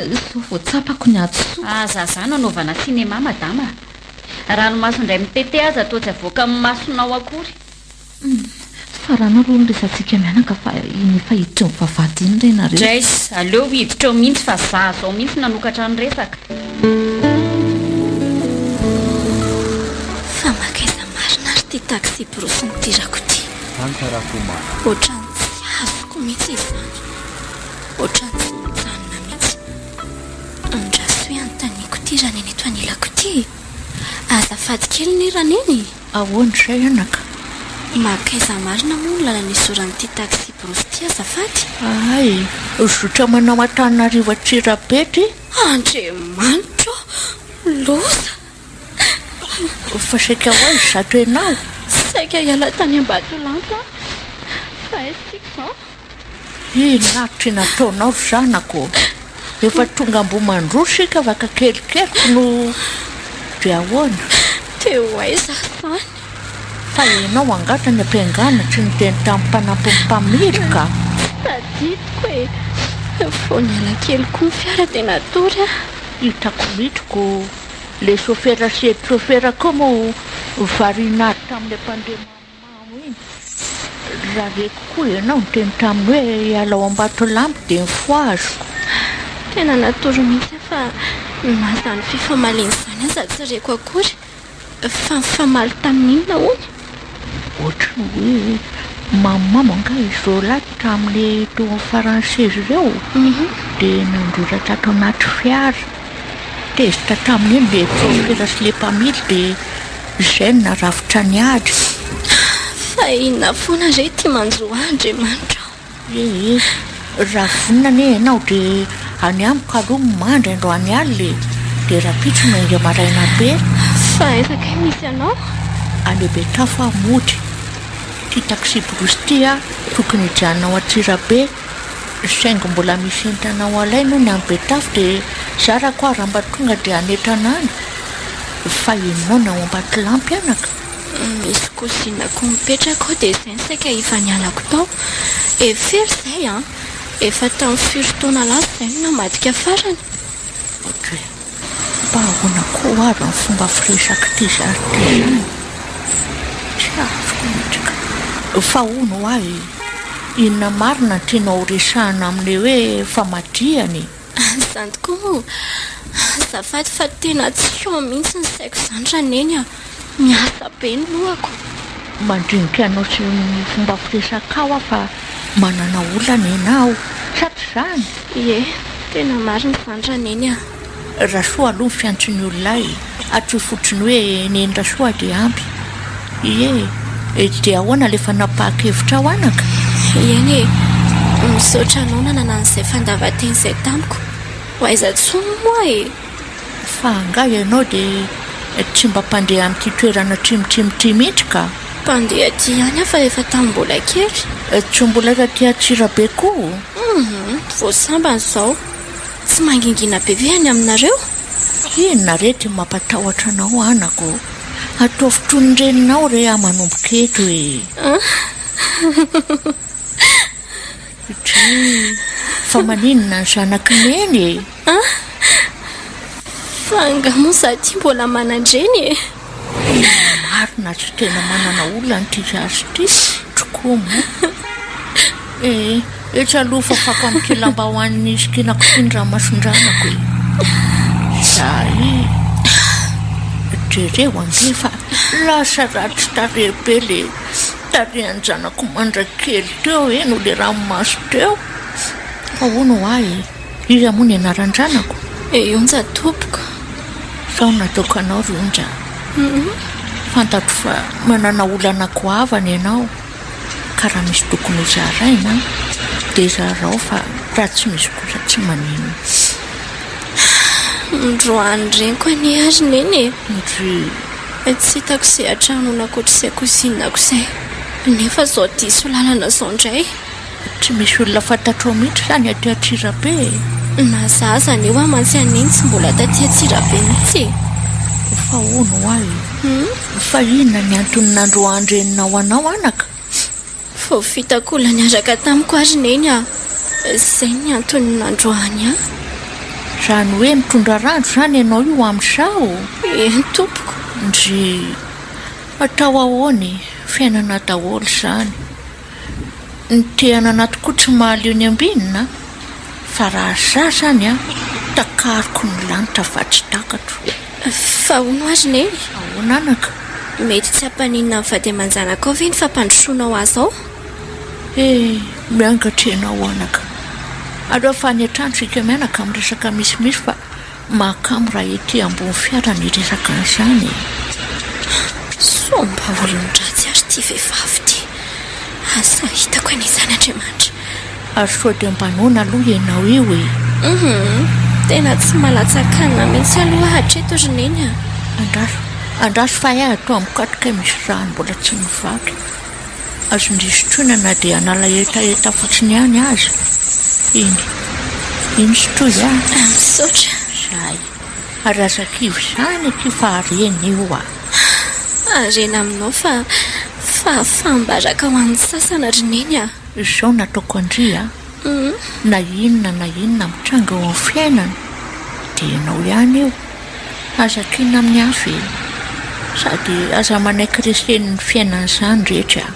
B: Izao vao tsapako ny hadisoako.
D: Aza zany anaovana cinéma madama a! Ranomaso indray mitete aza toa tsy avoaka amin'ny masonao akory.
B: Humm, farano aloha ny resatsika mianaka fa iny efa hiditry ny vavahady iny re nareo.
D: Jayss, aleo hiditra eo mihitsy fa za zao mihitsy nanokatra ny resaka.
F: Fa mankaiza marina ary ity taxi-brousse nidirako ity? Ohatran'ny tsy azoko mihitsy izany. Ohatran'ny tsy mijanona mihitsy. Andraso hoe anontaniako ity Raneny eto anilako ity e! Azafady kely anie Raneny e!
G: Ahoana izay anaka?
F: Mankaiza marina moa ny lalana izoran'ity taxi-brousse ity azafady?
G: Hay, zotra manao Antananarivo Antsirabe ity?
F: Andriamanitra ô! Loza!
G: Fa saika ho aiza izato ianao?
F: Saika hiala tany Ambatolampy aho, fa aiza tsika izao?
G: Inona ary ty nataonao ry zanako ô? Efa tonga Ambohimandroso isika afaka kelikeliko no dia ahoana?
F: Dia ho aiza aho izany?
G: Fa ianao angaha tany am-piangana tsy niteny tamin'ny mpanampy ny mpamily ka?
F: Tsy tadidiko e! Vao niala kely koa ny fiara dia natory aho.
G: Hitako mihitsy ko le sofera sy aide sofera koa moa variana ady tamin'ilay mpandeha Mamo iny. Raha reko koa ianao niteny taminy hoe hiala ao Ambatolampy dia nifohaziko.
F: Tena natory mihitsy aho fa Na izany fifamaliana izany aza tsy reko akory. Fa nifamaly tamin'inona hono?
G: Ohatry ny hoe mamomamo angaha izy ireo lahy tamin'ilay teo amin'ny faran'ny seza ireo dia nandrora tato anaty fiara. Tezitra tamin'iny ilay chauffeur sy ilay mpamily dia izay no narafitra ny ady.
F: Fa inona foana re ity manjo ahy Andriamanitra o!
G: Ee, raha vonona anie ianao dia any amiko aloha no mandry androany alina e, dia rahampitso miainga maraina be.
F: Fa aiza kay misy anao?
G: Any Betafo aho mody. Ity taxi-brousse ity aho tokony hijanona ao Antsirabe, saingy mbola misy entana ho alaina hono any Betafo dia zarako aho raha mba tonga dia hanentana any. Fa ianao ny ao Ambatolampy anaka?
F: Misy cousine-ko mipetraka ao dia izay no saika efa nialako tao. E firy izay an? Efa tamin'ny firy taona lasa izay no namadika farany?
G: Dry, mba ahoana koa ary ny fomba firesak'ity zary ity izany? Tsy azoko mihitsy ka. Fa hono hoa e, inona marina no tianao ho resahina amin'ilay hoe famadihana e?
F: Izany tokoa moa? Azafady fa tena tsy ao mihitsy ny saiko izany Raneny a! Miasa be ny lohako.
G: Mandinika anao sy ny fomba firesakao aho fa manana olana ianao, sa tsy izany?
F: Ie, tena marina izany Raneny a!
G: Rasoa aloha ny fiantson'ny olona ahy e! Atsoy fotsiny hoe Neny Rasoa dia ampy. Ie, dia ahoana ilay fanapahan-kevitrao anaka?
F: Eny e! Misaotra anao nanana an'izay fandavan-teny izay tamiko. Ho aiza intsony moa e!
G: Fa angaha ianao dia tsy mba mpandeha amin'ity toerana atsimotsimo ity mihitsy ka?
F: Mpandeha aty ihany aho fa efa tamin'ny mbola kely.
G: Tsy mbola taty Antsirabe koa?
F: Hum, vao sambany izao. Tsy mangingina be ve any aminareo?
G: Inona re ty mampatahotra anao anako? Ataovy toy ny reninao re aho manomboka eto e! Dry, fa maninona ny zanak'i Neny e?
F: Fa angaha moa za ty mbola manan-dreny e?
G: Tena marina tsy tena manana olana ity zaza ity tokoa moa. Ee, etsy aloha fafako amin'ity lambahoany sikinako ity ny ranomason-dranako e. Zay. Jereo ange fa lasa ratsy tarehy be le tarehin-janako mandrakely teo e, noho le ranomaso teo. Fa hono hoa e, iza moa ny anaran-dranako?
F: I Onja tompoko.
G: Sao nataoko anao ry Onja. Fantatro fa manana olana goavana ianao. Ka raha misy tokony ho zaraina dia zarao fa raha tsy misy kosa tsy maninona.
F: Ndroany reniko anie ary neny e.
G: Ndry.
F: Tsy hitako izay hatranoana ankoatr'izay cousine-ko izay. Nefa izao diso lalana izao indray.
G: Tsy misy olona fantatrao mihitsy izany aty Antsirabe e?
F: Na za aza anie hoa mantsy an'i Neny tsy mbola taty Antsirabe mihitsy e.
G: Fa hono hoa e? Fa inona ny antony nandroahan-dreninao anao anaka?
F: Vao vitako olona niaraka tamiko ary Neny a! Izay ny antony nandroahany ahy.
G: Izany hoe mitondra rano izany ianao io amin'izao?
F: Eny tompoko.
G: Ndry! Atao ahoana e? Fiainana daholo izany. Ny te hanana tokoa tsy mahaleo ny ambinina a! Fa raha za zany a, takariko ny lanitra fa tsy takatro.
F: Fa hono ary Neny?
G: Ahoana anaka?
F: Mety tsy hampaninona ny vady aman-janakao ve ny fampandrosoanao azy ao?
G: He, miangatra ianao anaka. Aleo fa any an-trano isika mianaka miresaka misimisy fa Mahakamo raha ety ambony fiara ny resaka an'izany e!
F: Sao mba olon-dratsy ary ity vehivavy ity? Asa hitako anie izany Andriamanitra.
G: Ary sao dia mba noana aloha ianao io e?
F: Hum, tena tsy malatsa-kanina mihitsy aloha hatreto ry Neny a!
G: Andraso, andraso fa hay ato amiko ato kay misy rano mbola tsy nivaky. Azon-dry sotroina na dia hanala hetaheta fotsiny ihany aza. Iny. Iny sotroy a!
F: Misaotra.
G: Zay. Ary aza kivy izany akia fa harena io a!
F: Harena aminao fa fahafaham-baraka ho an'ny sasany ry Neny a!
G: Izao no ataoko an-dry a! Na inona na inona mitranga eo amin'ny fiainana dia ianao ihany io. Aza kiana amin'ny hafa e! Sady aza manaiky resen'ny fiainana izany rehetra a!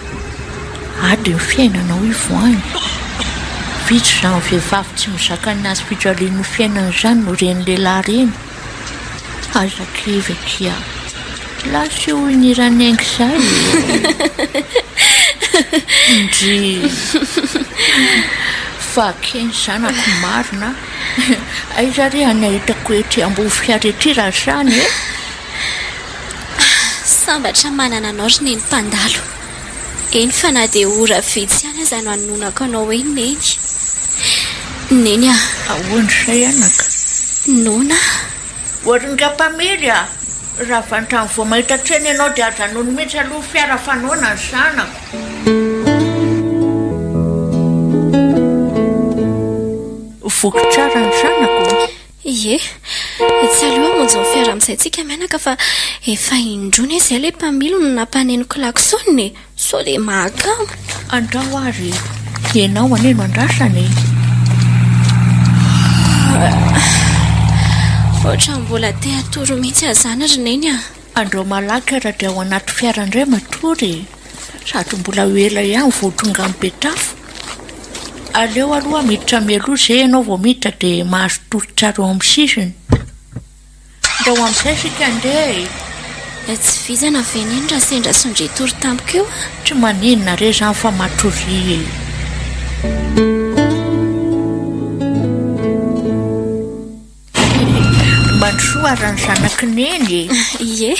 G: Ady ny fiainanao ivoahany. Vitsy izany vehivavy tsy mizaka ny hazofijalian'ny fiainana izany no ireny lehilahy ireny. Aza kivy akia. Lasa io iny Ranainga izay e! Ndry! Fa akia ny zanako marina a! Aiza re any ahitako ety ambony fiara ety raha izany e?
F: Sambatra manana anao ry Neny mpandalo. Eny fa na dia ora vitsy ihany aza no anononako anao hoe Neny. Neny a!
G: Ahoana izay anaka?
F: Noana aho.
G: O ry nga mpamily a! Raha vantany vao mahita tsena ianao dia ajanony mihitsy aloha ny fiara fa noana ny zanako. Voky tsara ny zanako.
F: Ie, tsy aleo hamonjy ny fiara amin'izay tsika mianaka fa efa indroa anie izay ilay mpamily no nampaneno klaxon e! Sao dia mahakamo.
G: Andrao ary e! Ianao anie no andrasana e!
F: Ohatran'ny mbola te hatory mihitsy aho izany ry Neny a!
G: Andrao malaky ary dia ao anaty fiara indray matory e! Sady mbola ho ela ihany vao tonga any Betafo. Aleo aloha miditra mialoha izay ianao vao miditra dia mahazo tory tsara eo amin'ny sisiny. Ndao amin'izay isika andeha e!
F: Tsy vizana ve Neny raha sendra sondria tory tampoka eo a?
G: Tsy maninona re izany fa matoria e! Mandrosoa ary ny zanak'i Neny e!
F: Ie,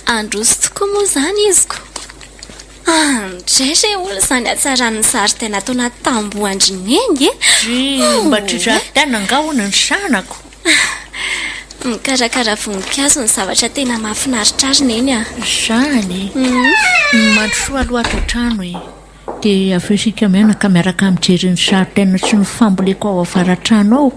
F: handroso tokoa moa izany iziko. Andray re olona izany hatsaran'ny zaridaina ato anaty tamboho an-dry Neny e!
G: Dry, mba tsy zaridaina angaha hono ny zanako?
F: Mikarakara voninkazo ny zavatra tena mahafinaritra ahy ry Neny a!
G: Izany? Mandrosoa aloha ato an-trano e! Dia avy eo isika mianaka miaraka mijery ny zaridaina sy ny famboleko ao avaratrano ao.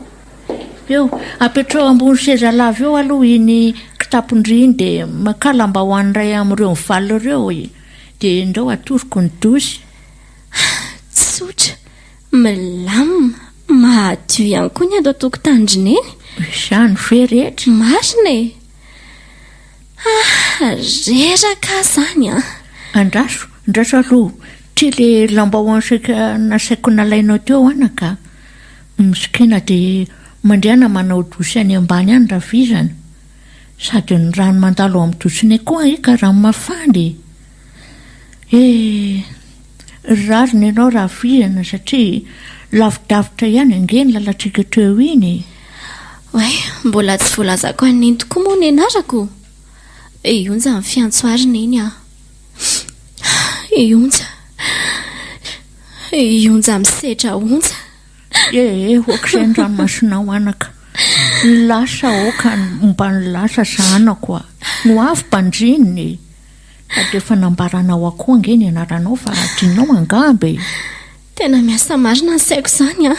G: Eo, apetraho ambony seza lava eo aloha iny kitapon-dry iny dia makà lamba ho an'iray amin'ireo mivalona ireo e! Dia ndao atoroko ny dosy.
F: Tsotra, milamina, mahadio ihany koa ny ato an-tokotanin-dry Neny.
G: Izany ve rehetra?
F: Marina e! Ah, reraka aho izany an!
G: Andraso, andraso aloha. Ty le lambahoany saika nasaiko nalainao teo anaka a! Misikina dia mandehana manao douche any ambany any ravizana. Sady ny rano mandalo ao amin'ny douche-nay koa ange ka rano mafana e! Eh! Rariny ianao ravizana satria lavidavitra ihany ange ny lalantsika teo iny e!
F: Oay, mbola tsy voalazako an'i Neny tokoa moa ny anarako? I Onja ny fiantso ahy ry Neny a! I Onja. I Onja misedra onja.
G: Eh, ohatr'izay ny ranomasonao anaka. Ny lasa aoka mba ny lasa zanako a. Ny ho avy banjinina e. Sady efa nambaranao akoa ange ny anaranao fa adinonao angamba e.
F: Tena miasa marina ny saiko izany an.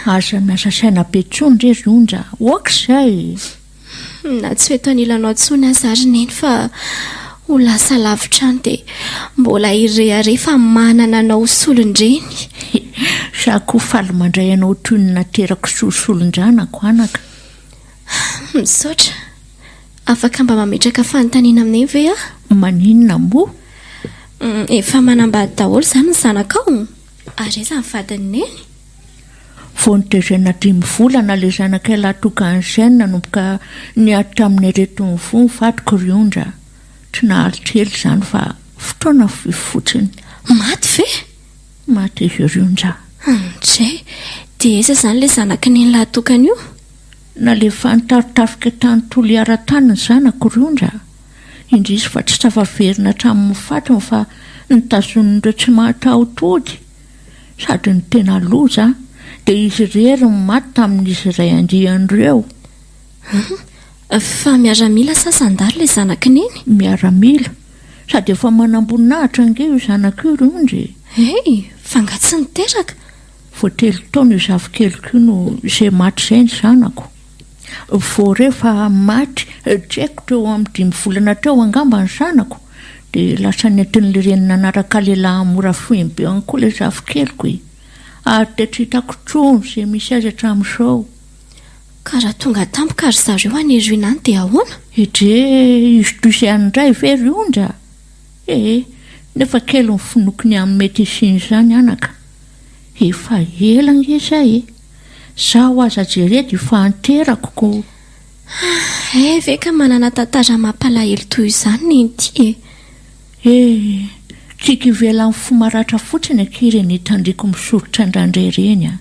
G: Aza miasa saina be intsony re ry Onja. Aok'izay e.
F: Na tsy ho eto anilanao intsony aza ary Neny fa ho lasa lavitra any dia mbola hirehareha fa manana anao ho solon-dreny.
G: Za koa faly mandray anao toy ny naterako sy ho solon-dranako anaka.
F: Misaotra. Afaka mba mametraka fanontaniana amin'i Neny ve aho?
G: Maninona moa?
F: Efa manambady daholo izany ny zanakao? Ary aiza ny vadin'i Neny?
G: Vao notezaina dimy volana ilay zanakay lahy tokana izay no nanomboka niady tamin'ny aretin'ny voa ny vadiko ry Ondra. Tsy naharitra ela izany fa fotoana fohy fotsiny.
F: Maty ve?
G: Maty izy ry Ondra.
F: Andray! Dia aiza izany ilay zanak'i Neny lahy tokana io?
G: Nalefan'ny tarotafika tany Toliara tany ny zanako ry Ondra. Indrisy fa tsy tafaverina hatramin'ny fatiny fa notazonin'ireo tsy mahataho-tody. Sady ny tena loza dia izy irery no maty tamin'izy iray andiany ireo.
F: Hum, fa miaramila sa zandary ilay zanak'i Neny?
G: Miaramila. Sady efa manamboninahitra ange io zanako io ry Ondry e!
F: Hey, fa nga tsy niteraka?
G: Vao telo taona io zafikeliko io no izay maty izay ny zanako. Vao re fa maty, tsy haiko teo amin'ny dimy volana teo angamba ny zanako, dia lasa nentin'ilay reny nanaraka lehilahy mora fohiny be any koa ilay zafikeliko e! Ary dia tsy hitako intsony izay misy azy hatramin'izao.
F: Ka raha tonga tampoka ry zareo any Ruine any dia ahoana?
G: Edrey, izy toy izay any indray ve ry Ondra? Ee, nefa kely ny finoako ny amin'ny mety hisian'izany anaka. Efa ela ange izay e! Zaho aza jereo dia efa anterako ko.
F: Hay ve ka manana tantara mampalahelo toy izany neny ity e!
G: Eh! Tsiky ivelan'ny fo maratra fotsiny akia ireny hitandriko misoritra indraindray ireny a!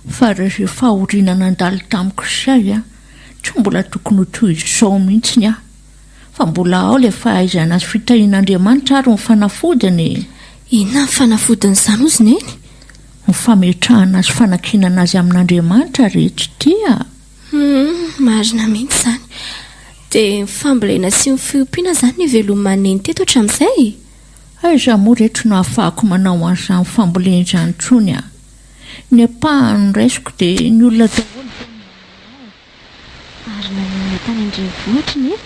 G: Fa raha izay fahoriana nandalo tamiko izay a, tsy mbola tokony ho toy izao mihitsiny aho. Fa mbola ao ilay fahaizana sy fitahian'Andriamanitra ary ny fanafodiny e!
F: Inona ny fanafodin'izany hozy Neny?
G: Ny fametrahana sy fanankinana azy amin'Andriamanitra re tsy tia.
F: Humm, marina mihitsy izany. Dia ny fambolena sy ny fiompiana izany no iveloman'i Neny teto hatramin'izay e?
G: Aiza moa reto no ahafahako manao an'izany fambolena izany intsony a! Ny ampahany raisiko dia ny olona daholo ve no manana azy?
F: Ary naninona tany an-drenivohitra i Neny?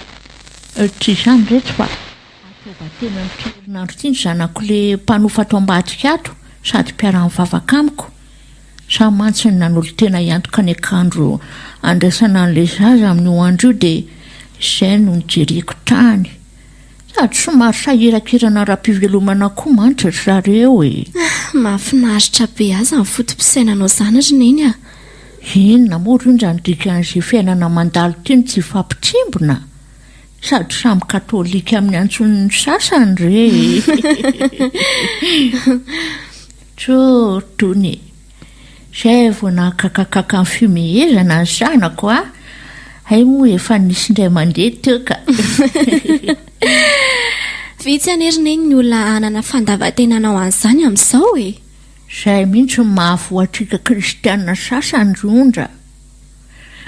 G: Tsy izany reto fa atao batemy amin'ity herinandro ity ny zanako le mpanofa ato ambadika ato sady mpiara-mivavaka amiko. Za mantsy no nanolo-tena hiantoka ny akanjo andraisana an'ilay zaza amin'io andro io dia izay no nijereko tany. Sady somary sahirakirana ara-pivelomana koa mantsy ry zareo e!
F: Mahafinaritra be ahy izany foto-pisainanao izany ry Neny a!
G: Inona moa ry Onja no dikan'izay fiainana mandalo ity no tsy hifampitsimbina? Sady samy katolika amin'ny antson'ny sasany re e! Tjo tony e! Zay vao nahakakakaka ny fihomehezana ny zanako a! Hay moa efa nisy indray mandeha teo ka!
F: Vitsy anie ry Neny ny olona hanana fandavan-tena hanao an'izany amin'izao e!
G: Zay mihitsy no mahavoa antsika kristiana sasany ry Ondra.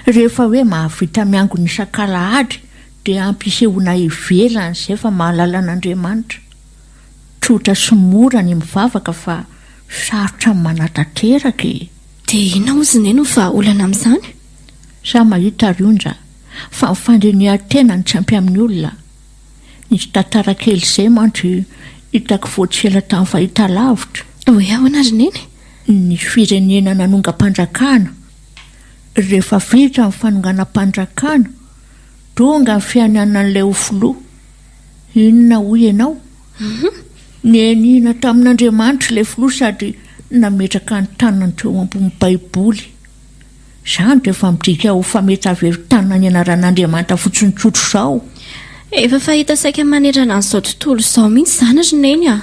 G: Rehefa hoe mahavita miangona isak'alahady dia ampisehoana ivelany izay fa mahalala an'Andriamanitra. Tsotra sy mora ny mivavaka fa sarotra ny manatanteraka e!
F: Dia inona hozy Neny no vahaolana amin'izany?
G: Za mahita ry Onja fa ny fandinihan-tena no tsy ampy amin'ny olona. Nisy tantara kely izay mantsy hitako vao tsy ela tamin'ny fahitalavitra.
F: Hoe ahoana ry Neny?
G: Nisy firenena nanongam-panjakana. Rehefa vita ny fanonganam-panjakana, tonga ny fianianan'ilay ho filoha. Inona hoy ianao? Nianiana tamin'Andriamanitra ilay filoha sady nametraka ny tanany teo ambony Baiboly. Izany dia efa midika ho fametavetana ny anaran'Andriamanitra fotsiny tsotra izao.
F: Efa fahita saika manerana an'izao tontolo izao mihitsy izany ry Neny a!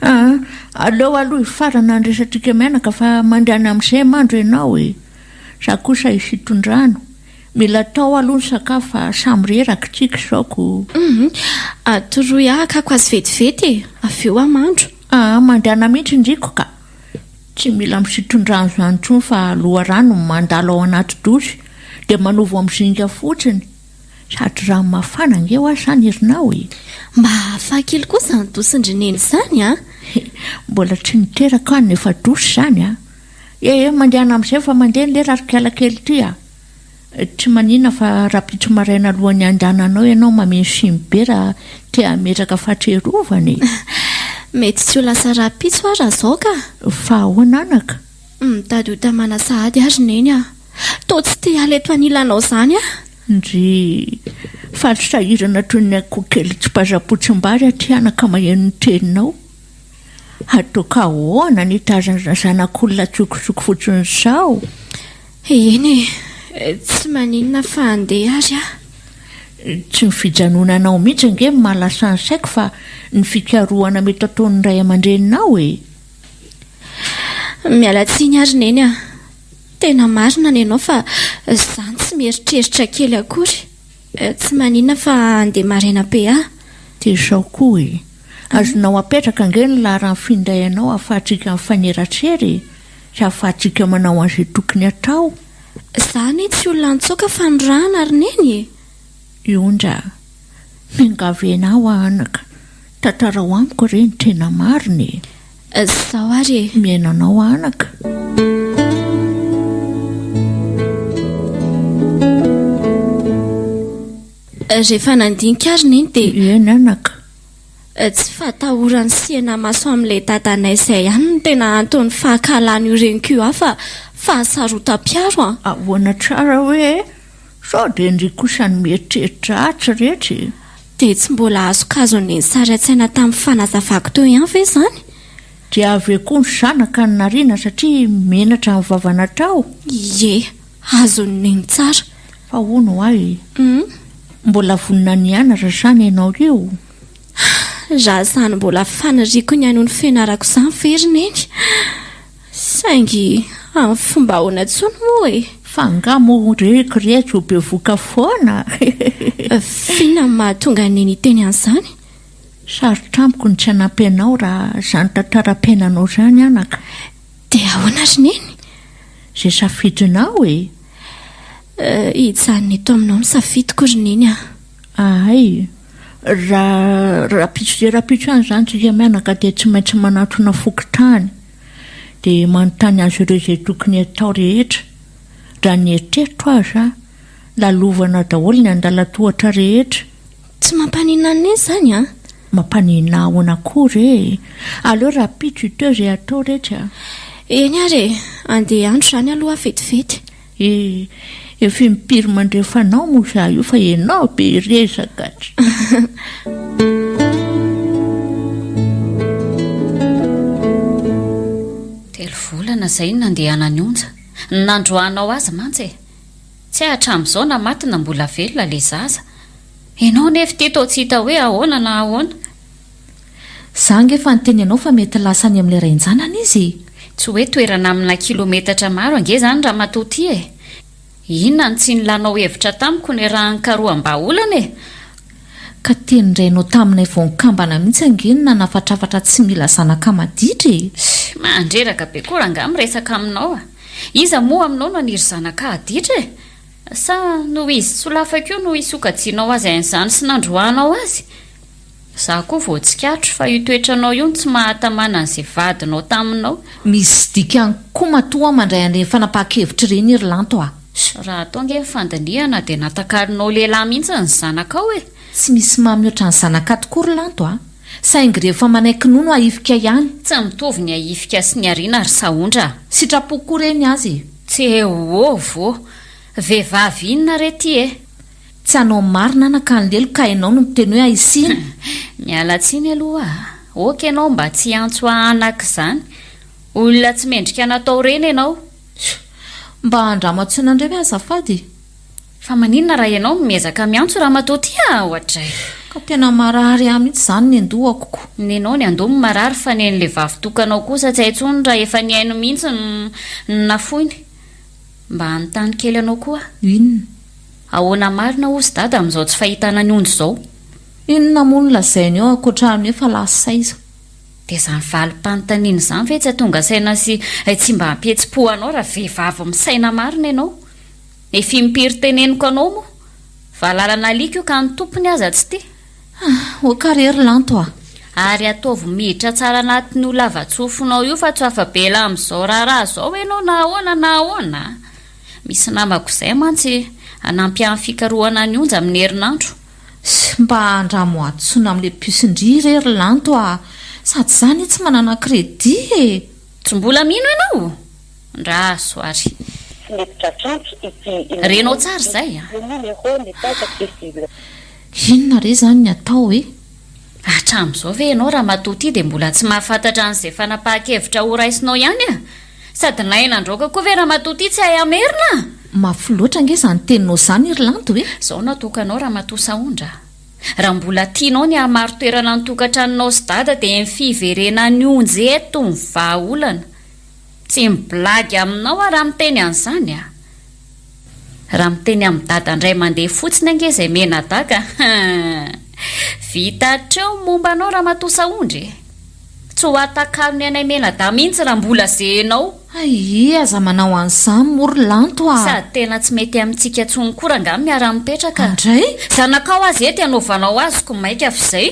G: Aa, aleo aloha hifarana ny resatsika mianaka fa mandehana amin'izay mandro ianao e! Za kosa hisinton-drano. Mila atao aloha ny sakafo fa samy reraka tsika izao ko.
F: Humm, atoroy ahy hakako azy vetivety e, avy eo aho mandro.
G: Aa, mandehana mihitsy ndriko ka! Tsy mila misinton-drano izany intsony fa loharano no mandalo ao anaty douche dia manovo amin'ny zinga fotsiny. Sady rano mafana ange hoa izany irinao e!
F: Mba hafa kely koa izany dosin-dry Neny izany an!
G: Mbola tsy niteraka aho no efa dosy izany an! Eh eh, mandehana amin'izay fa mandeha ny lera ry kiala kely ity a! Tsy maninona fa rahampitso maraina alohan'ny handehananao ianao mameno siny be raha te hametraka fahatrerovana e!
F: Mety tsy ho lasa rahampitso aho raha izao ka!
G: Fa ahoana anaka?
F: Mitady ho tamana sahady aho ry Neny a! Toa tsy te hiala eto anilanao izany aho!
G: Ndry! Faly sahirana toy ny akoho kely tsipazam-potsim-bary aty anaka maheno ny teninao. Ataoko ahoana ny hitazana zanak'olona an-tsokosoko fotsiny izao?
F: Eny e, tsy maninona fa handeha ary aho.
G: Tsy ny fijanonanao mihitsy ange no mahalasa ny saiko fa ny fikarohana mety ataon'ny ray aman-dreninao e!
F: Miala tsiny ary Neny a! Tena marina ny anao fa izany tsy mieritreritra kely akory. Tsy maninona fa handeha maraina be aho.
G: Dia izao koa e! Azonao apetraka ange ny laharan'ny finday anao ahafahantsika mifanerasera e! Sy ahafahantsika manao an'izay tokony hatao.
F: Za anie tsy olona nitsoaka fanorana ry Neny e!
G: Iondra, miangavy anao aho anaka, tantarao amiko re ny tena marina e!
F: Zao ary e!
G: Mihaino anao aho anaka.
F: Rehefa nandinika ary Neny dia.
G: Eny anaka.
F: Tsy fahatahorany sy henamaso amin'ilay dadanay izay ihany no tena anton'ny fahankahalan'io reniko io ahy fa fahasarotam-piaro an!
G: Ahoana tsara hoe? Sao dia ndry kosa no mieritreritra atsy retsy e!
F: Dia tsy mbola azokazon'ny neny sary an-tsaina tamin'ny fanazavako teo ihany ve izany?
G: Dia avy eo koa ny zanaka no nariana satria menatra ny vava natao?
F: Ie, azon'ny neny tsara.
G: Fa hono hoa e! Mbola vonona ny hianatra izany ianao io?
F: Raha izany mbola faniriako ny hanohy ny fianarako izany ve ry Neny? Saingy amin'ny fomba ahoana intsony moa e?
G: Fa angaha moa reko retsy ho bevoka foana?
F: F'inona no mahatonga an'i Neny hiteny an'izany?
G: Sarotra amiko ny tsy hanampy anao raha izany tantaram-piainanao izany anaka.
F: Dia ahoana ry Neny?
G: Izay safidinao e!
F: Hijanona eto aminao ny safidiko ry Neny a!
G: Ahay! Raha rahampitso dia rahampitso ihany izany tsika mianaka dia tsy maintsy manatona fokontany dia manontany azy ireo izay tokony hatao rehetra. Raha ny eritreritro aza, lalovana daholo ny andalan-tohatra rehetra.
F: Tsy mampaninona an'i Neny izany an!
G: Mampaninona ahoana koa re e! Aleo rahampitso ito eo izay atao retsy a!
F: Eny ary e! Andeha hiandro izany aloha aho vetivety.
G: E, efa impiry mandrefa anao moa za io fa enao be resaka tsy.
D: Telo volana izay no nandehanan'i Onja. Ny nandroahanao azy mantsy e! Tsy hay hatramin'izao na maty na mbola velona ilay zaza. Ianao anefa ity toa tsy hita hoe ahoana na ahoana.
B: Za ange efa niteny anao fa mety lasa any amin'ilay rain-janany izy e!
D: Tsy hoe toerana amina kilometatra maro ange izany ramatoa ity e! Inona no tsy nilanao hevitra tamiko niarahan'ny karoham-bahaolana e!
B: Ka tenin-drainao taminay vao nikambana mihitsy ange no nanafatrafatra tsy mila zanaka maditra e!
D: Mandreraka be koa rangahy miresaka aminao a! Iza moa aminao no haniry zanaka haditra e? Sa noho izy solafaka io no hisokajianao azy an'izany sy nandroahanao azy? Za koa vao tsikaritro fa io toetranao io no tsy mahatamana an'izay vadinao taminao.
B: Misy dikany koa matoa mandray an'ireny fanapahan-kevitra ireny ry Lanto a!
D: Raha atao ange ny fandinihana dia natakarinao lehilahy mihitsy ny zanakao e!
B: Tsy misy mamy ohatran'ny zanaka tokoa ry Lanto a! Saingy rehefa manaiky nono ahifika ihany.
D: Tsy mitovy ny ahifika sy ny ariana ry Sahondra a!
B: Sitrapo koa re ny azy e!
D: Tseôvo! Vehivavy inona re ty e!
B: Tsy hanao marina anaka ny lelo ka enao no miteny hoe ahisiana.
D: Miala tsiny aloha a! Ok enao mba tsy hiantso ahy anaka izany. Olona tsy mendrika natao reny enao.
B: Mba andramo antsoina indray ve azafady?
D: Fa maninona raha ianao no miezaka miantso ramatoa ty a! Oadray.
B: Ka tena marary ahy mihitsy izany ny andohako ko.
D: Nenao ny andoha no marary fa nen'le vavy tokanao kosa tsy hay intsony raha efa nihaino mihitsy no nafoiny. Mba hanontany kely anao koa aho.
B: Inona?
D: Ahoana marina hozy dada amin'izao tsy fahitana an'i Onjy izao?
B: Inona moa no lazainy eo ankoatra ny hoe fa lasa aiza?
D: Dia izany valim-panontaniana izany ve tsy hahatonga saina sy tsy mba hampihetsi-po anao raha vehivavy misaina marina ianao? Efa impiry teneniko anao moa? Valalan'alika io ka ny tompony aza tsy tia.
B: Ok re ry Lanto a!
D: Ary ataovy miditra tsara anatin'io lava-tsofinao io fa tsy ho afa-bela amin'izao raharaha izao ianao na ahoana na ahoana a! Misy namako izay mantsy hanampy ahy amin'ny fikarohana an'i Onja amin'ny herinandro.
B: Mba andramo antsoina amin'ilay puce-ndry re ry Lanto a! Sady za anie tsy manana crédit e!
D: Tsy mbola mino ianao? Ndraso ary.
E: Tsy mety tratr'antso ity
D: Renao
E: numéro
D: tsara
E: ity.
D: izay a!
E: Le numéro n'est pas accessible.
B: Inona re izany ny atao e?
D: Hatramin'izao ve ianao ramatoa ity dia mbola tsy mahafantatra an'izay fanapahan-kevitra horaisinao ihany a? Sady nahay nandroaka koa ve ramatoa ity tsy hahay hamerina a?
B: Mafy loatra ange izany teninao izany ry Lanto e!
D: Izao no atokanao ramatoa Sahondra a! Raha mbola tianao ny hahamaro toerana ny tokantranonao sy dada dia ny fiverenan'i Onjy eto no vahaolana. Tsy mi-blague aminao aho raha miteny an'izany a! Raha miteny amin'i dada indray mandeha fotsiny ange izay menadaka hein! Vita hatreo ny momba anao ramatoa Sahondra e! Tsy ho atakalony anay menadahy mihitsy raha mbola zehenao.
B: Hay, aza manao an'izany moa ry Lanto a!
D: Sady tena tsy mety amintsika intsony koa rangahy miara-mipetraka.
B: Andray!
D: Zanakao aza eto hanaovanao azy ko maika f'izay.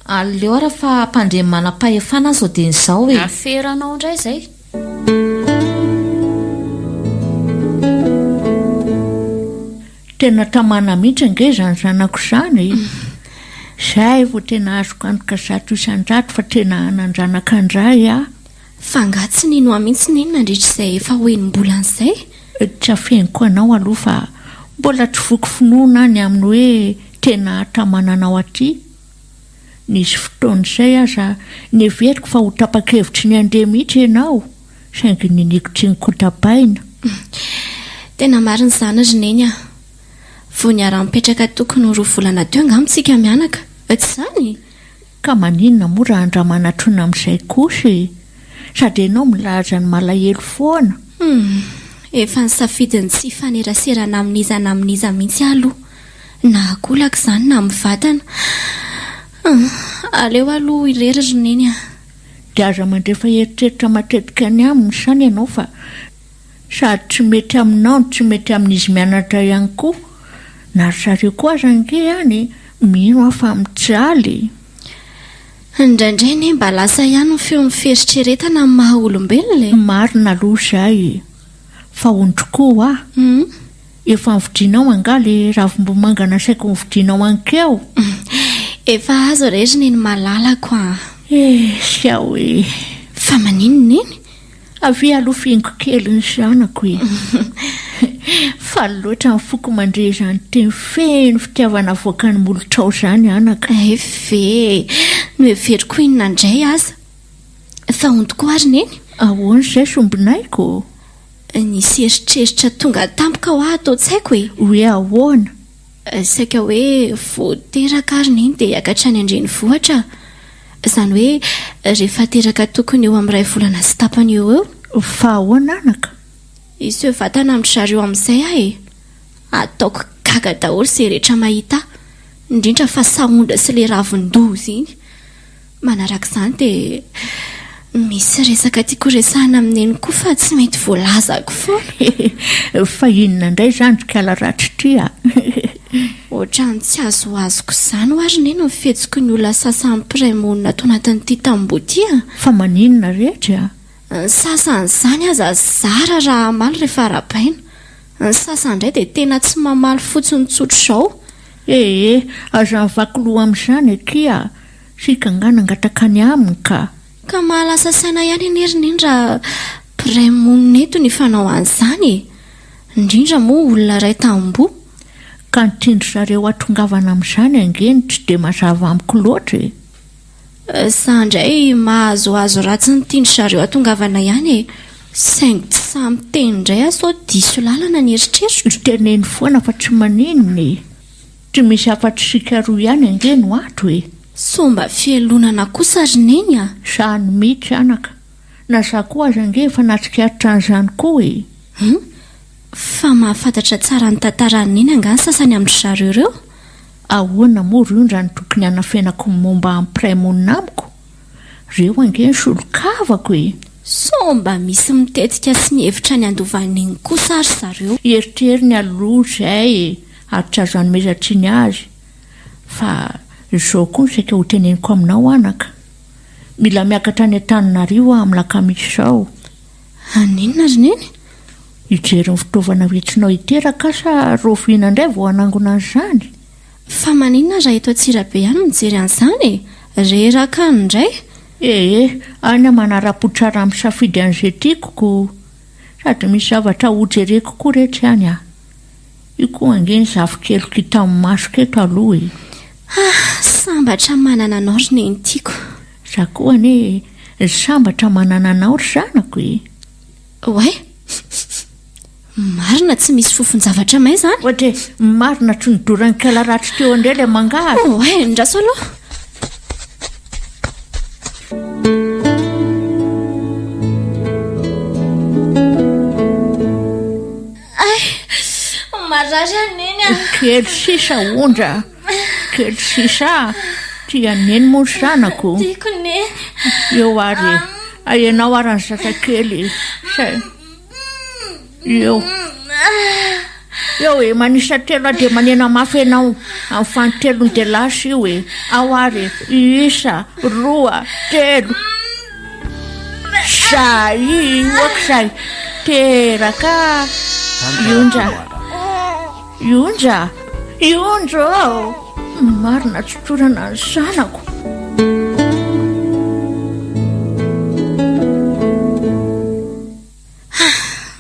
B: Aleo ara fa ampandre ny manam-pahefana aho izao dieny izao e!
D: Aferanao indray izay.
G: Tena tamana mihitsy ange izany zanako izany e! Izay vao tena azoko antoka 100% fa tena hanan-janaka indray aho.
F: Fa angaha tsy nino ahy mihitsy Neny nandritra izay efa ho enim-bolana izay?
G: Tsy afeniko anao aloha fa mbola tsy voky finoana aho ny amin'ny hoe tena hahatamana anao aty. Nisy fotoana izay aza neveriko fa ho tapa-kevitry ny handeha mihitsy ianao, saingy niniako tsy nikotapaina.
F: Tena marina izany ry Neny a! Vao niara-nipetraka tokony ho roa volana teo angamba tsika mianaka, tsy izany?
G: Ka maninona moa raha andramanatrona amin'izay kosa e? Sady ianao milaza ny malahelo foana.
F: Hum, efa nisafidy ny tsy hifaneraserana amin'iza na amin'iza mihitsy aho aloha. Na akolaka izany na mivantana. Hum, aleo aloha irery ry Neny a.
G: Dia aza mandefa eritreritra matetika any aminy izany ianao fa sady tsy mety aminao no tsy mety amin'izy mianatra ihany koa. Na ry zareo koa aza ange any mino aho fa mijaly e.
F: Indraindray anie mba lasa ihany ny feon'ny fieritreretana amin'ny maha olombelona e.
G: Marina aloha izay e. Fa hono tokoa hoa. Efa novidianao angaha le ravimbomanga nasaiko novidianao ankeo?
F: Efa azo re ry neny malalako a!
G: Esy aho e!
F: Fa maninona neny?
G: Avia aloha fihingo kely ny zanako e! Faly loatra ny foko mandre izany teny feno fitiavana avoakan'ny molotrao izany anaka.
F: Hay ve e! Noheveriko inona indray aza? Fa hono tokoa ary neny?
G: Ahoana izay sombinaiko?
F: Nisy eritreritra tonga tampoka hoa ato an-tsaiko e!
G: Hoe ahoana?
F: Saika hoe vao teraka ary neny dia hiakatra any an-drenivohitra aho. Izany hoe rehefa teraka tokony eo amin'ny iray volana sy tapany eo ho
G: eo. Fa ahoana anaka?
F: Hiseho vatana amin-dry zareo amin'izay aho e! Ataoko gaga daholo izay rehetra mahita ahy, indrindra fa sahondra sy ilay ravin-doza iny. Manaraka izany dia misy resaka tiako horesahina amin'i Neny koa fa tsy mety voalazako foana.
G: Fa inona indray izany ry kala ratsy ity a?
F: Ohatran'ny tsy azoazoko izany hoa ry Neny ny fihetsiky ny olona sasany mpiray monina ato anatin'ity tamboho ity a!
G: Fa maninona rehetra a?
F: Ny sasany izany aza zara raha hamaly rehefa arahabaina. Ny sasany indray dia tena tsy mamaly fotsiny tsotra izao.
G: Ee, aza mivaky loha amin'izany akia a! Sika angaha nangataka ny aminy ka.
F: Ka mahalasa saina ihany anie ry Neny raha mpiray monina eto ny fanao an'izany e! Indrindra moa olona iray tamboho.
G: Ka ny tian-dry zareo hatongavana amin'izany ange no tsy dia mazava amiko loatra e!
F: Za indray mahazoazo ratsy ny tian-dry zareo hatongavana ihany e! Saingy tsy sahy miteny indray aho sao diso lalana ny eritreritro.
G: Teneno foana fa tsy maninona e! Tsy misy afa-tsy isika roa ihany ange no ato e!
F: Sao mba fialonana kosa ry Neny a!
G: Zany mihitsy anaka! Na za koa aza ange efa nahatsikaritra an'izany koa e!
F: Hum! Fa mahafantatra tsara ny tantaran'i Neny angaha ny sasany amin-dry zareo ireo?
G: Ahoana moa ry Ondra no tokony hanafenako ny momba ny mpiray monina amiko? Reo ange ny solon-kavako e!
F: Sao mba misy mitetika sy mihevitra ny handova an'i Neny kosa ary zareo?
G: Eritreriny aloha izay e! Ary tsy azo anomezan-tsiny azy. Fa izao koa no saika hoteneniko aminao anaka. Mila miakatra any Antananarivo aho amin'ny lakamisy izao.
F: Haninona ry Neny?
G: Hijery ny fitaovana hoentinao hiteraka aho sa rahoviana indray vao hanangona an'izany?
F: Fa maninona raha eto Antsirabe ihany no mijery an'izany e? Reraka any indray.
G: Ee, any aho manara-po tsara misafidy an'izay tiako ko. Sady misy zavatra hojereko koa re tsy any ah. Io koa ange ny zafikeliko hitan'ny masoko eto aloha e.
F: Ah, sambatra manana anao ry neny tiako.
G: Za koa anie sambatra manana anao ry zanako e.
F: Oay! Marina tsy misy fofon-javatra may izany?
G: Ohatra e, marina tsy nodoran'ny kala ratsy teo indray ilay mangahazo.
F: Oay, andraso aloha. Ay! Marary aho Neny a!
G: Kely sisa Ondra, kely sisa. Tia an'i Neny moa ny zanako.
F: Tiako Neny.
G: Eo ary e. Ianao ary ny zazakely e. Zay. Eo. Eo e, manisa telo aho dia manena mafy ianao. Amin'ny fanintelony dia lasa io e. Ao ary e. Isa, roa, telo. Zay, oak'izay. Teraka. Ionja. Ionja. Ionja ô! Marina tsy torana ny zanako.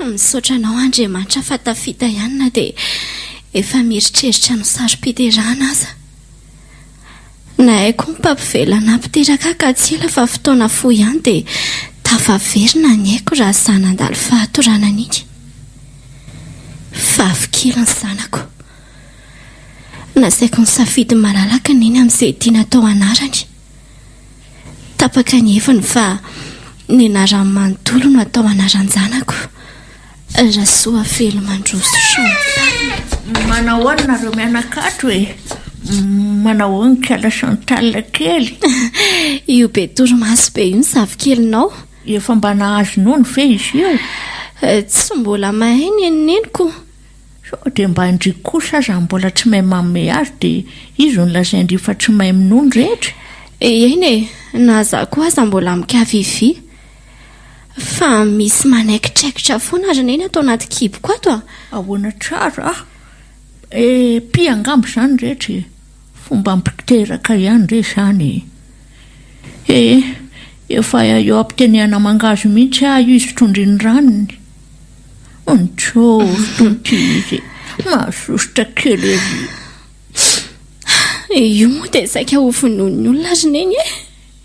F: Misaotra anao Andriamanitra fa tafita ihany na dia efa mieritreritra ny ho saro-piterahana aza. Nahay koa ny mpampivelona nampiteraka ahy ka tsy ela fa fotoana fohy ihany dia tafaverina ny aiko raha za nandalo fahatoranana iny. Vavy kely ny zanako. Nasaiko nisafidy malalaka Neny amin'izay tiany atao anarany. Tapaka ny heviny fa ny anarany manontolo no atao anaran-janako. Rasoavelomandroso Chantal.
G: Manahoana nareo mianakato e? Manahoana ikala Chantal kely?
F: Io be torimaso be io ny zafikelinao.
G: Efa mba nahazo nono ve izy io?
F: Tsy mbola mahay ny neniko.
G: Sao dia mba ndry kosa aza mbola tsy mahay manome azy dia izy no lazain-dry fa tsy mahay minono rehetra?
F: Eny e, na za koa aza mbola mikavivy. Fa misy manaikitraikitra foana ry neny ato anaty kiboko ato a!
G: Ahoana tsara a! Eh, pia angamba izany rehetra e! Fomba mpiteraka ihany re izany e! Eh, efa eo am-pitenehana mangahazo mihitsy aho io izy trondrin'ny ranony. Nijoro tonty izy, mahasosotra kely ery.
F: Io moa dia saika ho vonoin'ny olona ry neny e!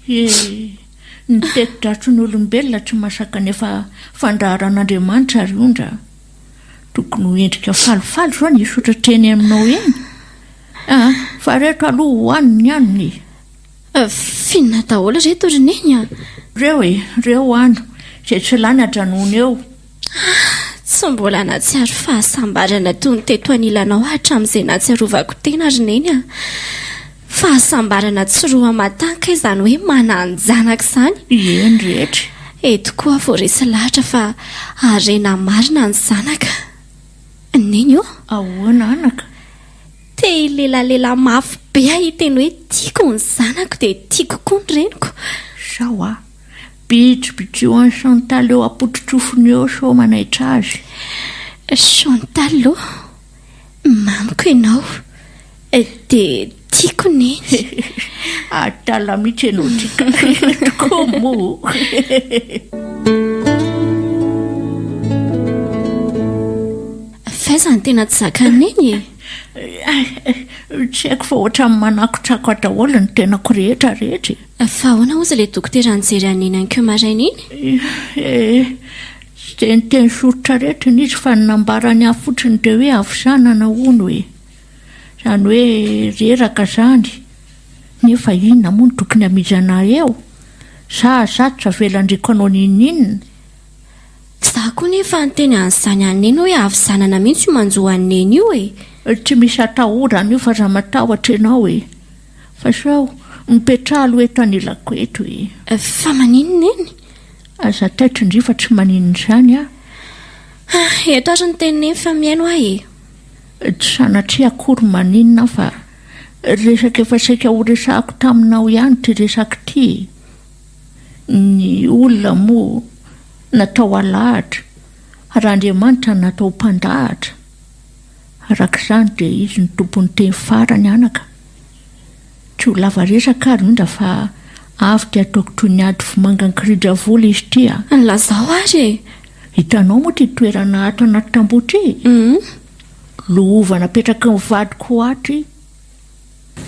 G: Eh, ny teti-dratsin'olombelona tsy masaka nefa fandaharan'Andriamanitra ry Ondra. Tokony ho endrika falifaly izao ny hisotratra eny aminao eny. Ah, fa reto aloha hohaniny ny haniny
F: e. F'inona daholo ireto ry Neny a?
G: Reo e, reo ano, izay tsy lany ajanony eo.
F: Tsy mbola nahatsiaro fahasambarana toy ny teto anilanao hatramin'izay nahatsiarovako tena ry Neny a! Fahasambarana tsy roa aman-tany kay izany hoe manan-janaka izany!
G: Eny rehetra.
F: Eto koa vao resy lahatra fa harena marina ny zanaka. Neny ô!
G: Ahoana anaka?
F: Te hilelalela mafy be aho hiteny hoe tiako ny zanako dia tiako koa ny reniko.
G: Sao a! Bitsibitsiho an'i Chantal eo am-pototsofiny eo sao manaitra azy.
F: Chantal ô! Mamiko ianao. Dia tiako Neny.
G: Adala mihitsy ianao ty ka. Tokoa moa.
F: F'aiza no tena tsy zakan'i Neny e?
G: Tsy haiko fa ohatran'ny manakotrako daholo ny tenako rehetra rehetra
F: e. Fa ahoana hozy ilay dokotera nijery an'i Neny ankeo maraina iny?
G: Eh, tsy dia niteny soritr'aretina izy fa ny nambarany ahy fotsiny dia hoe havizanana hono e. Izany hoe reraka izany. Nefa inona moa no tokony hamizana ahy eo? Sa za tsy avelan-driko hanao n'inon'inona?
F: Za koa nefa niteny an'izany an'i Neny hoe havizanana mihitsy io manjo an'i Neny io e!
G: Tsy misy atahorana io fa aza matahotra ianao e! Fa sao, mipetraha aloha eto anilako eto e!
F: Fa maninona Neny?
G: Aza taitra ndry fa tsy maninona izany aho.
F: Eto ary ny tenin'i Neny fa mihaino aho e!
G: Tsy sanatria akory maninona aho fa resaka efa saika horesahako taminao ihany ity resaka ity e! Ny olona moa natao halahatra ary Andriamanitra natao ho mpandahatra. Araka izany dia Izy no tompon'ny teny farany anaka. Tsy ho lava resaka ary indrindra fa avy dia ataoko toy ny ady vomanga an-kirijavola izy ity a!
F: Lazao ary e!
G: Hitanao moa ity toerana ato anaty tamboho ity? Lova napetraky ny vadiko ato ity.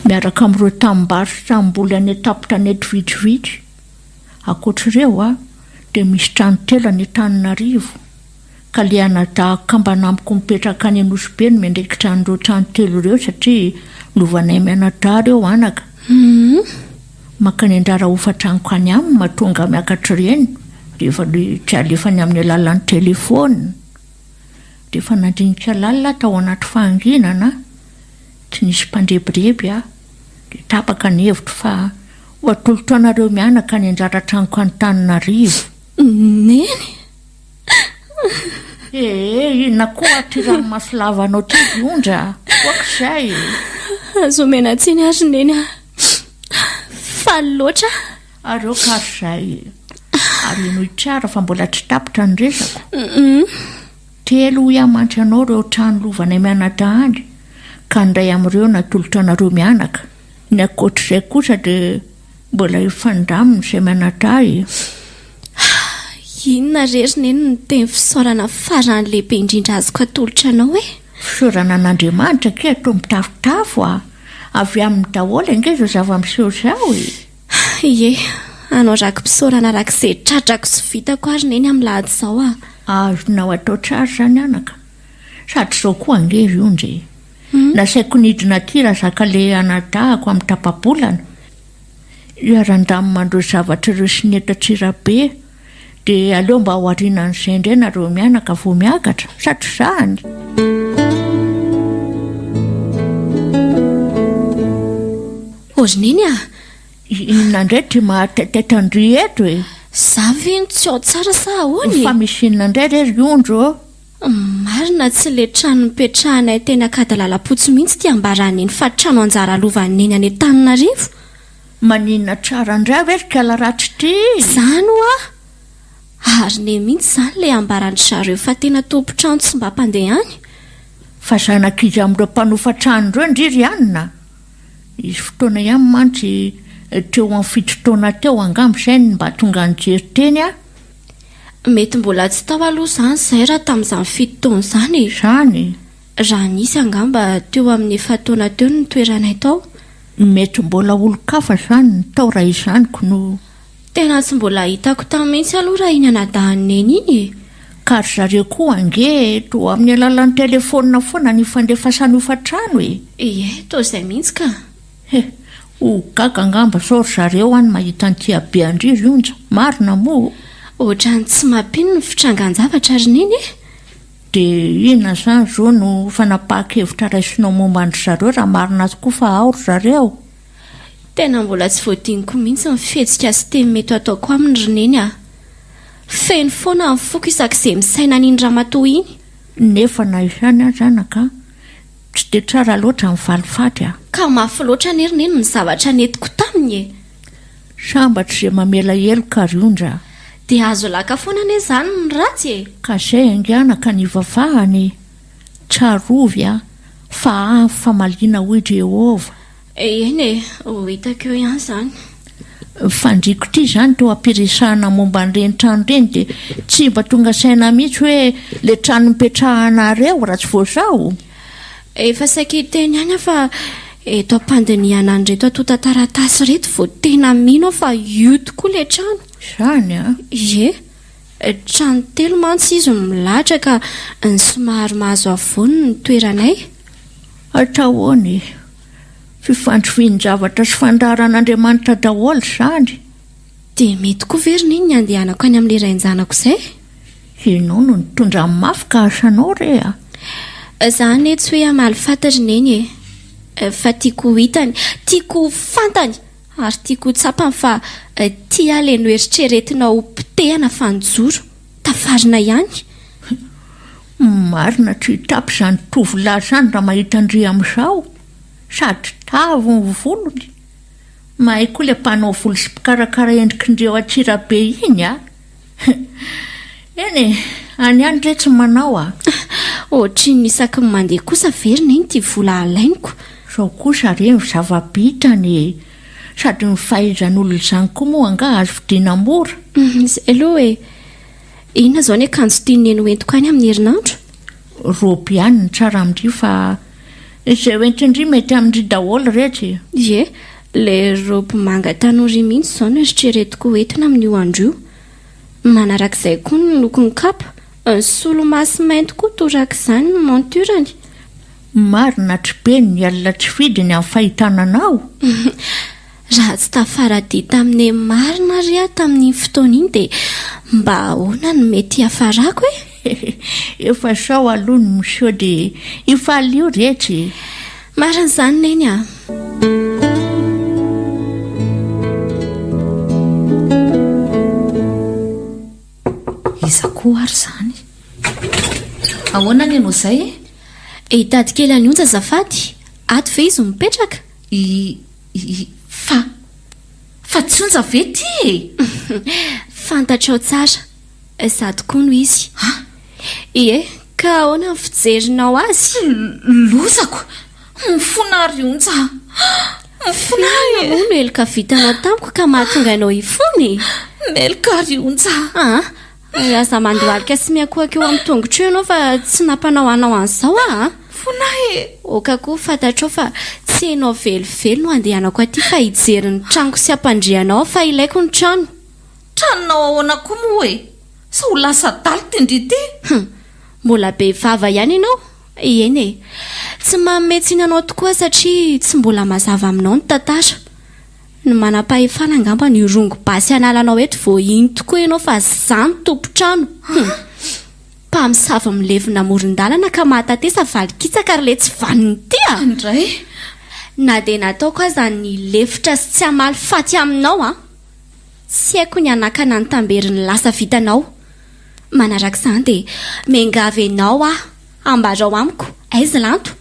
G: Miaraka amin'ireo tanimbary sy tanimboly any an-tampon-tanety vitsivitsy. Ankoatr'ireo, dia misy trano telo any Antananarivo, ka ilay anadahiko kambana amiko mipetraka any Anosibe no miandraikitra an'ireo trano telo ireo satria lovanay mianadahy ireo anaka. Mankany Andrarahofantranoko any aminy mahatonga miakatra ireny rehefa tsy alefany amin'ny alalan'ny telefaonina. Rehefa nandinika lalina aho tao anaty fahanginana, Tsy nisy mpandrebireby aho, dia tapaka ny hevitro fa ho atolotro anareo mianaka ny anjara tranoko Antananarivo.
F: Neny!
G: Ee, inona koa ary ity ranomaso lavanao ity ry Ondra a? Oak'izay e!
F: Aza omena tsiny aho ry Neny a! Faly loatra aho.
G: Ary aoka ary izay e! Ary henoy tsara fa mbola tsy tapitra ny resako. Telo hoy aho mantsy anao ireo trano lovanay mianadahy any ka ny iray amin'ireo natolotra anareo mianaka. Ny ankoatr'izay kosa dia mbola hifandamina izay mianadahy e.
F: Inona re ry Neny no teny fisaorana farany lehibe indrindra azoko atolotra anao e?
G: Fisaorana an'Andriamanitra akia toa mitafotafo a! Avy aminy daholo ange izao zava-miseho izao e!
F: Ie, hanao raki-pisaorana araka izay tratrako sy vitako ary Neny amin'ny lahady izao aho.
G: Azonao atao tsara izany anaka. Sady izao koa ange ry Onja e! Nasaiko nidina aty Razakale anadahako amin'ny tapa-bolana. Hiara-handamina an'ireo zavatra ireo sy ny eto Antsirabe. Dia aleo mba ho aorianan'izay indray nareo mianaka vao miakatra, sa tsy izany?
F: O ry Neny a!
G: Inona indray ity mahataitaitra an-dry eto e?
F: Za ve no tsy ao tsara sa ahoana e?
G: Fa misy inona indray re ry Ondro ô?
F: Marina tsy le trano nipetrahanay teny Ankadilalampotsy mihitsy ity ambaran'i Neny fa trano anjara lovan'i Neny any Antananarivo.
G: Maninona tsara indray ve ry kala ratsy ity?
F: Izany hoa! Ary Neny mihitsy izany le ambaran-dry zareo fa tena tompon-trano tsy mba mpandeha any.
G: Fa zanak'iza amin'ireo mpanofa trano ireo ndry ry anona? Nisy fotoana ihany mantsy teo amin'ny fito taona teo angamba izay no mba tonga nijery teny aho.
F: Mety mbola tsy tao aloha izany izahay raha tamin'izany fito taona izany e!
G: Izany?
F: Raha nisy angamba teo amin'ny efa-taona teo no nitoeranay tao.
G: Mety mbola olon-kafa izany no tao raha izany ko no.
F: Tena tsy mbola hitako tany mihitsy aloha raha iny anadahin'i Neny iny e!
G: Ka ry zareo koa ange toa amin'ny alalan'ny telefaonina foana no ifandefasany hofantrano e!
F: Ie, toa izay mihitsy ka!
G: He, ho gaga angamba sao ry zareo any mahita an'ity habean-dry ry Onja, marina moa?
F: Ohatran'ny tsy mampino ny fitrangan-javatra ry Neny e!
G: Dia inona izany izao no fanapahan-kevitra raisinao momba an-dry zareo raha marina tokoa fa ao ry zareo?
F: Tena mbola tsy voadiniko mihitsy ny fihetsika sy teny mety ho ataoko aminy ry Neny a! Feno foana ny foko isak'izay misaina an'iny ramatoa iny.
G: Nefa na izany aza anaka, tsy dia tsara loatra ny valifaty a!
F: Ka mafy loatra anie ry Neny ny zavatra nentiko taminy e!
G: Sambatra izay mamela heloka ry Onja a!
F: Dia azo laka foana anie izany ny ratsy e!
G: Ka izay ange anaka ny ivavahana e! Tsarovy a! Fa avy famaliana hoy Jehovah.
F: Eny e, ho hitako eo ihany izany.
G: Fandriko ity izany teo am-piresahana momba an'ireny trano ireny dia tsy mba tonga saina mihitsy hoe ilay trano nipetrahanareo raha tsy vao izao.
F: Efa saika hiteny ihany aho fa eto am-pandinihana an'ireto antontan-taratasy ireto vao tena mino aho fa io tokoa ilay trano.
G: Izany an?
F: Ie. Trano telo mantsy izy no milahatra ka ny somary mahazo afovoany ny toeranay.
G: Atao ahoana e? Fifandrifian-javatra sy fandaharan'Andriamanitra daholo izany.
F: Dia mety koa ve ry Neny ny handehanako any amin'ilay rain-janako izay?
G: Ianao no nitondra ny mafy ka asanao re a!
F: Za anie tsy hoe hamaly faty ry Neny e! Fa tiako ho hitany, tiako ho fantany ary tiako ho tsapany fa tia ahy ilay noeritreretina ho potehana fa nijoro. Tafarina ihany.
G: Marina tsy hitapy izany tovolahy izany raha mahita an-dry amin'izao. Sady tavy ny volony. Mahay koa ilay mpanao volo sy mpikarakara endrik'indry ao Antsirabe iny a! Eny e, any ihany re tsy manao a!
F: Ohatrin'ny isaky ny mandeha kosa ve ry Neny ity vola alainiko?
G: Izao kosa re ny zava-bitany e! Sady ny fahaizan'olona izany koa moa angaha azo vidiana mora?
F: Izay aloha e! Inona izao ny akanjo tian'i Neny hoentiko any amin'ny herinandro?
G: Robe ihany no tsara amin-dry fa izay hoentin-dry mety amin-dry daholo retsy e!
F: Ie, ilay robe manga tanora iny mihitsy izao no eritreretiko hoentina amin'io andro io. Manarak'izay koa ny lokon'ny kapa, ny solomaso mainty koa torak'izany ny monture-ny.
G: Marina tsy be ny alina tsy fidiny amin'ny fahitana anao.
F: Raha tsy tafaradia tamin'i Neny marina ary aho tamin'iny fotoana iny dia mba ahoana no mety hiafarako e?
G: Efa sao aloha ny miseho dia hifalio retsy e!
F: Marina izany Neny a!
B: Iza koa ary izany? Ahoana ny anao izay e?
F: Hitady kely an'i Onja azafady, ato ve izy no mipetraka?
B: I, i, fa, fa tsy Onja ve ity e?
F: Fantatrao tsara, izaho tokoa no izy.
B: An?
F: Ie, ka ahoana ny fijerinao azy?
B: Lozako! Mifona ary Onja a! Mifona ahy e!
F: Inona moa no heloka vitanao tamiko ka mahatonga anao hifona e?
B: Meloka ary Onja a!
F: An! Aza mandohalika sy miankohoka eo amin'ny tongotro eo ianao fa tsy nampanao anao an'izao aho a!
B: Fona e!
F: Aoka koa fantatrao fa tsy ianao velively no handehanako aty fa hijery ny tranoko sy hampandrianao aho fa ilaiko ny trano.
B: Tranonao ahoana koa moa e? Sao ho lasa adala ity ndry ity?
F: Hum! Mbola be vava ihany ianao? Eny e! Tsy manome tsiny anao tokoa satria tsy mbola mazava aminao ny tantara. Ny manam-pahefana angamba no hirongo basy hanala anao eto vao hino tokoa ianao fa za no tompon-trano. Hum! Mpamosavy milevina amoron-dalana ka mahatatesa valin-kitsaka ry letsy vanona ity a!
B: Indray!
F: Na dia nataoko aza ny lefitra sy tsy hamaly faty aminao an! Tsy haiko ny hanakana ny tamberin'ny lasa vitanao. Manaraka izany dia miangavy anao aho, ambarao amiko, aiza Lanto?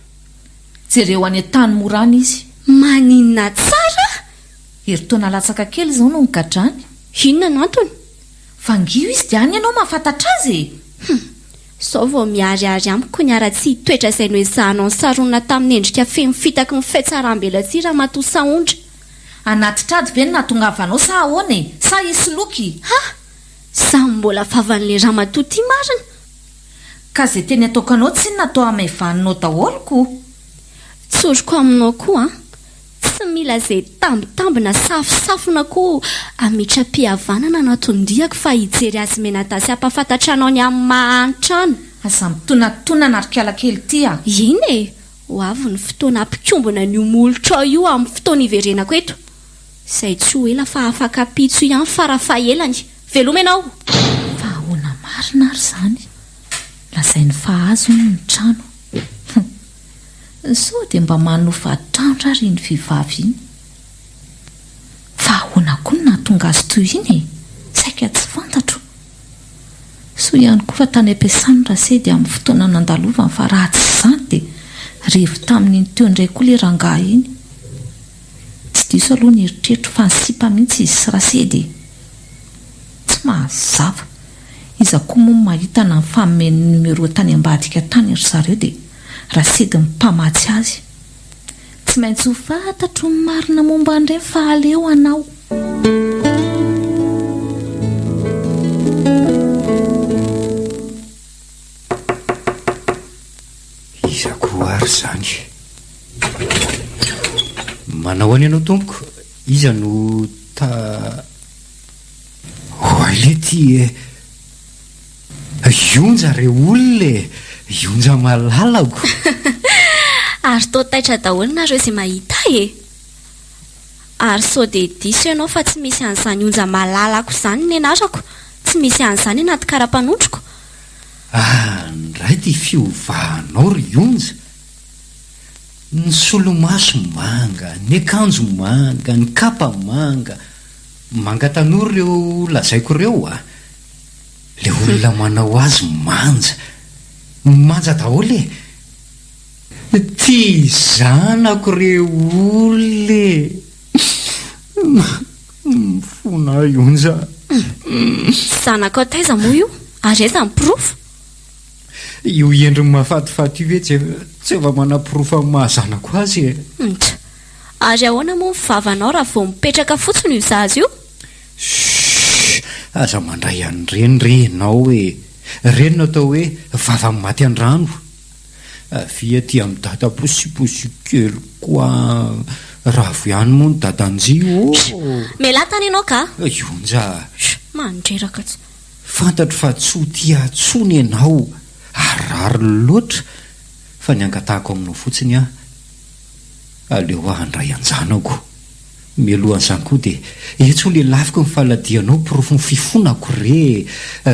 B: Jereo any Antanimora any izy.
F: Maninona tsara?
B: Herintaona latsaka kely izao no nigadrany.
F: Inona no antony?
B: Vangio izy dia any ianao mahafantatra azy e!
F: Hum! Izao vao miharihary amiko ny haratsian-toetra izay noezahanao nisaronana tamin'ny endrika feno fitaky ny fihatsaram-belatsihy Ramatoa Sahondra.
B: Anaty trady ve no nahatongavanao sa ahoana e? Sa hisoloky?
F: Ha! Samy mbola vavan'ilay ramatoa ity marina!
B: Ka ze teny ataoko anao tsinona atao hamaivaninao daholo ko!
F: Tsoriko aminao koa an! Tsy mila ze tambitamby na safosafona koa hamitram-pihavanana no anton-diako fa hijery azy mianadahy sy hampahafantatra anao ny amin'ny maha an-trano.
B: Aza mitonatonana ry kiala kely ity a!
F: Iny e! Ho avy ny fotoana hampikombona an'io molotrao io amin'ny fotoana hiverenako eto. Izay tsy ho ela fa afaka ampitso ihany farafahelany. Veloma ianao!
B: Fa ahoana marina ary izany? Lazainy fa azy hono ny trano. Hum. Sao dia mba manofa trandra ary iny vehivavy iny? Fa ahoana koa no nahatonga azy toy iny e? Saika tsy fantatro. Soa ihany koa fa tany am-piasany Rasedy amin'ny fotoana nandalovany fa raha tsy izany dia revo tamin'iny teo indray koa ilay rangahy iny. Tsy diso aloha ny eritreritro fa nisipa mihitsy izy sy Rasedy e! Tsy mahazava. Iza koa moa no mahita na nifanome ny numéro tany ambadika tany ry zareo dia Rasedy no mpamatsy azy. Tsy maintsy ho fantatro ny marina momba an'ireny fa aleo hanao.
C: Iza koa ary izany? Manao ahoana ianao tompoko? Iza no ta. Oay lety e! Ionja re olona e! Ionja malalako!
F: Ary toa taitra daholo nareo izay mahita ahy e! Ary sao dia diso ianao fa tsy misy an'izany onja malalako izany ny anarako, tsy misy an'izany anaty kara-panondroko.
C: Ah, ndray ty fiovanao ry Onja! Ny solomaso manga, ny akanjo manga, ny kapa manga, manga tanora ireo lazaiko ireo a! Le olona manao azy manja, manja daholo e! Ty zanako re olona e! Mifona ahy Onja a!
F: Zanakao taiza moa io? Ary aiza ny porofo?
C: Io endriny mahafatifaty io ve tsy tsy efa manaporofo amin'ny maha zanako azy e?
F: Ntra. Ary ahoana moa ny vavanao raha vao mipetraka fotsiny io zaza io?
C: Shh! Aza mandray an'ireny re ianao e! Ireny no atao hoe vavan'ny maty an-drano. Avia aty amin'i dada posiposy kely koa ravo ihany moa ny dadan-jy ô!
F: Shh! Mialà tany ianao ka!
C: Ionja a!
F: Shh! Mandreraka tsy.
C: Fantatro fa tsy ho tia ahy tsony ianao ary rariny loatra fa ny angatahako aminao fotsiny an, aleo aho handray an-janako. Mialohan'izany koa dia etsy ho lelafiko ny faladianao porofon'ny fifonako re e!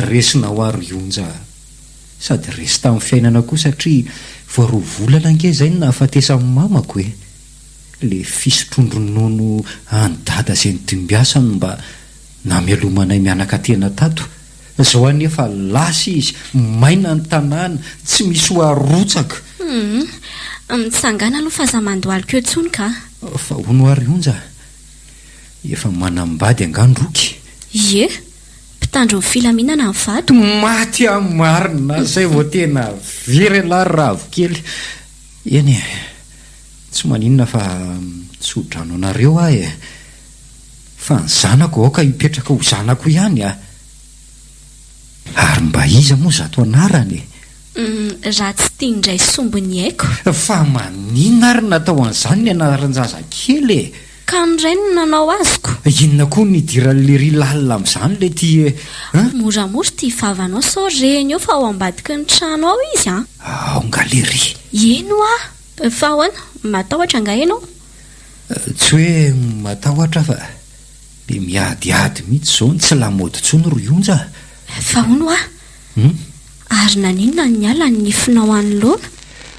C: Resinao aho ry Onja a! Sady resy tamin'ny fiainana koa satria vao roa volana ange izay no nahafatesan'ny mamako e! Le fisotroan-dronono an'i dada izay nodimbiasany no mba namelomanay mianaka tena tato. Izao anefa lasa izy, maina ny tanàna, tsy misy ho arotsaka.
F: Humm. Mitsangàna aloha fa aza mandohalika eo intsony ka.
C: Fa hono ary Onja, efa manambady angaha ndroky?
F: Ie. Mpitandro ny filaminana ny vadiko.
C: Maty aho marina, zay vao tena very ialahy ry ravokely. Eny e, tsy maninona fa mitsodrano anareo aho e. Fa ny zanako aoka hipetraka ho zanako ihany a. Ary mba iza moa zato anarany e?
F: Raha tsy tian-dray sombiny aiko.
C: Fa maninona ary natao an'izany ny anaran-jazakely e?
F: Ka ny rainy no nanao azoko.
C: Inona koa no idiran'i Lery lalina amin'izany le ty e? An?
F: Moramora ity vavanao sao reny eo fa ao ambadiky ny trano ao izy an!
C: Ao nga Lery?
F: Eny hoa! Fa ahoana? Matahotra angaha ianao?
C: Tsy hoe matahotra aho fa le miadiady mihitsy izao no tsy lamaody intsony ry Onja a!
F: Fa hono hoa! Ary naninona no niala ny nifinao anoloana?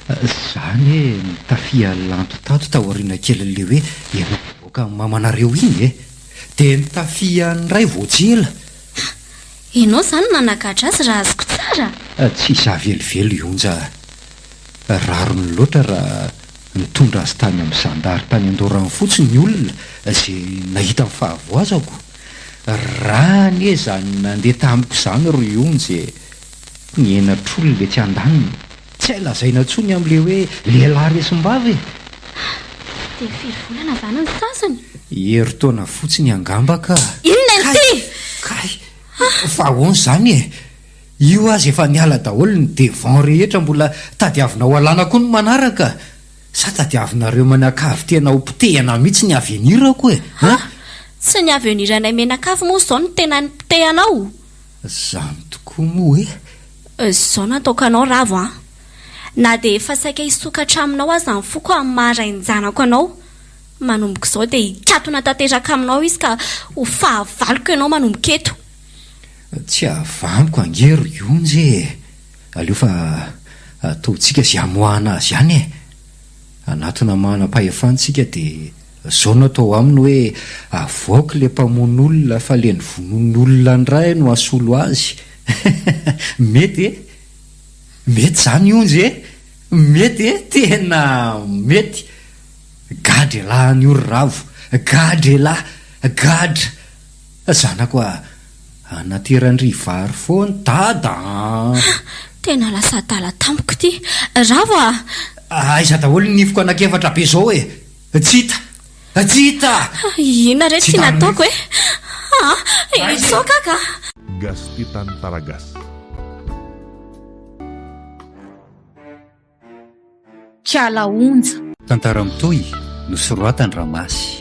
C: Za anie nitafia lanto tato taoriana kelin'le hoe ianao nivoaka amin'ny mamanareo iny e! Dia nitafia an'iray vao tsy ela.
F: Ianao izany no nanagadra azy raha azoko tsara?
C: Tsy izaho velively i Onja a! Rariny loatra raha nitondra azy tany amin'ny zandary tany Andoharanofotsy ny olona izay nahita ny fahavoazako. Raha anie izany nandeha tamiko izany ry Onjy e! Ny henatr'olona etsy andaniny, tsy hay lazaina intsony amin'ilay hoe lehilahy resim-bava e!
F: Dia firy volana izany ny sasany?
C: Herintaona fotsiny angamba ka!
F: Inona ity?
C: Kay! Fa ahoana izany e? Io aza efa niala daholo ny devant rehetra mbola tadiavinao alana koa ny manaraka! Sa tadiavinareo manakavy tena ho potehina mihitsy ny avenir-ko e!
F: Ha! Tsy ny avenir-nay mianakavy moa izao no tena nipotehanao?
C: Zany tokoa moa e!
F: Izao no ataoko anao Ravo an! Na dia efa saika hisokatra aminao aza ny foko amin'ny maha rain-janako anao, manomboka izao dia hikatona tanteraka aminao izy ka ho fahavaloko ianao manomboka eto.
C: Tsy havaniko ange ry Onjy e! Aleo fa ataontsika izay hamoahana azy any e! Hanatona manam-pahefana isika dia izao no atao aminy hoe avoako ilay mpamono olona fa ilay novonoin'olona indray no hasolo azy. Mety e! Mety izany Onjy e! Mety e! Tena mety! Gadra elah an'io ry Ravo! Gadra elah! Gadra! Zanako a! Anateran-dry vary foana dada an!
F: Tena lasa adala tampoka ity. Ravo a!
C: Aiza daholo ny nifiko anankiefatra be zao e! Tsy hita! Tsy hita!
F: Inona re ty nataoko e? Aa! Hitsoaka aho ka!
A: Gasy Tantara Gasy.
B: Kiala Onja.
C: Tantara mitohy nosoratan'i Ramasy.